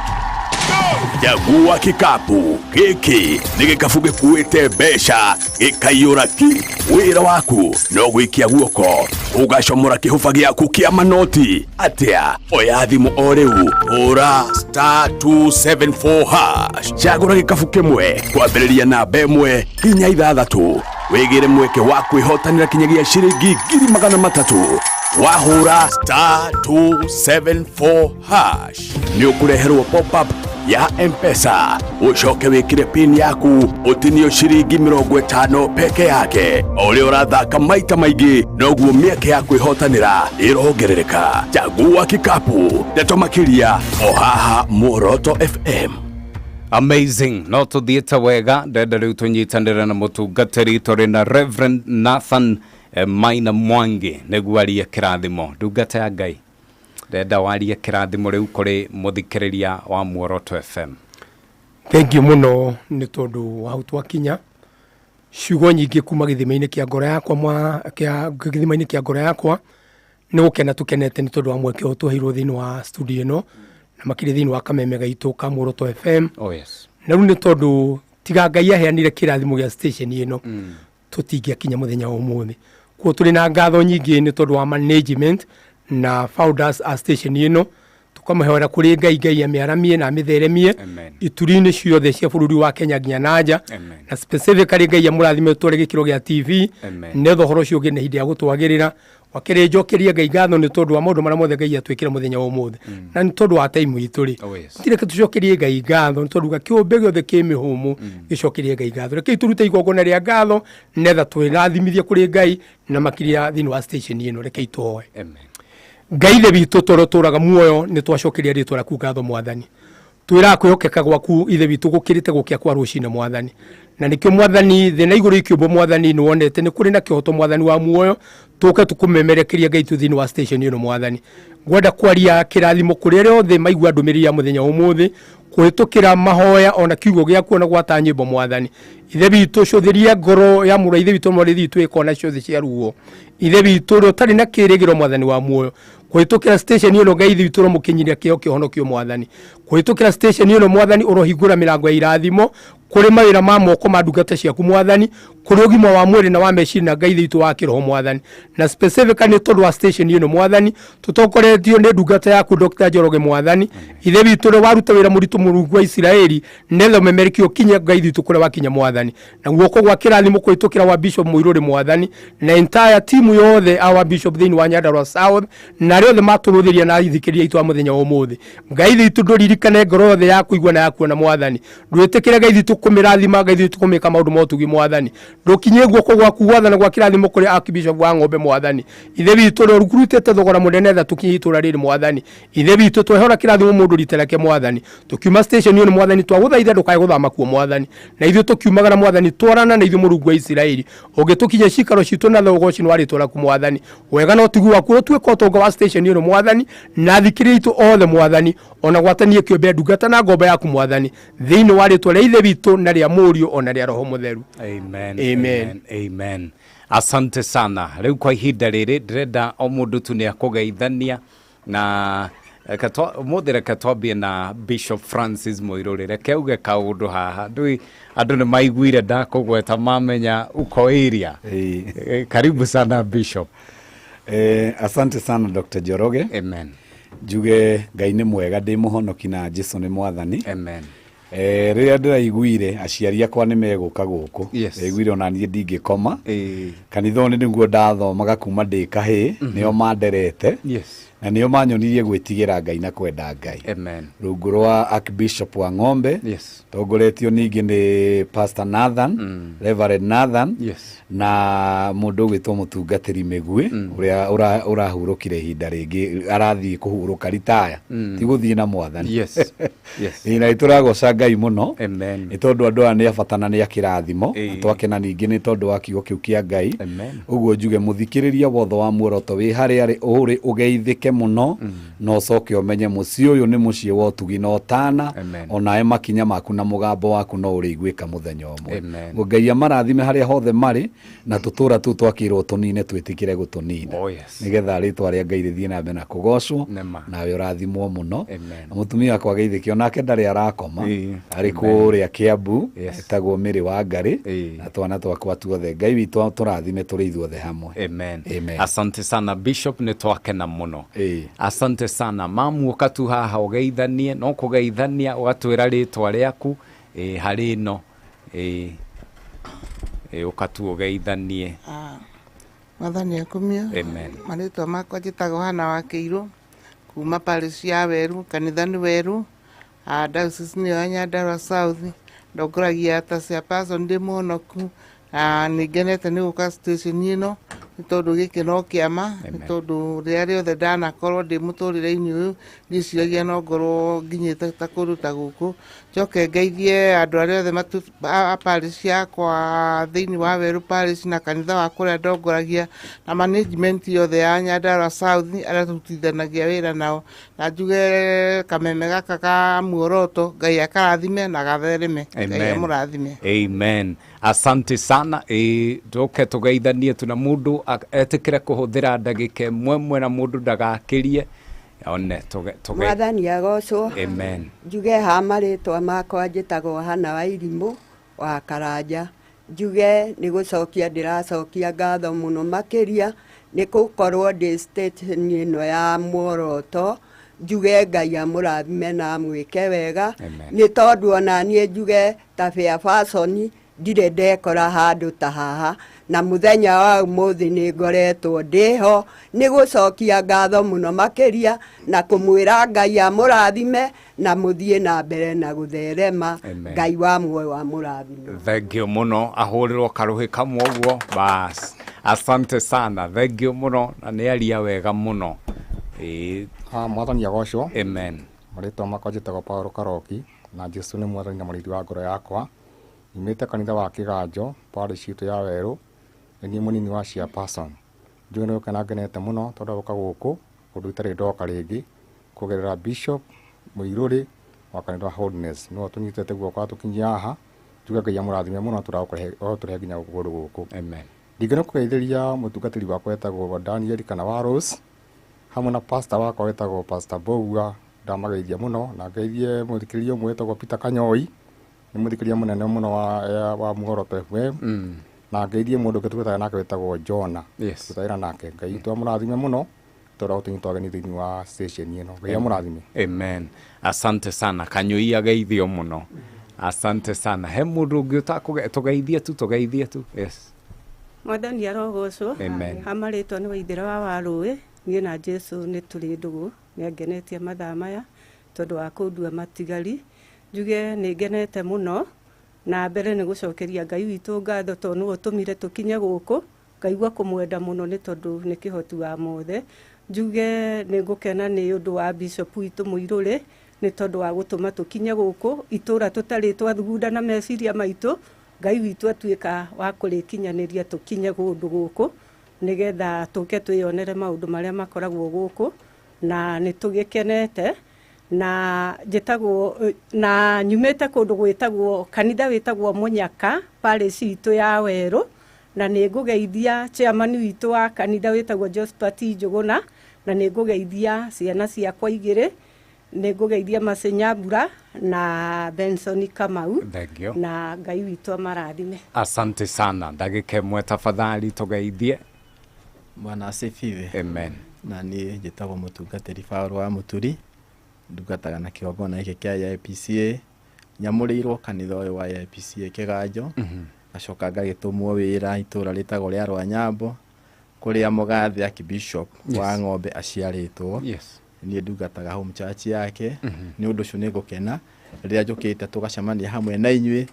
[SPEAKER 14] go!
[SPEAKER 3] Chagua kikapu gĩkĩ nĩ gĩkabu gĩkuĩte mbeca gĩkaiyũra ki. Wĩra waku no gwĩkia guoko ũgacomora kĩhũba gĩaku kĩa manoti. Atĩa? Oya thimũ o rĩu, hũra star 274 hash, cagũra gĩkabu kĩmwe kwambĩrĩria namba 1 nginya 6, wĩgĩre mweke wa kwĩhotanĩra kinyagia ciringi 300,000. Wahũra star 274 hash nĩ ũkũreherwo pop-up ya M-Pesa, ucoke wikire pin yaku utinio ciringi 50 peke yake. O ũrĩa ũrathaka maita maingĩ noguo mĩeke ya kwĩhotanĩra ĩrongerereka. Chagua kikapu, ndeto makĩria o haha Muoroto FM.
[SPEAKER 2] Amazing. No tuthiĩte wega. Ndenda rĩu tũnyitanĩre na mũtungatĩri tũrĩ na Reverend Nathan Maina Mwangi nĩguo arie kĩrathimo. Ndungata ya Ngai, ndenda warie kĩrathimo rĩu kũrĩ mũthikĩrĩria wa Muoroto FM.
[SPEAKER 1] Thank you mũno nĩ tondũ wa hau twakinya. Ciugo nyingĩ kuma gĩthima-inĩ kĩa ngoro yakwa gĩthima-inĩ kĩa ngoro yakwa nĩ gũkena tũkenete nĩ tondũ wa mweke ũyũ tũheirwo thĩinĩ wa studio ĩno na makĩria thĩinĩ wa kameme gaitũ ka Muoroto FM.
[SPEAKER 2] Oh yes.
[SPEAKER 1] Na rĩu nĩ tondũ tiga Ngai aheanire kĩrathimo gĩa station ĩno tũtingĩakinya mũthenya wa ũmũthĩ. Kuo tũrĩ na ngatho nyingĩ nĩ tondũ wa management na founders a station ĩno, tũkamũhoera kũrĩ Ngai, Ngai amĩaramie na amĩtheremie ituri-inĩ ciothe cia bũrũri wa Kenya nginya na nja, na specifically Ngai amũrathime tũrĩ gĩkĩro gĩa TV nĩgetha ũhoro ũcio ũgĩe na ihinda rĩa gũtwagĩrĩra. Wakerĩ njokerie Ngai ngatho nĩ tondũ wa maũndũ marĩa mothe Ngai atwĩkĩra mũthenya wa ũmũthĩ, na nĩ tondũ wa time itũ rĩ, tireke tũcokerie Ngai ngatho nĩ tondũ kĩũmbe gĩothe kĩ mĩhũmũ gĩcokerie Ngai ngatho. Rekei tũrute igongona rĩa ngatho nĩgetha twĩrathimithie kũrĩ Ngai na makĩria thĩinĩ wa station ĩno. Rekei tũhoe. Ngai ithe witũ tũrĩa ũtũũraga muoyo, nĩ twacokeria rĩtwa rĩaku ngatho Mwathani. Twĩraga kwĩhokeka gwaku ithe witũ gũkĩrĩte gũkĩa kwa rũcinĩ Mwathani, na nĩkĩo Mwathani thĩ na igũrũ ikĩũmbwo Mwathani nĩ wonete nĩ kũrĩ na kĩhoto Mwathani wa muoyo tũke tũkũmemerekeria Ngai tu thĩinĩ wa station ĩno Mwathani. Ngwenda kwaria kĩrathimo kũrĩ arĩa othe maigua ndũmĩrĩri ya mũthenya wa ũmũthĩ kũhĩtũkĩra mahoya ona kiugo gĩaku ona gwata nyĩmbo Mwathani. Ithe witũ cũthĩria ngoro ya mũrũ ithe witũ mwarĩ witũ ĩkona ciothe cia ruo. Ithe witũ ũrĩa ũtarĩ na kĩrĩgĩrĩro Mwathani wa muoyo kũhĩtũkĩra station ĩno Ngai ithe witũ ũromũkinyiria kĩheo kĩhonokio Mwathani. Kũhĩtũkĩra station ĩno Mwathani ũrohingũra mĩrango ya irathimo kũrĩ mawĩra ma moko ma ndungata ciaku Mwathani, kũrĩ ũgima wa mwĩrĩ na wa meciria na Ngai ithe witũ wa kĩroho Mwathani. Na specifically nĩ tondũ wa station ĩno Mwathani tũtongoretio nĩ ndungata yaku Dr. Njoroge Mwathani. Ithe witũ ũrĩa waruta wĩra mũritũ Mũrungu wa Isiraeli nĩgetha ũmemerekie ũkinye Ngai ithe witũ kũrĩa wakinya Mwathani, na guoko gwa kĩrathimo kũhĩtũkĩra wa Bishop Mũirũrĩ Mwathani na entire team yothe a wa Bishop thĩinĩ wa Nyandarua South na arĩa othe matũrũthĩria na ithikĩrĩria itũ a mũthenya wa ũmũthĩ. Ngai ithe witũ ndũririkane ngoro yothe ya kũigua na ya kuona Mwathani, ndwĩtĩkĩre Ngai witũ kũmĩrathima, Ngai witũ kũmĩka maũndũ ma ũtugi Mwathani. Ndũkinyie guoko gwaku gwathana gwa kĩrathimo kũrĩ Archbishop wa Ng'ombe Mwathani. Ithe witũ ũrĩa ũrutĩte thogora mũnene tha tũkinye itũũra rĩrĩ Mwathani. Ithe witũ twehora kĩrathimo mũndũ rita rĩake Mwathani. Tũkiuma station ĩno Mwathani twagũthaitha ndũkae gũthama kuo Mwathani, na ithuĩ tũkiumagara Mwathani twarana na ithuĩ Mũrungu wa Isiraeli. Ũngĩtũkinyia cikaro citũ na ũgoci wa rĩtwa rĩaku Mwathani. Wega na ũtugi waku ũtuĩke ũtonga wa station ĩno Mwathani, na athikĩrĩria aitũ othe Mwathani, ona gwatanie kĩũmbe ndungata na ngombo yaku Mwathani, thĩinĩ wa rĩtwa rĩa Ithe witũ na rĩa Mũriũ ona rĩa Roho Mũtheru.
[SPEAKER 2] Amen.
[SPEAKER 1] Amen.
[SPEAKER 2] Amen. Amen. Asante sana. Rĩu kwa ihinda rĩrĩ ndĩrenda o mũndũ tu nĩ akũgeithania na ũmũthĩ reke twambie na Bishop Francis Mũirũrĩ. Reke auge kaũndũ haha. Ndũĩ andũ nĩ maiguire ndakũgweta mamenya uko area. Karibu sana Bishop.
[SPEAKER 14] Asante sana Dr. Njoroge.
[SPEAKER 2] Amen.
[SPEAKER 14] Njuge Ngai nĩ mwega, ndĩ mũhonoki na Jesu nĩ mwathani.
[SPEAKER 2] Amen.
[SPEAKER 14] Rĩrĩa ndĩraiguire aciari akwa nĩ megũka gũkũ,
[SPEAKER 2] Yes.
[SPEAKER 14] ndaiguire ona niĩ ndingĩkoma. Kanitha ũyũ nĩguo ndathomaga kuma ndĩ kahĩĩ, nĩo manderete.
[SPEAKER 2] Yes.
[SPEAKER 14] Na nĩo manyonirie gwĩtigĩra Ngai na kwenda Ngai.
[SPEAKER 2] Amen.
[SPEAKER 14] Rungu rwa Archbishop wa Ng'ombe.
[SPEAKER 2] Yes.
[SPEAKER 14] Tongoretio ningĩ nĩ Pastor Nathan, Reverend Nathan.
[SPEAKER 2] Yes.
[SPEAKER 14] Na mũndũ ũgwĩtwo mũtungatĩri Mĩgwi, ũrĩa ũrahurũkire ihinda rĩngĩ, arathiĩ kũhurũka ritaya. Ti gũthiĩ na Mwathani.
[SPEAKER 2] Yes. Yes.
[SPEAKER 14] Ĩĩ, na nĩtũragoca Ngai mũno.
[SPEAKER 2] Amen.
[SPEAKER 14] Nĩ tondũ andũ aya nĩ a bata na nĩ a kĩrathimo. Na twakena ningĩ nĩ tondũ wa kiugo kĩu kĩa Ngai.
[SPEAKER 2] Amen.
[SPEAKER 14] Ũguo njuge mũthikĩrĩria wothe wa Muoroto wĩ harĩa arĩ ũrĩ ũgeithĩke mũno na ũcoke ũmenye mũciĩ ũyũ nĩ mũciĩ wa ũtugi na ũtana onawe makinya maku na mũgambo waku no ũrĩiguĩka mũthenya ũmwe. Ngai amarathime harĩa hothe marĩ na tũtũra tũu twakĩirwo tũnine twĩtĩkĩre gũtũnina nĩgetha rĩtwa rĩa Ngai rĩthiĩ na mbere na kũgocwo nawe ũrathimwo mũno. Na mũtumia wakwa geithĩke onake ndarĩ arakoma arĩ kũrĩa Kiambu etagwo Mĩrĩ wa Ngarĩ na twana twakwa tuothe. Ngai witũ tũrathime tũrĩ ithuothe hamwe.
[SPEAKER 2] Amen. Amen. Asante sana Bishop, nĩ twakena mũno. Asante sana mamu, ũka tu haha ũgeithanie no kũgeithania ũgatwĩra rĩtwa rĩaku harĩ ĩno ũka tu ũgeithanie.
[SPEAKER 15] Mwathani akumio.
[SPEAKER 2] Amen.
[SPEAKER 15] Marĩtwa makwa njĩtagwo Hana wa Kĩirũ kuma parish ya Weru, kanitha nĩ Weru, diocese nĩyo ya Nyandarua South, ndongoragia ta chairperson ndĩ mũhonoku. Nĩ ngenete nĩ gũka station ĩno nĩ tondũ gĩkĩ no kĩama, nĩ tondũ rĩrĩa rĩothe ndanakorwo ndĩ mũtũrĩre-inĩ ũyũ ndiciragia no ngorwo nginyĩte ta kũndũ ta gũkũ. Njoke ngeithie andũ arĩa othe a parish yakwa thĩinĩ wa Weru parish na kanitha wa kũrĩa ndongoragia na management yothe ya Nyandarua South arĩa tũrutithanagia wĩra nao, na njuge kameme gaka ka muoroto Ngai akarathime na gathereme. Ngai amũrathime.
[SPEAKER 2] Amen. Asante sana. Ndoke tũgeithanie tu na mũndũ etĩkĩre kũhũthĩra ndagĩka ĩmwe na mũndũ ndagakĩrie one tuge
[SPEAKER 16] Mwathani agocwo.
[SPEAKER 2] Amen.
[SPEAKER 16] Njuge ha marĩtwa makwa njĩtagwo Hana wa Irimũ wa Karanja. Njuge nĩ gũcokia ndĩracokia ngatho mũno makĩria nĩ gũkorwo ndĩ station ĩno ya muoroto. Njuge Ngai amũrathime na amwĩke wega nĩ tondũ ona niĩ njuge ta chairperson ndirĩ ndekora handũ ta haha na mũthenya wa ũmũthĩ nĩ ngoretwo ndĩho nĩ gũcokia ngatho mũno makĩria na kũmwĩra Ngai amũrathime na mũthiĩ na mbere na gũtherema. Ngai wa muoyo amũrathime.
[SPEAKER 2] Thank you mũno, ahũrĩrwo karũhĩ kamwe ũguo bas. Asante sana, thank you mũno na nĩ aria wega mũno.
[SPEAKER 17] Mwathani agocwo.
[SPEAKER 2] Amen.
[SPEAKER 17] Marĩtwa makwa njĩtagwo Paul Karoki na Jesu nĩ mwathani na mũrĩithi wa ngoro yakwa. Nyumĩte kanitha wa Kĩganjo parish itũ ya Weru, nĩ niĩ mũnini wa chairperson. Njuge nĩ gũkena ngenete mũno tondũ gũka gũkũ kũndũ itarĩ ndoka rĩngĩ kũgerera Bishop Mũirũrĩ wa kanitha wa Holiness nĩwe ũtũnyitĩte guoko atũkinyia haha. Njuge Ngai amũrathime mũno tũrahe nginya kũndũ gũkũ.
[SPEAKER 2] Amen.
[SPEAKER 17] Ndingĩenda kũgeithĩria mũtungatĩri wakwa wetagwo Daniel kana wa Rose hamwe na pastor wakwa wetagwo Pastor Boua, ndamageithia mũno na ngeithie mũthikĩrĩria ũmwe wetagwo Peter Kanyoi nĩ mũthikĩrĩria mũnene mũno wa Muoroto FM na ngeithie mũndũ ũngĩ tũgĩtaga nake wetagwo Jona tũtaĩra nake. Ngai witũ amũrathime mũno tondũ ũtũnyitwo ageni thĩinĩ wa station ĩno. Ngai amũrathime.
[SPEAKER 2] Amen. Asante sana Kanyoi ageithio mũno. Asante sana. He mũndũ ũngĩ ũtakũgeithie tu tũgeithie tu. Yes.
[SPEAKER 18] Mwathani arogocwo.
[SPEAKER 2] Amen.
[SPEAKER 18] Ha marĩtwa nĩ Waithera wa Warũĩ, niĩ na Jesu nĩ tũrĩ ndũgũ, nĩ angenetie mathaa maya tondũ wa kũndua matigari. Njuge nĩ ngenete mũno na mbere nĩ gũcokeria Ngai witũ ngatho tondũ nĩwe ũtũmire tũkinye gũkũ, ngaigua kũmwenda mũno nĩ tondũ nĩ kĩhoti wa mothe. Njuge nĩ ngũkena nĩ ũndũ wa Bishop witũ Mũirũrĩ nĩ tondũ wa gũtũma tũkinye gũkũ itũra tũtarĩ twathugunda na meciria maitũ. Ngai witũ atuĩka wa kũrĩkinyanĩria tũkinye kũndũ gũkũ nĩgetha tũke twĩyonere maũndũ marĩa makoragwo gũkũ na nĩ tũgĩkenete. Na njĩtagwo na nyumĩte kũndũ gwĩtagwo kanitha wĩtagwo Mũnyaka parish itũ ya Werũ, na nĩ ngũgeithia chairman witũ wa kanitha wĩtagwo Josephat Njũgũna, na nĩ ngũgeithia ciana ciakwa igĩrĩ, nĩ ngũgeithia Macinyambura na Benson Kamau.
[SPEAKER 2] Thank you.
[SPEAKER 18] Na Ngai witũ amarathime.
[SPEAKER 2] Asante sana. Ndagĩka ĩmwe tafadhali tũgeithie.
[SPEAKER 19] Bwana asifiwe.
[SPEAKER 2] Amen.
[SPEAKER 19] Na niĩ njĩtagwo mũtungatĩri Paul wa Mũturi, ndungataga na kĩgongona gĩkĩ kĩa AIPCA, nyamũrĩirwo kanitha ũyũ wa AIPCA Kĩganjo, ngacoka ngagĩtũmwo wĩra itũra rĩtagwo rĩa Rwanyambo kũrĩa mũgathe Archbishop wa Ng'ombe aciarĩtwo. Niĩ ndungataga home church yake. Nĩ ũndũ ũcio nĩ ngũkena rĩrĩa njũkĩte tũgacemania hamwe na inyuĩ.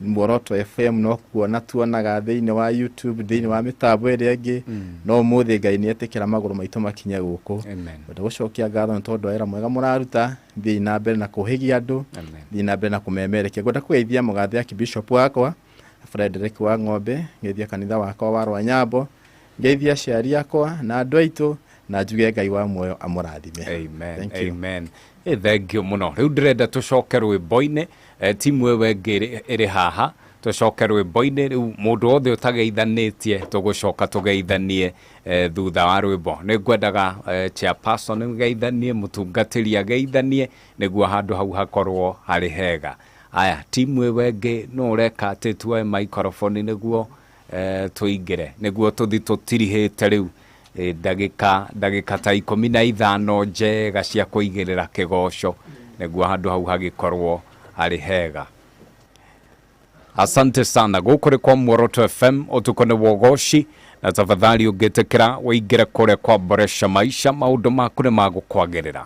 [SPEAKER 19] Muoroto FM no kuona tuonaga thĩinĩ wa YouTube, thĩinĩ wa mĩtambo ĩrĩa ĩngĩ, no ũmũthĩ Ngai nĩ etĩkĩra magũrũ maitũ makinye gũkũ. Ngwenda gũcokia ngatho nĩ tondũ wa wĩra mwega mũraruta, thiĩi na mbere na kũhĩgia andũ, thiĩi na mbere na kũmemerekia. Ngwenda kũgeithia mũgathe Archbishop wakwa Frederick wa Ng'ombe, ngeithia kanitha wakwa wa Rwanyambo, ngeithia aciari akwa na andũ aitũ Na njuge Ngai wa muoyo amũrathime.
[SPEAKER 2] Amen.
[SPEAKER 19] Thank you.
[SPEAKER 2] Amen. Thank you mũno. Rĩu ndĩrenda tũcoke rwĩmbo-inĩ, timu ĩyo ĩngĩ ĩrĩ haha, tũcoke rwĩmbo-inĩ. Rĩu mũndũ wothe ũtageithanĩtie tũgũcoka tũgeithanie thutha wa rwĩmbo. Nĩ ngwendaga chairperson geithanie, mũtungatĩri ageithanie, nĩguo handũ hau hakorwo harĩ hega. Aya, timu ĩyo ĩngĩ no ũreka atĩ tuoe microphone nĩguo tũingĩre, nĩguo tũthi tũtirihĩte rĩu ndagĩka ta 15 njega cia kũigĩrĩra kĩgoco, nĩguo handũ hau hagĩkorwo harĩ hega. Asante sana. Gũkũ nĩ kwa Muoroto FM, ũtukũ nĩ wa ũgoci, na tafadhali ũngĩtĩkĩra ũingĩre kũrĩa kwa Boresha Maisha, maũndũ maku nĩ magũkwagĩrĩra.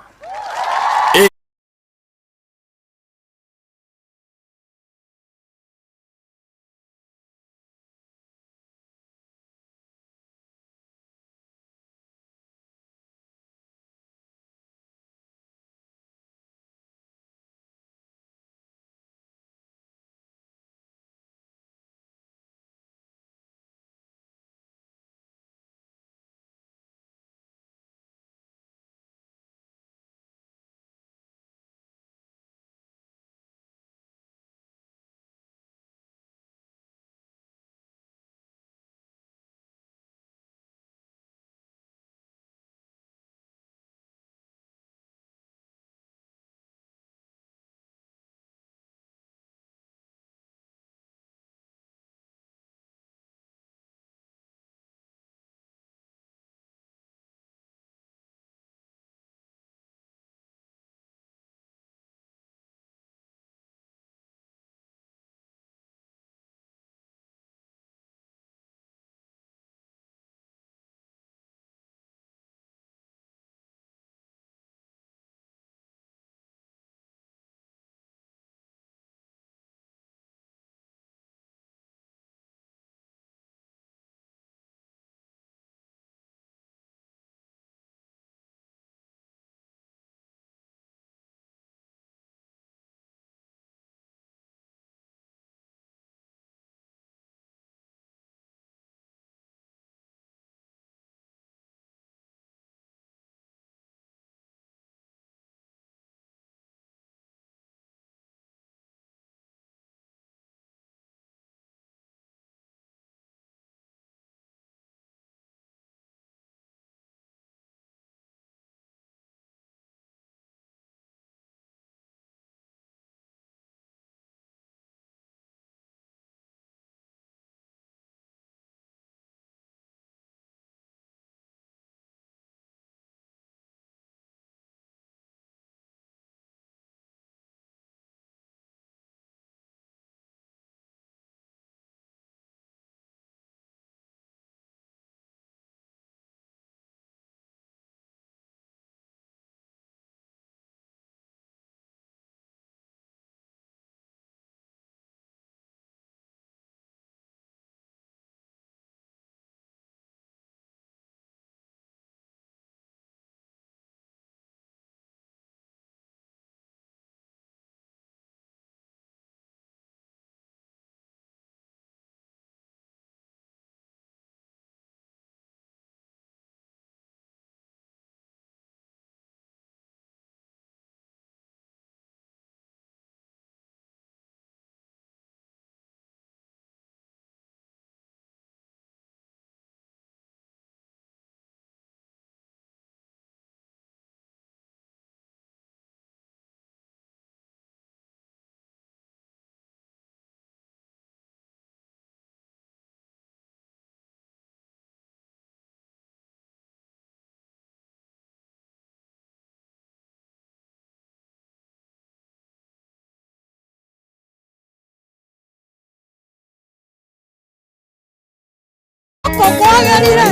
[SPEAKER 4] Kwagĩrire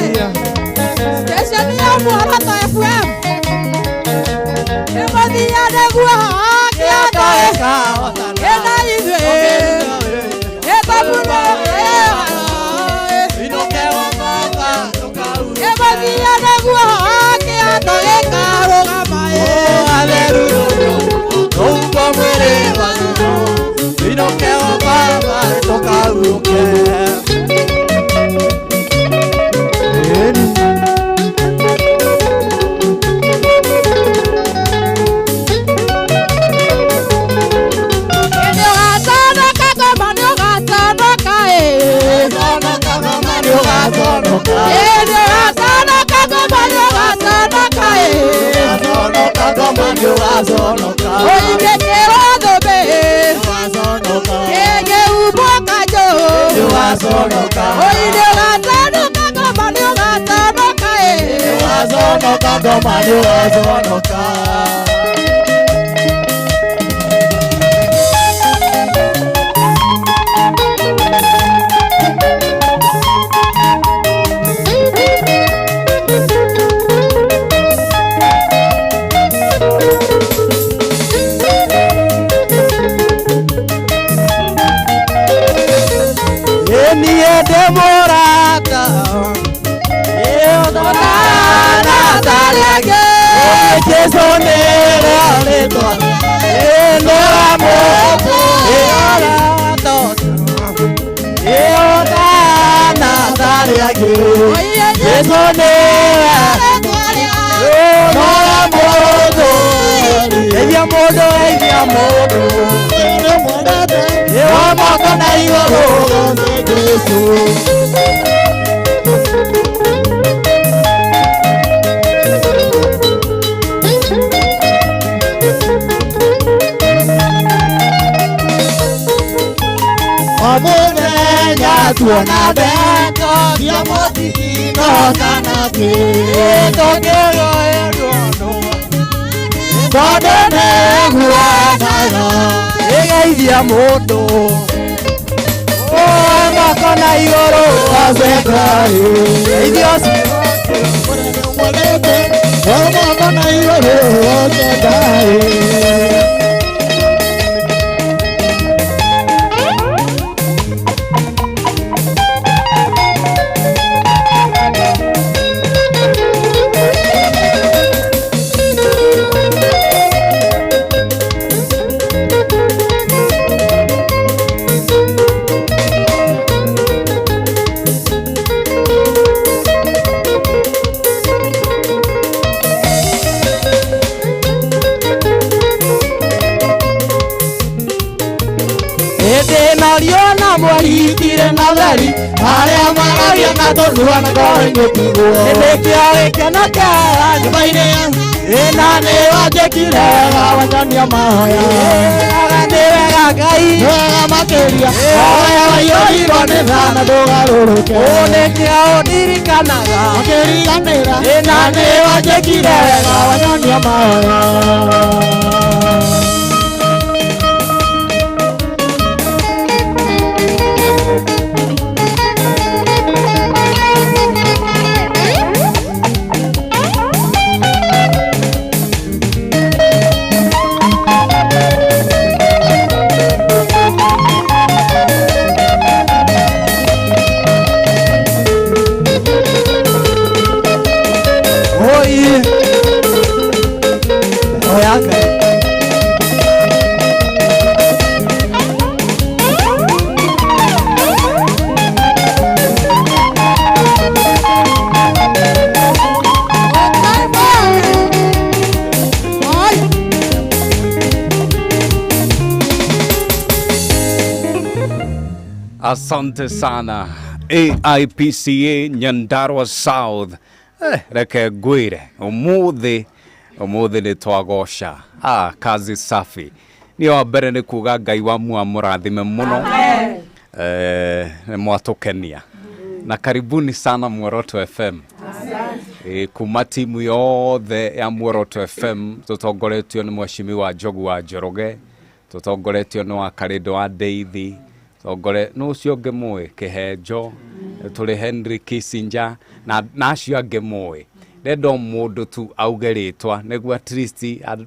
[SPEAKER 4] station ya Muoroto FM nĩmũthia nĩguo kĩanda ĩna ithuĩ ĩthabuno nĩmũthia nĩguo kĩanda gĩkarũgama.
[SPEAKER 5] ũgaconoka.
[SPEAKER 4] Oi nĩ ũgaconoka ngoma nĩ ũgaconoka ĩ.
[SPEAKER 5] Nĩ ũgaconoka ngoma nĩ ũgaconoka. Niĩ ndĩ mũrata Jesu nĩrĩo rĩtwa nĩra mũndũ ĩũrata ĩũtana tarĩ angĩ Jesu nĩwe nora mũndũ geithia mũndũ geithia mũndũ ĩwa moko na igũrũ Jesu. Mũthenya tuona ndeto cia mũtitino kana kĩ tũngĩrũĩrwo nũ tondũ nĩguonaga ĩgeithia mũndũ moko na igũrũ geithia moko na igũrũ Ngai. Nariona mweri na theri arĩa maragia na tũnua na ngoro-inĩ tiguo nĩkĩo gĩkeno kĩega nyũmba-inĩ ĩna nĩ wanjĩkire wega wanyonia mahoya wega nĩ wega Ngai nĩ wega makĩria hoya waiyũrirwo nĩ tha na ndũgarũrũke ũũ nĩkĩo ũndirikanaga ũkĩriganĩra ĩna nĩ wanjĩkire wega wanyonia mahoya.
[SPEAKER 2] Asante sana AIPCA Nyandarua South. Reke ngwire umuthi nĩ twagosha. Kazi safi. Nĩ wa mbere nĩ kuga Ngai wa mũrathime mũno. Nĩ mwatũkenia. Na karibuni sana Muoroto FM. Kuma timu yothe ya Muoroto FM tũtongoretio nĩ mheshimiwa Njogu wa Njoroge, tũtongoretio nĩ wa Karĩndũ wa Ndeithi, tongore no ũcio ũngĩ mũĩ Kĩhenjo, tũrĩ Henry Kissinger na acio angĩ mũĩ. Ndenda o mũndũ tu auge rĩtwa nĩguo at least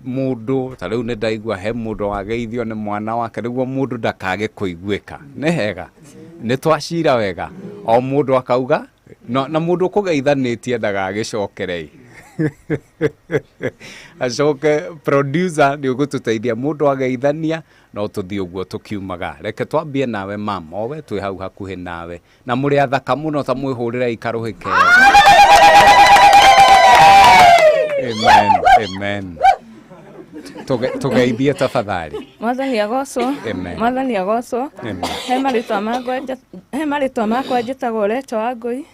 [SPEAKER 2] mũndũ ta rĩu nĩ ndaigua he mũndũ wageithio nĩ mwana wake nĩguo mũndũ ndakage kũiguĩka. Nĩ hega nĩ twacira wega o mũndũ akauga na mũndũ ũkũgeithanĩtie ndagagĩcokerei. Acoke producer nĩ ũgũtũteithia mũndũ ageithania no tũthiĩ ũguo tũkiumaga. Reke twambie nawe mam, owe twĩ hau hakuhĩ nawe na mũrĩ athaka mũno ta mwĩhũrĩre ikarũhĩ kega. Amen, amen. Tũgeithie tafadhali.
[SPEAKER 20] Mwathani agocwo. Mwathani agocwo. He marĩtwa makwa njĩtagwo Recho wa Ngũi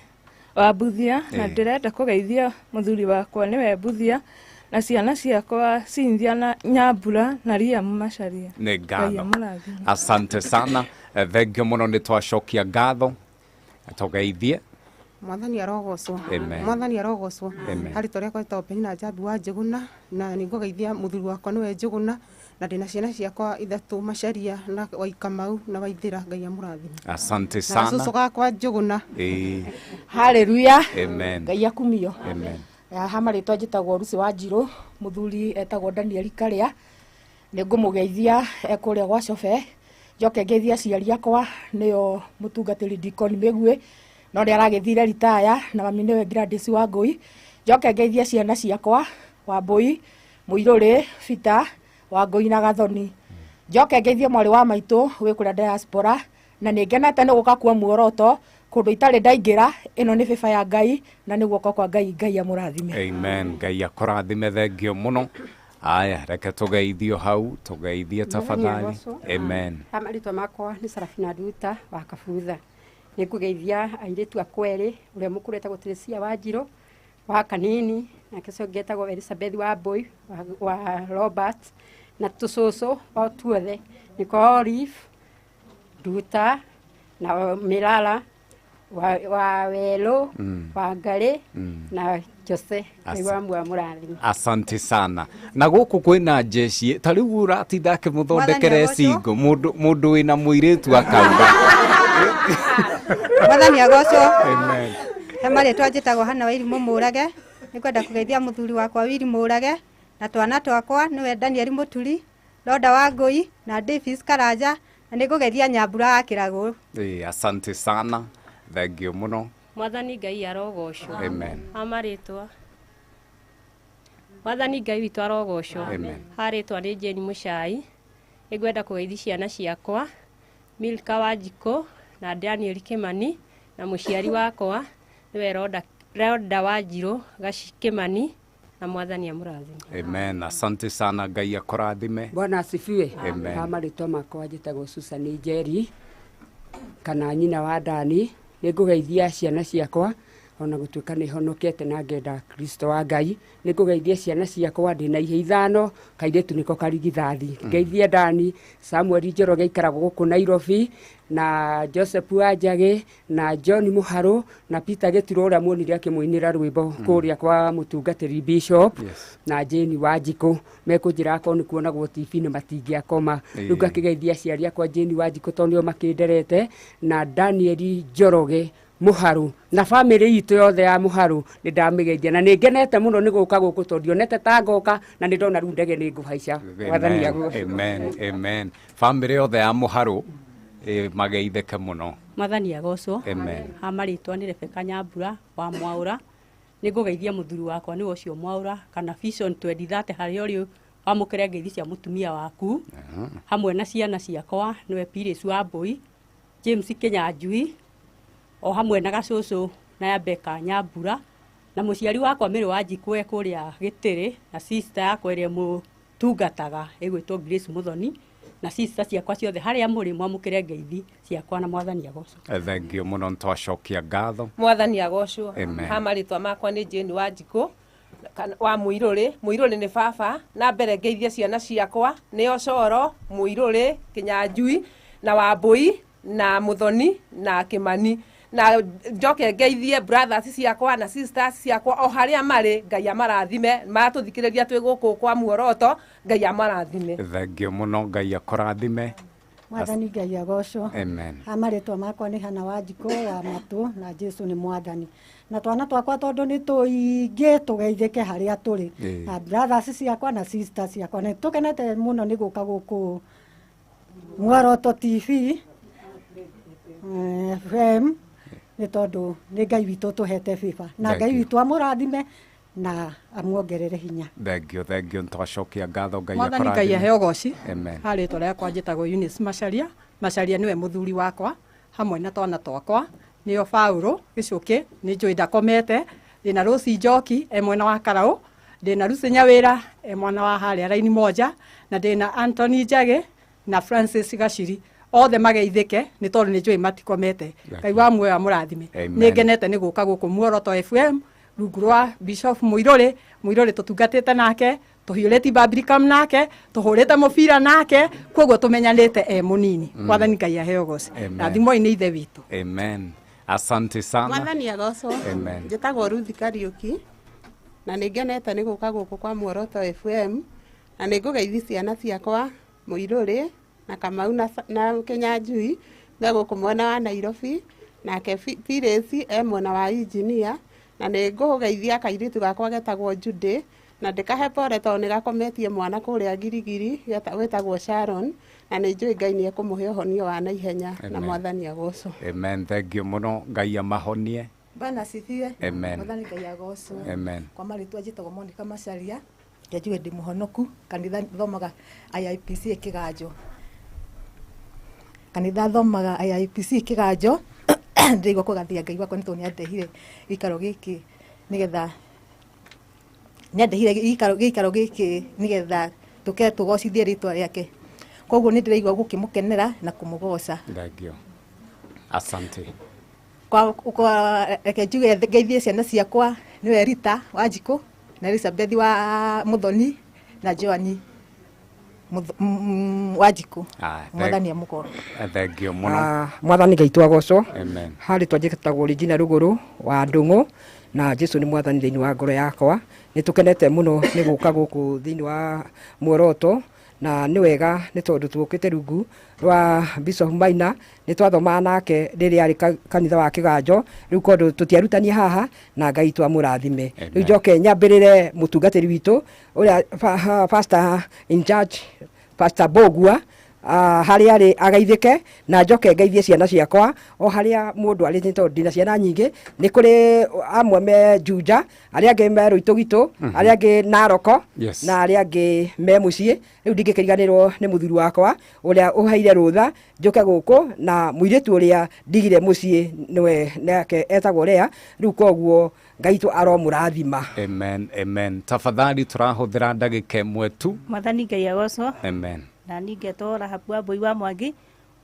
[SPEAKER 20] wa Mbuthia na ndĩrenda kũgeithia mũthuri wakwa nĩwe Mbuthia na ciana ciakwa Cynthia na Nyambura na Liam Macharia.
[SPEAKER 2] Nĩ ngatho. Asante sana. Thank you mũno nĩ twacokia ngatho. Tũgeithie.
[SPEAKER 21] Mwathani arogocwo.
[SPEAKER 2] Amen.
[SPEAKER 21] Mwathani arogocwo.
[SPEAKER 2] Amen.
[SPEAKER 21] Harĩ tũrĩa kwetagwo Penina Njambi wa Njũgũna, na nĩ ngũgeithia mũthuri wakwa nĩwe Njũgũna, na ndĩna ciana ciakwa ithatũ, Macharia na Waikamau na Waithĩra. Ngai amũrathime.
[SPEAKER 2] Asante
[SPEAKER 21] Na
[SPEAKER 2] sana.
[SPEAKER 21] gacũcũ gakwa Njũgũna.
[SPEAKER 2] Ĩĩ.
[SPEAKER 4] Haleluya.
[SPEAKER 2] Amen.
[SPEAKER 4] Ngai akumio.
[SPEAKER 2] Amen.
[SPEAKER 4] Ha marĩtwa njĩtagwo Lucy wa Njirũ, mũthuri etagwo Daniel Karĩa. Nĩ ngũmũgeithia e kũrĩa gwa Cobe. Njoke ngeithie aciari akwa nĩo mũtungatĩri Deacon Mĩguĩ, no nĩ aragĩthire ritaya, na mami nĩwe Gladys wa Ngũi. Njoke ngeithie ciana ciakwa Wambũi, Mũirũrĩ, Peter, Wangũi na Gathoni. Njoke ngeithie mwarĩ wa maitũ wĩ kũrĩa diaspora, na nĩ ngenete nĩ gũka kuo muoroto kũndũ itarĩ ndaingĩra. Ĩno nĩ bĩba ya Ngai na nĩ guoko kwa Ngai. Ngai amũrathime.
[SPEAKER 2] Amen. Ngai akũrathime, thengio mũno. Aya, reke tũgeithio hau, tũgeithie tafadhali. Amen.
[SPEAKER 22] Ha marĩtwa makwa nĩ Sarafina Nduta wa Kabutha. Nĩ ngũgeithia airĩtu akwa erĩ, ũrĩa mũkũrũ etagwo Teresia wa Njirũ wa Kanini, nake ũcio ũngĩ etagwo Elizabeth wa Mbũi wa Robert, na tũcũcũ o tuothe nĩko Olive Nduta na Mĩrara wa Werũ wa Ngarĩ na Jose. Ngai wa muoyo amũrathime.
[SPEAKER 2] Asante sana. Na gũkũ kwĩna njeci ta rĩu ũratinda akĩmũthondekere
[SPEAKER 23] Mwathani agocwo.
[SPEAKER 2] cingo mũndũ wĩna mũirĩtu akauga.
[SPEAKER 23] Mwathani agocwo.
[SPEAKER 2] Amen.
[SPEAKER 23] He marĩtwa njĩtagwo Hana wa Irimũ Mũrage. Nĩngwenda kũgeithia mũthuri wakwa Wiri Mũrage na twana twakwa nĩwe Daniel Mũturi, Roda wa Ngũi na Davis Karanja, na nĩngũgeithia Nyambura wa Kĩragũ.
[SPEAKER 2] Ĩĩ, asante sana, thengio mũno.
[SPEAKER 24] Mwathani Ngai arogocwo.
[SPEAKER 2] Amen.
[SPEAKER 24] Ha marĩtwa Mwathani Ngai witũ arogocwo.
[SPEAKER 2] Amen.
[SPEAKER 24] Ha rĩtwa nĩ Jane Mũcai. Nĩngwenda kũgeithia ciana ciakwa Milka Wanjikũ na Daniel Kĩmani, na mũciari wakwa nĩwe Roda Wanjirũ Gaci Kĩmani, na Mwathani amũrathime.
[SPEAKER 2] Amen. Asante sana, Ngai akũrathime.
[SPEAKER 25] Bwana asifiwe.
[SPEAKER 2] Amen.
[SPEAKER 25] Ha marĩtwa makwa njĩtagwo Susan Njeri kana nyina wa Dani. Nĩ ngũgeithia ciana ciakwa ona gũtuĩka nĩ honokete na ngenda Kristo wa Ngai. Nĩ ngũgeithia ciana ciakwa, ndĩna ihĩ ithano, kairĩtu nĩko karigithathi. Ngeithie Dani, Samuel Njoroge aikaragwo gũkũ Nairobi, na Joseph Wanjagĩ na John Mũharũ na Peter Gĩturo ũrĩa muonire akĩmũinĩra rwĩmbo kũrĩa kwa mũtungatĩri Bishop, na Jane Wanjikũ. Mekũnjĩra akorwo nĩ kuonagwo TV-inĩ matingĩakoma. Rĩu ngakĩgeithia aciari akwa Jane Wanjikũ tondũ nĩo makĩnderete, na Daniel Njoroge Mũharũ na bamĩrĩ itũ yothe ya Mũharũ nĩ ndamĩgeithia, na nĩ ngenete mũno nĩ gũka gũkũ tondũ ndionete ta ngoka, na nĩ ndona rĩu ndege nĩ ngũhaica. Mwathani
[SPEAKER 2] Amen.
[SPEAKER 25] agocwo.
[SPEAKER 2] Amen. Amen. Bamĩrĩ yothe ya Mũharũ mageithĩke mũno.
[SPEAKER 26] Mwathani agocwo.
[SPEAKER 2] Amen.
[SPEAKER 26] Ha marĩtwa nĩ Rebecca Nyambura wa Mwaũra. Nĩ ngũgeithia mũthuri wakwa nĩwe ũcio Mwaũra kana Vision 2030 harĩa ũrĩ, wamũkĩre ngeithi cia mũtumia waku hamwe na ciana ciakwa nĩwe Pires wa Mbũi, James Kĩnyanjui o hamwe na gacũcũ na Rebecca Nyambura, na mũciari wakwa Mary Wanjikũ e kũrĩa Gĩtĩrĩ, na sister yakwa ĩrĩa mũtungataga ĩgwĩtwo Grace Mũthoni, na sister ciakwa ciothe harĩa mũrĩ mwamũkĩre ngeithi ciakwa na Mwathani agocwo.
[SPEAKER 2] Thengio mũno, nĩtwacokia ngatho.
[SPEAKER 27] Mwathani agocwo.
[SPEAKER 2] Amen.
[SPEAKER 27] Ha marĩtwa makwa nĩ Jane Wanjikũ wa Mũirũrĩ. Mũirũrĩ nĩ baba. Na mbere ngeithie ciana ciakwa nĩo Coro, Mũirũrĩ, Kĩnyanjui na Wambũi na Mũthoni na Kĩmani, na njoke ngeithie brothers ciakwa na sisters ciakwa o harĩa marĩ. Ngai amarathime, maratũthikĩrĩria twĩ gũkũ kwa muoroto. Ngai amarathime.
[SPEAKER 2] Thengio mũno, Ngai akũrathime.
[SPEAKER 28] Mwathani Ngai agocwo.
[SPEAKER 2] Amen.
[SPEAKER 28] Ha marĩtwa makwa nĩ Hana Wanjikũ wa Matũ, na Jesu nĩ Mwathani, na twana twakwa tondũ nĩ tũingĩ tũgeithĩke harĩa tũrĩ, na brothers ciakwa na sisters ciakwa. Nĩ tũkenete mũno nĩ gũka gũkũ Muoroto TV FM, nĩ tondũ nĩ Ngai witũ tũhete favor, na
[SPEAKER 2] Thank
[SPEAKER 28] Ngai
[SPEAKER 2] you.
[SPEAKER 28] witũ amũrathime na amuongerere hinya.
[SPEAKER 2] Thengio, thengio, nĩtwacokia ngatho. Ngai
[SPEAKER 29] Mwathani Ngai
[SPEAKER 2] akũrathime.
[SPEAKER 29] aheo goci.
[SPEAKER 2] Amen.
[SPEAKER 29] Ha rĩtwa rĩakwa njĩtagwo Eunice Macharia. Macharia nĩwe mũthuri wakwa hamwe na twana twakwa nĩo Paũlũ Gĩcũkĩ, nĩ njũĩ ndakomete, ndĩna Rũci Njoki e mwena wa Karaũ, ndĩna Lucy Nyawĩra e mwana wa harĩa raini moja, na ndĩna Anthony Njagĩ na Francis Gaciri, othe mageithĩke nĩ tondũ nĩ njũĩ matikomete. Ngai wa muoyo amũrathime.
[SPEAKER 2] Amen.
[SPEAKER 29] Nĩ ngenete nĩ gũka gũkũ Muoroto FM rungu rwa Bishop Mũirũrĩ. Mũirũrĩ tũtungatĩte nake, tũhiũrĩtie Bambirikam nake, tũhũrĩte mũbira nake, koguo tũmenyanĩte e mũnini. Mwathani Ngai aheo goci.
[SPEAKER 2] Amen.
[SPEAKER 29] Rathimoi nĩ Ithe witũ.
[SPEAKER 2] Amen. Asante sana.
[SPEAKER 15] Mwathani agocwo.
[SPEAKER 2] Amen.
[SPEAKER 15] Njĩtagwo Ruth Kariũki na nĩ ngenete nĩ gũka gũkũ kwa Muoroto FM na nĩ ngũgeithia ciana ciakwa Mũirũrĩ na Kamau na Kĩnyanjui me gũkũ mwena wa Nairobi, nake Phyllis e mwena wa engineer, na nĩ ngũgeithia kairĩtu gakwa getagwo Judy na ndĩkahe pore tondũ nĩ gakometie mwana kũrĩa Girigiri wĩtagwo Sharon, na nĩ njũĩ Ngai nĩ ekũmũhe ũhonio wa naihenya na Mwathani agocwo.
[SPEAKER 2] Amen. Thank you mũno. Ngai amahonie.
[SPEAKER 3] Bwana asifiwe.
[SPEAKER 2] Amen.
[SPEAKER 3] Mwathani Ngai agocwo.
[SPEAKER 2] Amen.
[SPEAKER 3] Kwa marĩtwa njĩtagwo Monica Macharia, njuge ndĩ mũhonoku, kanitha thomaga IIPC Kĩganjo. Kanitha thomaga IIPC Kĩganjo. Ndĩraigua kũgathia Ngai wakwa nĩ tondũ nĩandehire gĩikaro gĩkĩ nĩgetha nĩandehire gĩikaro gĩkĩ nĩgetha tũke tũgocithie rĩtwa rĩake. Koguo nĩ ndĩraigua gũkĩmũkenera na kũmũgoca.
[SPEAKER 2] Thank you. Asante.
[SPEAKER 3] Kwa reke njuge ngeithie ciana ciakwa nĩwe Rita Wanjikũ na Elizabeth wa Muthoni na Joani Wanjikũ. Mwathani amũkorwo.
[SPEAKER 2] Thank you mũno.
[SPEAKER 25] Mwathani Ngai twagocwo.
[SPEAKER 2] Amen.
[SPEAKER 25] Harĩ twanjĩtagwo Regina Ruguru wa Ndung'u na Jesu nĩ mwathani thĩinĩ wa ngoro yakwa. Nĩ tũkenete mũno nĩ gũka gũkũ thĩinĩ wa Muoroto na nĩ wega nĩ tondũ tũkĩte rungu rwa Bishop Maina nĩ twathomaga nake rĩrĩa arĩ kanitha wa Kĩganjo, rĩu kondũ tũtiarutania haha na Ngai twamũrathime. Rĩu njoke nyambĩrĩre mũtungatĩri witũ ũrĩa pastor in charge Pastor Bogua harĩa arĩ agaithĩke, na njoke ngeithie ciana ciakwa o harĩa mũndũ arĩ nĩ tondũ ndĩna ciana nyingĩ. Nĩ kũrĩ amwe me Juja, arĩa angĩ me Rũitũgitũ, arĩa angĩ Naroko, na arĩa angĩ me mũciĩ. Rĩu ndingĩkĩriganĩrwo nĩ mũthuri wakwa ũrĩa ũheire rũtha njoke gũkũ, na mũirĩtu ũrĩa ndigire mũciĩ nĩwe nake etagwo Lea. Rĩu koguo Ngai tu aromũrathima.
[SPEAKER 2] Amen, amen. Tafadhali tũrahũthĩra ndagĩka ĩmwe tu.
[SPEAKER 6] Mwathani Ngai agocwo.
[SPEAKER 2] Amen.
[SPEAKER 6] Na ningetwo Rahabu wa Mbui wa Mwangi.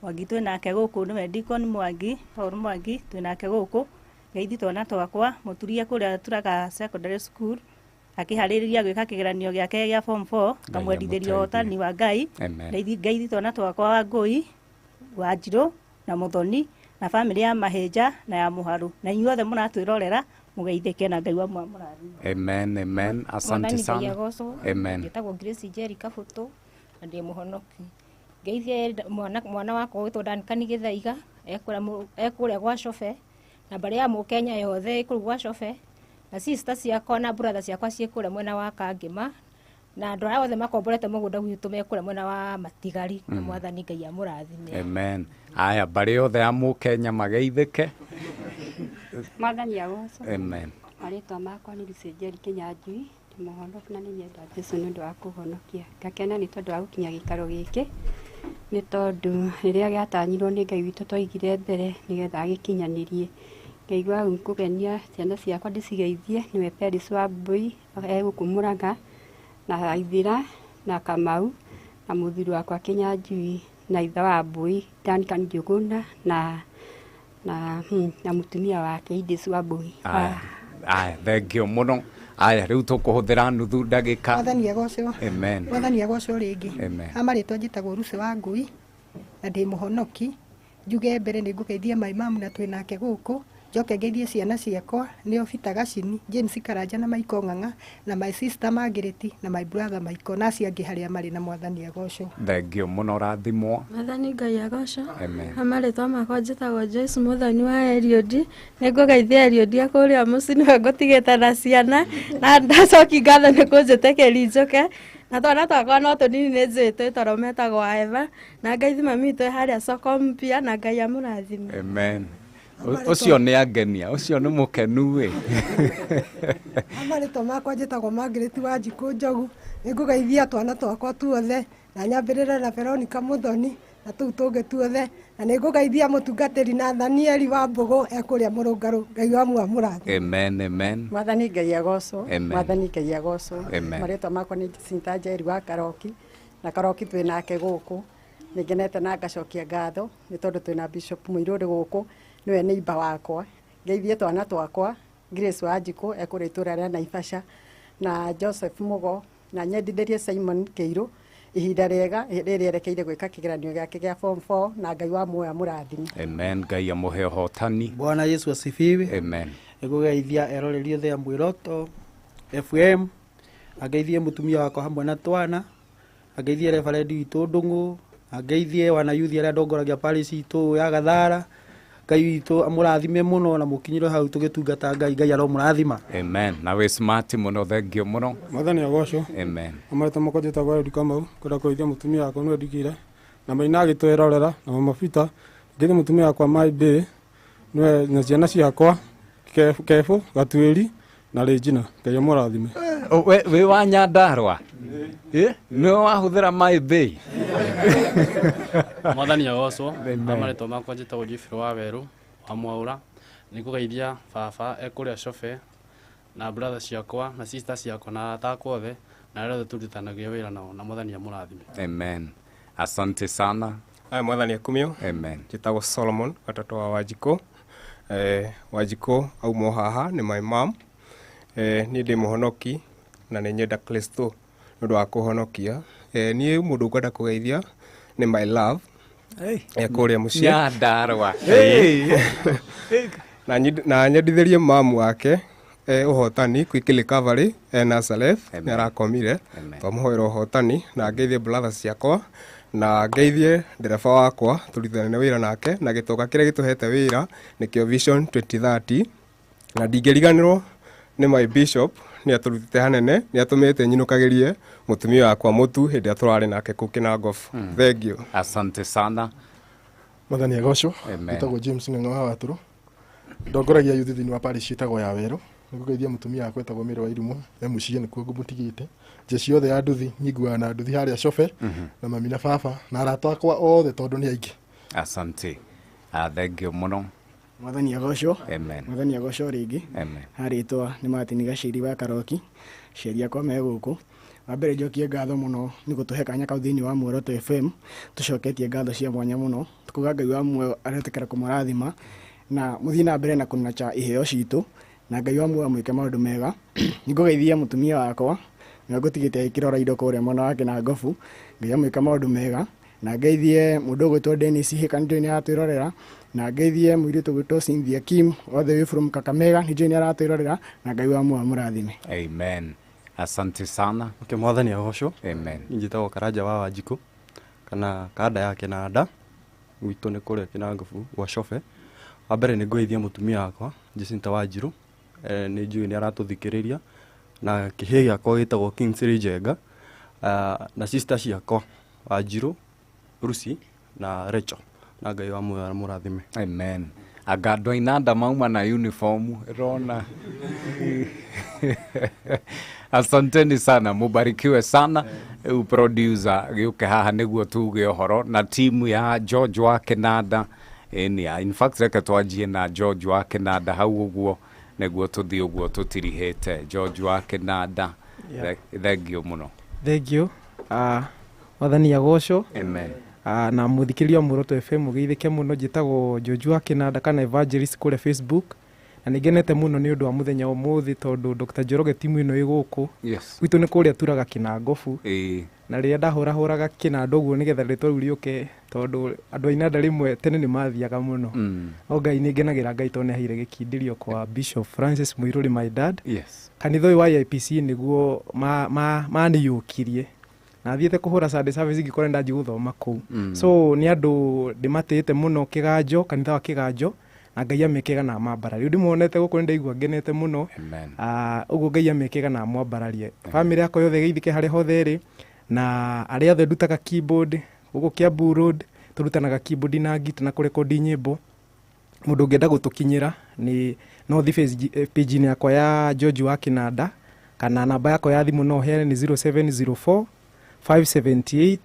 [SPEAKER 6] Mwangi twĩ nake gũkũ nĩwe Deacon Mwangi, Paul Mwangi twĩ nake gũkũ. Ngeithi twana twakwa mũturia kũrĩa Turaga Secondary School akĩharĩrĩria gwĩka kĩgeranio gĩake gĩa form 4 kamwendithĩria ũhotani wa Ngai. Ngeithi twana twakwa wa Ngũi wa Njirũ na Muthoni na famĩlĩ ya Mahĩnja na ya Mũharũ, na inyuothe mũratwĩrorera mũgeithĩke na Ngai wa mũrathime.
[SPEAKER 2] Amen, amen. Asante sana. Amen.
[SPEAKER 7] Njĩtagwo Grace Njeri Kabũtũ na ndĩ mũhonoki. Ngeithie mwana wakwa wĩtwo Duncan Gĩthaiga ekũrĩa gwa Cobe, na mbarĩ ya Mũkenya yothe ĩkũu gwa Cobe, na sister ciakwa na brother ciakwa ciĩ kũrĩa mwena wa Kangĩma, na andũ arĩa othe makomborete mũgũnda gwitũ me kũrĩa mwena wa Matigari, na Mwathani Ngai amũrathime.
[SPEAKER 2] Amen. Aya, mbarĩ yothe ya Mũkenya mageithĩke.
[SPEAKER 22] Mwathani agocwo.
[SPEAKER 2] Amen.
[SPEAKER 22] Marĩtwa makwa nĩ Lucy Njeri Kĩnyanjui, ndĩ mũhonoku na nĩ nyenda Jesu nĩ ũndũ wa kũhonokia. Ngakena nĩ tondũ wa gũkinya gĩikaro gĩkĩ, nĩ tondũ rĩrĩa gĩatanyirwo nĩ Ngai witũ twaigire mbere nĩgetha agĩkinyanĩrie. Ngaigua kũgenia ciana ciakwa ndĩcigeithie, nĩwe Peris wa Mbui egũkũ Mũrang'a, na Ithira na Kamau na mũthuri wakwa Kĩnyanjui na ithe wa Mbui Duncan Njuguna na mũtumia wake Edith wa Mbui.
[SPEAKER 2] Aya, thank you mũno. Aya, rĩu tũkũhũthĩra nuthu ndagĩka.
[SPEAKER 8] Mwathani agocwo.
[SPEAKER 2] Amen.
[SPEAKER 8] Mwathani agocwo rĩngĩ.
[SPEAKER 2] Amen.
[SPEAKER 8] Ha marĩtwa njĩtagwo Ruth wa Ngũi na ndĩ mũhonoki. Njuge mbere nĩ ngũgeithia my mum na twĩ nake gũkũ. Njoke ngeithie ciana ciakwa nĩo Peter Gacini, James Karanja na Michael Ng'ang'a na my sister Margaret na my brother Michael na acio angĩ harĩa marĩ, na Mwathani agocwo.
[SPEAKER 2] Thank you mũno, rathimwo.
[SPEAKER 20] Mwathani Ngai agocwo.
[SPEAKER 2] Amen.
[SPEAKER 20] Ha marĩtwa makwa njĩtagwo Joyce Muthoni wa Eliud. Nĩ ngũgeithia Eliud kũrĩa mũciĩ nĩwe ngũtigĩte na ciana, na ndacoki ngatho nĩ kũnjĩtĩkĩria njoke. Na twana twakwa no tũnini nĩ njũĩ twĩ toro metagwo Eva, na ngeithi mami witũ harĩa soko mpya, na Ngai amũrathime.
[SPEAKER 2] Amen. Ũcio nĩ angenia, ũcio nĩ mũkenu ĩ.
[SPEAKER 8] Marĩtwa makwa njĩtagwo Margaret Wanjikũ Njogu. Nĩ ngũgeithia twana twakwa tuothe na nyambĩrĩre na Veronica Muthoni na tũu tũngĩ tuothe, na nĩ ngũgeithia mũtungatĩri na Danieli wa Mbũgũ ekũrĩa Mũrũngarũ. Ngai wa amũrathime.
[SPEAKER 2] Amen, amen.
[SPEAKER 9] Mwathani Ngai agocwo. Mwathani Ngai agocwo.
[SPEAKER 2] Amen.
[SPEAKER 9] Marĩtwa makwa nĩ Jacinta Njeri wa Karoki, na Karoki twĩ nake gũkũ. Nĩ ngenete na ngacokia ngatho nĩ tondũ twĩna Bishop Mũirũrĩ gũkũ, nĩwe neighbor wakwa. Ngeithie twana twakwa Grace Wanjikũ ekũrĩa itũũra rĩa Naivasha, na Joseph Mugo, na nyendithĩrie Simon Kĩirũ Ihinda rĩega rĩrĩa erekeire gwĩka kĩgeranio gĩake gĩa form 4 na Ngai wa muoyo amũrathime.
[SPEAKER 2] Amen. Ngai amũhe ũhotani.
[SPEAKER 1] Bwana Yesu asifiwe.
[SPEAKER 2] Amen.
[SPEAKER 1] Nĩngũgeithia eroreri othe a Mwĩroto FM, angeithie mũtumia wakwa hamwe na twana, angeithie reverend witũ Ndung'u, angeithie wanayuthi arĩa ndongoragia parish itũ ya Gathara. Ngai witũ amũrathime mũno na mũkinyĩre hau tũgĩtungata Ngai. Ngai aromũrathima.
[SPEAKER 2] Amen. Na wĩ smart mũno, thengio mũno.
[SPEAKER 10] Mwathani agocwo.
[SPEAKER 2] Amen.
[SPEAKER 10] Amarĩtwa makwa njĩtagwo Eliud Kamau, kwenda kũgeithia mũtumia wakwa nĩwe Ndikira, na maina agĩtwĩrorera, na mama Peter, ngeithie mũtumia wakwa Mai Bay, nĩwe na ciana ciakwa Kebu, Gatuĩri na Regina. Ngai amũrathime.
[SPEAKER 2] Wĩ wa Nyandarua? Nĩwe wahũthĩra Mai Bay?
[SPEAKER 11] Mwathani agocwo. Amarĩtwa makwa njĩtagwo Jeffrey wa Werũ wa Mwaũra. Nĩngũgeithia baba ekũrĩa Cobe na brother ciakwa na sister ciakwa na arata akwa othe na arĩa othe tũrutithanagia wĩra nao, na Mwathani amũrathime.
[SPEAKER 2] Amen. Asante sana.
[SPEAKER 12] Aya, Mwathani akumio.
[SPEAKER 2] Amen.
[SPEAKER 12] Njĩtagwo Solomon gatatũ wa Wanjikũ. Wanjikũ auma haha nĩ my mom. Niĩ ndĩ mũhonoki na nĩ nyenda Kristo nĩ ũndũ wa kũhonokia. Niĩ mũndũ ngwenda kũgeithia nĩ my love. Kũrĩa mũciĩ.
[SPEAKER 2] Nyandarua.
[SPEAKER 12] Na nyendithĩrie mamu wake ũhotani Quick Recovery Nazareth nĩ arakomire, twamũhoera ũhotani, na ngeithie brothers ciakwa na ngeithie ndereba wakwa tũrutithania wĩra nake, na gĩtonga kĩrĩa gĩtũhete wĩra nĩkĩo Vision 2030, na ndingĩriganĩrwo nĩ my bishop nĩ atũrutĩte hanene, nĩ atũmĩte nyinũkagĩrie mũtumia wakwa mũtu hĩndĩ ĩrĩa tũrarĩ nake kũu Kĩnangobu. Thank you.
[SPEAKER 2] Asante sana.
[SPEAKER 13] Mwathani agocwo.
[SPEAKER 2] Amen.
[SPEAKER 13] Njĩtagwo James Ng'ang'a wa Watũrũ, ndongoragia yuthi thĩinĩ wa parish ĩtagwo ya Werũ. Nĩngũgeithia mũtumia wakwa etagwo Mĩrĩ wa Irimũ, e mũciĩ nĩkuo ngũmũtigĩte. Njeci yothe ya nduthi nyinguaga na nduthi harĩa Cobe, na mami na baba na arata akwa othe tondũ nĩ aingĩ.
[SPEAKER 2] Asante. Thank you mũno.
[SPEAKER 14] Mwathani agocwo.
[SPEAKER 2] Amen.
[SPEAKER 14] Mwathani agocwo rĩngĩ.
[SPEAKER 2] Amen.
[SPEAKER 14] Harĩtwa nĩ Martin Gaciri wa Karoki, aciari akwa me gũkũ. Wa mbere njokie ngatho mũno nĩ gũtũhe kanya kau thĩinĩ wa Muoroto FM, tũcoketie ngatho cia mwanya mũno, tukuga Ngai wa muoyo aretĩkĩra kũmũrathima na mũthiĩ na mbere na kũnacha iheo citũ, na Ngai wa muoyo amwĩke maũndũ mega. Nĩngũgeithia mũtumia wakwa nĩwe ngũtigĩte akĩrora indo kũrĩa mwena wa Kĩnangobu, Ngai amwĩke maũndũ mega, na ngeithie mũndũ ũgwĩtwo Dennis Hĩka nĩnjũĩ nĩ aratwĩrorera, na ngeithie mũirĩtu ũgwĩtwo Cynthia Kim all the way from Kakamega nĩnjũĩ nĩ aratwĩrorera, na Ngai wa muoyo amũrathime.
[SPEAKER 2] Amen. Asante sana.
[SPEAKER 16] Okay, Mwathani agocwo.
[SPEAKER 2] Amen.
[SPEAKER 16] Njĩtagwo Karanja wa Wanjikũ kana kanda ya Kĩnanda, gwitũ nĩ kũrĩa Kĩnangobu gwa Cobe. Wa mbere nĩ ngũgeithia mũtumia wakwa Jacinta Wanjirũ, nĩ njũĩ nĩ aratũthikĩrĩria, na kĩhĩĩ gĩakwa gĩtagwo Kingsley Njenga, na sister ciakwa Wanjirũ, Lucy na Rachel, na Ngai wa muoyo amũrathime.
[SPEAKER 2] Amen. Anga andũ a Inanda mauma na uniform rona. Asanteni sana, mubarikiwe sana. Rĩu producer gĩũke haha nĩguo tuge ũhoro na timu ya George wa Kĩnanda. Ĩni, in fact reke twanjie na George wa Kĩnanda hau ũguo nĩguo tũthiĩ ũguo tũtirihĩte. George wa Kĩnanda, thank you mũno.
[SPEAKER 1] Thank you. Mwathani agocwo.
[SPEAKER 2] Amen.
[SPEAKER 1] Na mũthikĩrĩria wa Muoroto FM ũgeithĩke mũno. Njĩtagwo George wa Kĩnanda kana Evangelist kũrĩa Facebook, na nĩngenete mũno nĩ ũndũ wa mũthenya ũmũthĩ tondũ Dr. Njoroge timu ĩno ĩ gũkũ. Gwitũ nĩ kũrĩa turaga Kĩnangobu. Na rĩrĩa ndahũrahũraga kĩnanda ũguo nĩgetha rĩtwa rĩu rĩũke, tondũ andũ a Inanda rĩmwe tene nĩ mathiaga mũno. No Ngai nĩ ngenagĩra Ngai tondũ nĩ aheire gĩkindĩrio kwa Bishop Francis Mũirũrĩ my dad. Kanitha ũyũ wa IPC nĩguo maniyũkirie. Na thiĩte kũhũra Sunday service ngĩkora ndanjia gũthoma kũu. So nĩ andũ ndĩmatĩĩte mũno Kĩganjo, kanitha wa Kĩganjo, na Ngai amekega na amambararie. Rĩu ndĩmuonete gũkũ nĩ ndaigua ngenete mũno. Ũguo Ngai amekega na amwambararie. Bamĩrĩ yakwa yothe ĩgeithĩke harĩa hothe ĩrĩ, na arĩa othe ndutaga keyboard gũkũ Kiambu Road, tũrutanaga keyboard na ngita na kũrekondi nyĩmbo. Mũndũ ũngĩenda gũtũkinyĩra nĩ no ũthiĩ page-inĩ yakwa ya George wa Kĩnanda, kana namba yakwa ya thimũ no heane nĩ 0704 578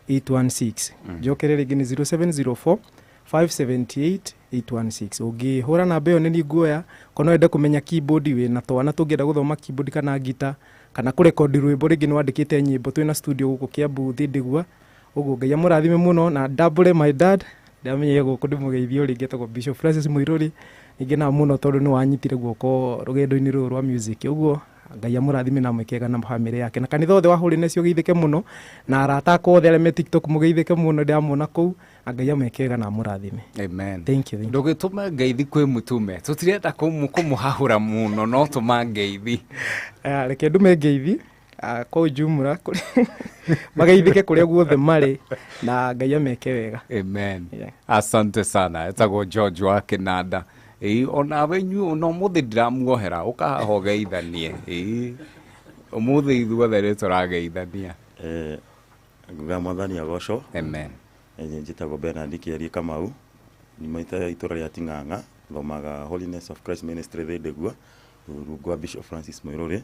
[SPEAKER 1] 816. Njokere rĩngĩ nĩ 0704 578 816. Ũngĩhũra namba ĩyo nĩ niĩ nguoya, korwo no wende kũmenya keyboard wĩna twana tũngĩenda gũthoma keyboard kana ngita kana kũrekondi rwĩmbo, rĩngĩ nĩ wandĩkĩte nyĩmbo, twĩna studio gũkũ Kiambu Thindigua. Ũguo Ngai amũrathime mũno na ndambũre my dad, ndamenyire gũkũ ndĩmũgeithie rĩngĩ etagwo Bishop Francis Mũirũrĩ, ningĩ na mũno tondũ nĩ wanyitire guoko rũgendo-inĩ rũrũ rwa music. Ũguo Ngai amũrathime na amwĩke na bamĩrĩ yake na kanitha othe wa Holiness ũgeithĩke mũno na arata akwa othe arĩa me TikTok mũgeithĩke mũno ndĩramona kũu na Ngai amwĩke na amũrathime.
[SPEAKER 2] Amen.
[SPEAKER 1] Thank you, thank you.
[SPEAKER 2] Ndũgĩtũme ngeithi kwĩ mũtume tũtirenda kũmũhahũra mũno no tũma ngeithi.
[SPEAKER 1] Reke ndume ngeithi kwa ujumla mageithĩke kũrĩa guothe marĩ na Ngai ameke wega.
[SPEAKER 2] Amen. Yeah. Asante sana. Etagwo George wa Kĩnanda. Ĩĩ onawe inyuĩ ona ũmũthĩ ndĩramuohera ũkahaha ũgeithanie. Ĩĩ ũmũthĩ ithuothe nĩ tũrageithania.
[SPEAKER 4] Nguga mwathani agocwo.
[SPEAKER 2] Amen.
[SPEAKER 4] Njĩtagwo Bernard Kĩarie Kamau, nyumĩte itũra rĩa Ting'ang'a, thomaga Holiness of Christ Ministry Thĩndĩgua, rungu rwa Bishop Francis Mũirũrĩ.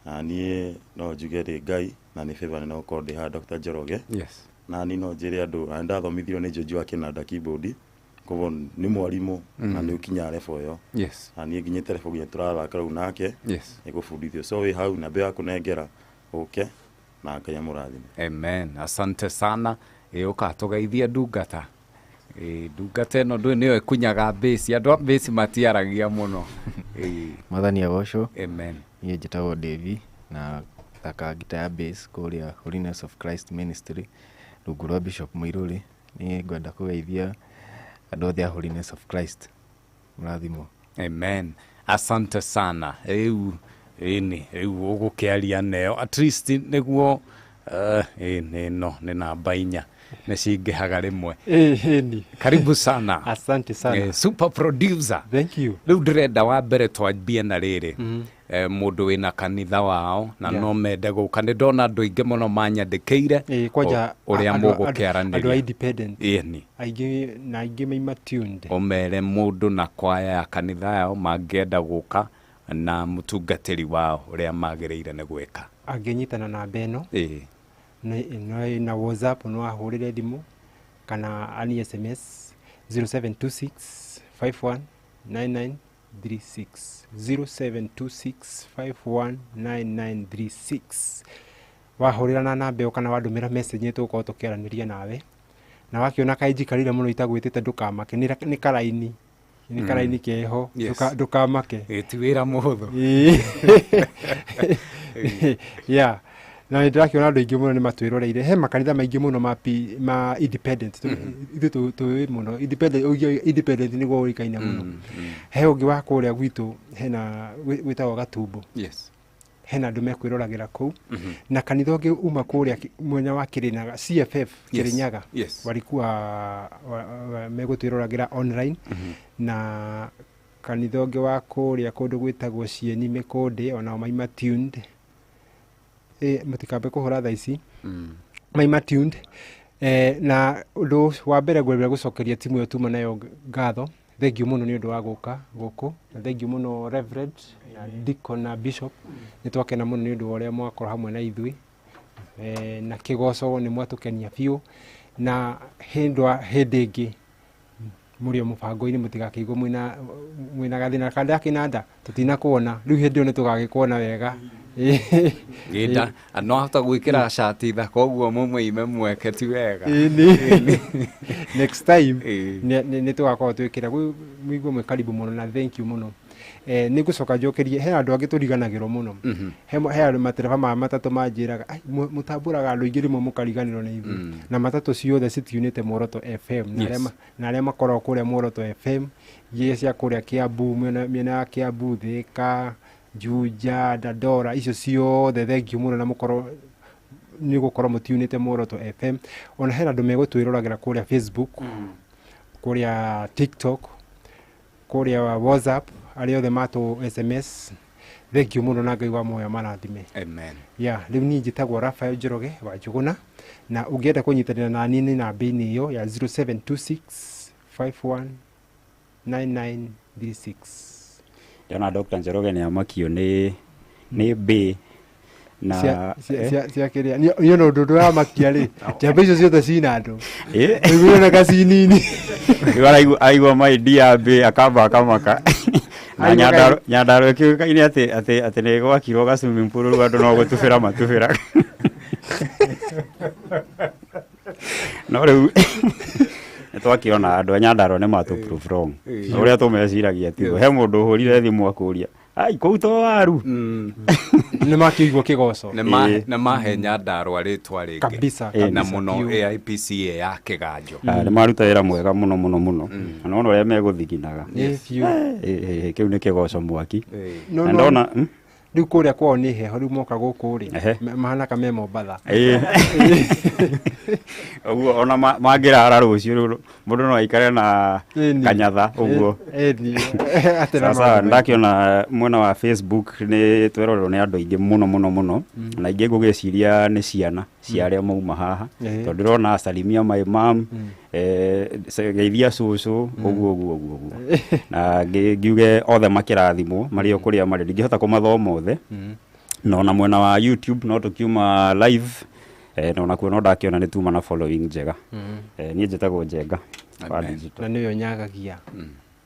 [SPEAKER 4] Na niĩ no njuge ndĩ Ngai na nĩ favor nene gũkorwo ndĩ haha Dr. Njoroge.
[SPEAKER 2] Yes.
[SPEAKER 4] Na niĩ no njĩre andũ, na nĩndathomithirio nĩ George wa Kĩnanda keyboard, koguo nĩ mwarimũ na nĩ ũkinyaga level ĩyo.
[SPEAKER 2] Yes.
[SPEAKER 4] Na niĩ nginyĩte level nginya tũrathaka rĩu nake.
[SPEAKER 2] Yes.
[SPEAKER 4] Nĩ gũbundithio. So wĩ hau namba ya kũnengera ũke na Ngai amũrathime.
[SPEAKER 2] Amen. Asante sana. Ĩ ũkatũgeithia ndungata. Ĩ ndungata ĩno ndũĩ nĩyo ĩkunyaga mbĩci. Andũ a mbĩci matiaragia mũno. Ĩ.
[SPEAKER 5] Mwathani agocwo.
[SPEAKER 2] Amen.
[SPEAKER 5] Niĩ njĩtagwo Davy na thakaga ngita ya bass kũrĩa Holiness of Christ Ministry rungu rwa Bishop Mũirũrĩ. Niĩ ngwenda kũgeithia andũ othe a Holiness of Christ. Mũrathimwo.
[SPEAKER 2] Amen. Asante sana. Rĩu ĩni rĩu ũgũkĩaria neo at least nĩguo ĩni no nĩ namba 4 nĩ cingĩhaga rĩmwe.
[SPEAKER 17] Ĩni.
[SPEAKER 2] Karibu sana.
[SPEAKER 17] Asante sana.
[SPEAKER 2] Super producer.
[SPEAKER 17] Thank you.
[SPEAKER 2] Rĩu ndĩrenda wa mbere twambie na rĩrĩ. Mũndũ wĩna kanitha wao na no mende gũka nĩ ndona andũ aingĩ mũno manyandĩkĩire
[SPEAKER 17] kwanja
[SPEAKER 2] ũrĩa mũgũkĩaranĩria.
[SPEAKER 17] Andũ a independent.
[SPEAKER 2] Ĩni.
[SPEAKER 17] Aingĩ na aingĩ maima tuned.
[SPEAKER 2] Ũmere mũndũ na kwaya ya kanitha yao mangĩenda gũka na mũtungatĩri wao ũrĩa magĩrĩire nĩ gwĩka.
[SPEAKER 17] Angĩnyitana namba ĩno.
[SPEAKER 2] Ĩĩ.
[SPEAKER 17] Na WhatsApp no ahũrĩre thimũ kana ani SMS 0726 51 9936 0726 519936. Wahũrĩra na namba ĩyo kana wandũmĩra message nĩ tũgũkorwo tũkĩaranĩria nawe. Na wakĩona kaĩ njikarire mũno itagwĩtĩte ndũkamake, nĩ karaini. Nĩ karaini keho, ndũkamake.
[SPEAKER 2] Ĩ ti wĩra mũhũthũ.
[SPEAKER 17] Yeah. Na nĩ ndĩrakĩona andũ aingĩ mũno nĩ matwĩroreire. He makanitha maingĩ mũno ma independent. Ithuĩ tũĩ mũno. Independent, independent nĩguo ũĩkaine mũno. He ũngĩ wa kũrĩa gwitũ, hena wĩtagwo Gatumbo.
[SPEAKER 2] Yes.
[SPEAKER 17] Hena andũ mekwĩroragĩra kũu. Na kanitha ũngĩ uma kũrĩa mwena wa Kĩrĩnyaga, CFF Kĩrĩnyaga.
[SPEAKER 2] Yes.
[SPEAKER 17] Walikuwa megũtwĩroragĩra online. Na kanitha ũngĩ wa kũrĩa kũndũ gwĩtagwo Cieni Mĩkũndĩ, onao maima tuned. Mũtikambe kũhũra thaa ici. Maima tuned. Na ũndũ wa mbere ngwenda gũcokeria timu ĩyo tuma nayo ngatho. Thank you mũno nĩ ũndũ wa gũka gũkũ. Na thank you mũno Reverend na Deacon na Bishop. Nĩ twakena mũno nĩ ũndũ wa ũrĩa mwakorwo hamwe na ithuĩ. Na kĩgoco nĩ mwatũkenia biũ. Na hĩndĩ ĩngĩ mũrĩ o mũbango-inĩ mũtigakĩigwo mwĩna gathĩna ka ndakĩnanda tũtinakuona. Rĩu hĩndĩ ĩyo nĩ tũgagĩkuona wega.
[SPEAKER 2] Gĩta, no ahota gwĩkĩra cati thaka ũguo mũmũime mweke ti wega.
[SPEAKER 17] Ĩni. Next time nĩ tũgakorwo twĩkĩra. Mũigue mwĩ karibu mũno na thank you mũno. Nĩ ngũcoka njokerie, he andũ angĩ tũriganagĩrwo mũno. He andũ matereba ma matatũ manjĩraga, ai, mũtambũraga andũ aingĩ rĩmwe mũkariganĩrwo nĩ ithuĩ. Na matatũ ciothe citiunĩte Muoroto FM. Na arĩa makoragwo kũrĩa Muoroto FM, iria cia kũrĩa Kiambu, mĩena ya Kiambu, Thika, Juja, Dandora, icio ciothe thank you mũno na mũkorwo nĩ gũkorwo mũtiunĩte Muoroto FM. Ona hena andũ megũtwĩroragĩra kũrĩa Facebook, kũrĩa TikTok, kũrĩa WhatsApp, arĩa othe matũ SMS. Thank you mũno na Ngai wa muoyo marathime.
[SPEAKER 2] Amen.
[SPEAKER 17] Yeah, rĩu niĩ njĩtagwo Raphael Njoroge wa Njũgũna, na ũngĩenda kũnyitanĩra na niĩ nĩ namba-inĩ ĩyo ya 0726 519936.
[SPEAKER 18] Ndĩrona Dr. Njoroge nĩ amakio nĩ mbĩ na
[SPEAKER 17] cia kĩrĩa. Niĩ ona ũndũ ndũramakia rĩ, njamba icio ciothe cina andũ. Rĩu ĩroneka ci nini.
[SPEAKER 18] Rĩu araigua maindi ya mbĩ akamba akamaka. Na Nyandarua ĩkĩũĩkaine atĩ nĩ gwakirwo ga swimming pool rĩu andũ no gũtubĩra matubĩraga. No rĩu nĩ twakĩona andũ a Nyandarua nĩ matũ prove wrong. Ũrĩa tũmeciragia tiguo. He mũndũ ũhũrire thimũ akũria Ai kũu to waru.
[SPEAKER 17] Nĩ makĩigua kĩgoco.
[SPEAKER 2] Nĩ mahe Nyandarũa rĩtwa rĩngĩ.
[SPEAKER 17] Kabisa,
[SPEAKER 2] Na
[SPEAKER 17] kabisa,
[SPEAKER 2] mũno
[SPEAKER 17] biũ.
[SPEAKER 2] AIPCA ya kĩganjo.
[SPEAKER 18] Ah, nĩ maruta wĩra mwega mũno mũno mũno, na nona ũrĩa megũthiginaga.
[SPEAKER 17] Yes. Biũ.
[SPEAKER 18] Eh, eh, kĩu nĩ kĩgoco mwaki.
[SPEAKER 17] No,
[SPEAKER 18] Na
[SPEAKER 17] no.
[SPEAKER 18] ndona
[SPEAKER 17] Rĩu kũrĩa kwao nĩ heho, rĩu moka gũkũ rĩ,
[SPEAKER 18] Ehe.
[SPEAKER 17] mahana ka me Mombatha.
[SPEAKER 18] Ĩĩ. Ũguo ona mangĩrara rũciũ rĩu mũndũ no aikare na
[SPEAKER 17] Ĩni.
[SPEAKER 18] kanyatha ũguo.
[SPEAKER 17] Ĩni. Atĩ na
[SPEAKER 18] Sasa
[SPEAKER 17] maũndũ maingĩ.
[SPEAKER 18] ndakĩona mwena wa Facebook nĩ twerorerwo nĩ andũ aingĩ mũno mũno mũno, na aingĩ ngũgĩciria nĩ ciana cia arĩa mauma haha, tondũ ndĩrona salimia my mom, geithia cũcũ, ũguo ũguo ũguo ũguo, na ngiuge othe makĩrathimwo marĩ o kũrĩa marĩ, ndingĩhota kũmathoma othe. Na ona mwena wa YouTube no tũkiuma live, na onakuo no ndakĩona nĩ tuma na following njega. Niĩ njĩtagwo Njenga wa digital.
[SPEAKER 17] Na nĩyo nyagagia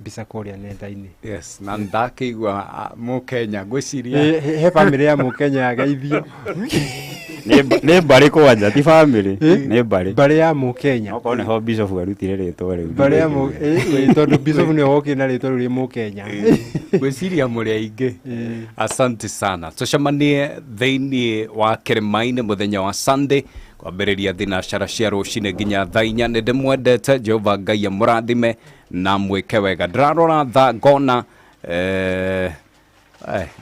[SPEAKER 17] mbica kũrĩa nenda-inĩ.
[SPEAKER 2] Yes, na ndakĩigua mũkenya ngwĩciria.
[SPEAKER 17] He bamĩrĩ ya mũkenya yageithio.
[SPEAKER 18] Nĩ mbarĩ kwanja, ti bamĩrĩ, nĩ mbarĩ.
[SPEAKER 17] Mbarĩ ya mũkenya.
[SPEAKER 18] Okorwo nĩho Bishop arutire rĩtwa rĩu.
[SPEAKER 17] Mbarĩ ya mũ ĩ, tondũ Bishop nĩwe wokire na rĩtwa rĩu rĩ mũkenya.
[SPEAKER 2] Ngwĩciria mũrĩ aingĩ. Asante sana, tũcemanie thĩinĩ wa kĩrĩma-inĩ mũthenya wa Sunday kwambĩrĩria thinacara cia rũcinĩ nginya thaa 4. Nĩ ndĩmwendete, Jehova Ngai amũrathime na mwĩke wega. Ndĩrarora thaa ngona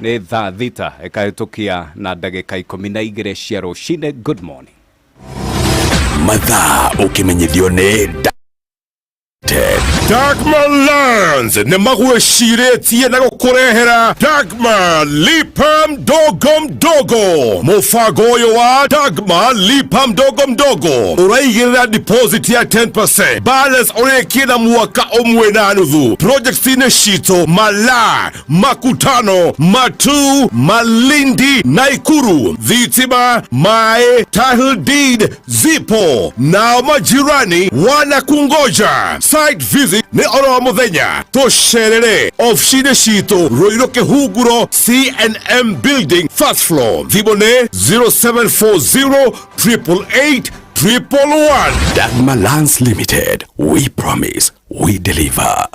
[SPEAKER 2] nĩ thaa 6 ĩkahĩtũkia na ndagĩka 12 cia rũcinĩ. Good morning.
[SPEAKER 15] Mathaa ũkĩmenyithio nĩ
[SPEAKER 19] Dagmar Lands nĩ magwĩcirĩtie na gũkũrehera Dagmar Lipa Mdogo Mdogo. Mũbango ũyũ wa Dagmar Lipa Mdogo Mdogo ũraigĩrĩra deposit ya 10%, balance ũrĩkie na mwaka ũmwe na nuthu. Projects-inĩ citũ Malaa, Makutano, Matu, Malindi, Naikuru, thitima, maĩ, title deed zipo, nao majirani wanakungoja. Site visit nĩ oro mũthenya, tũcerere ofici-inĩ citũ Rũirũ Kĩhunguro, CNM building, first floor. Thimũ nĩ 0740 888 111.
[SPEAKER 15] Dagmar Lands Limited, we promise, we deliver.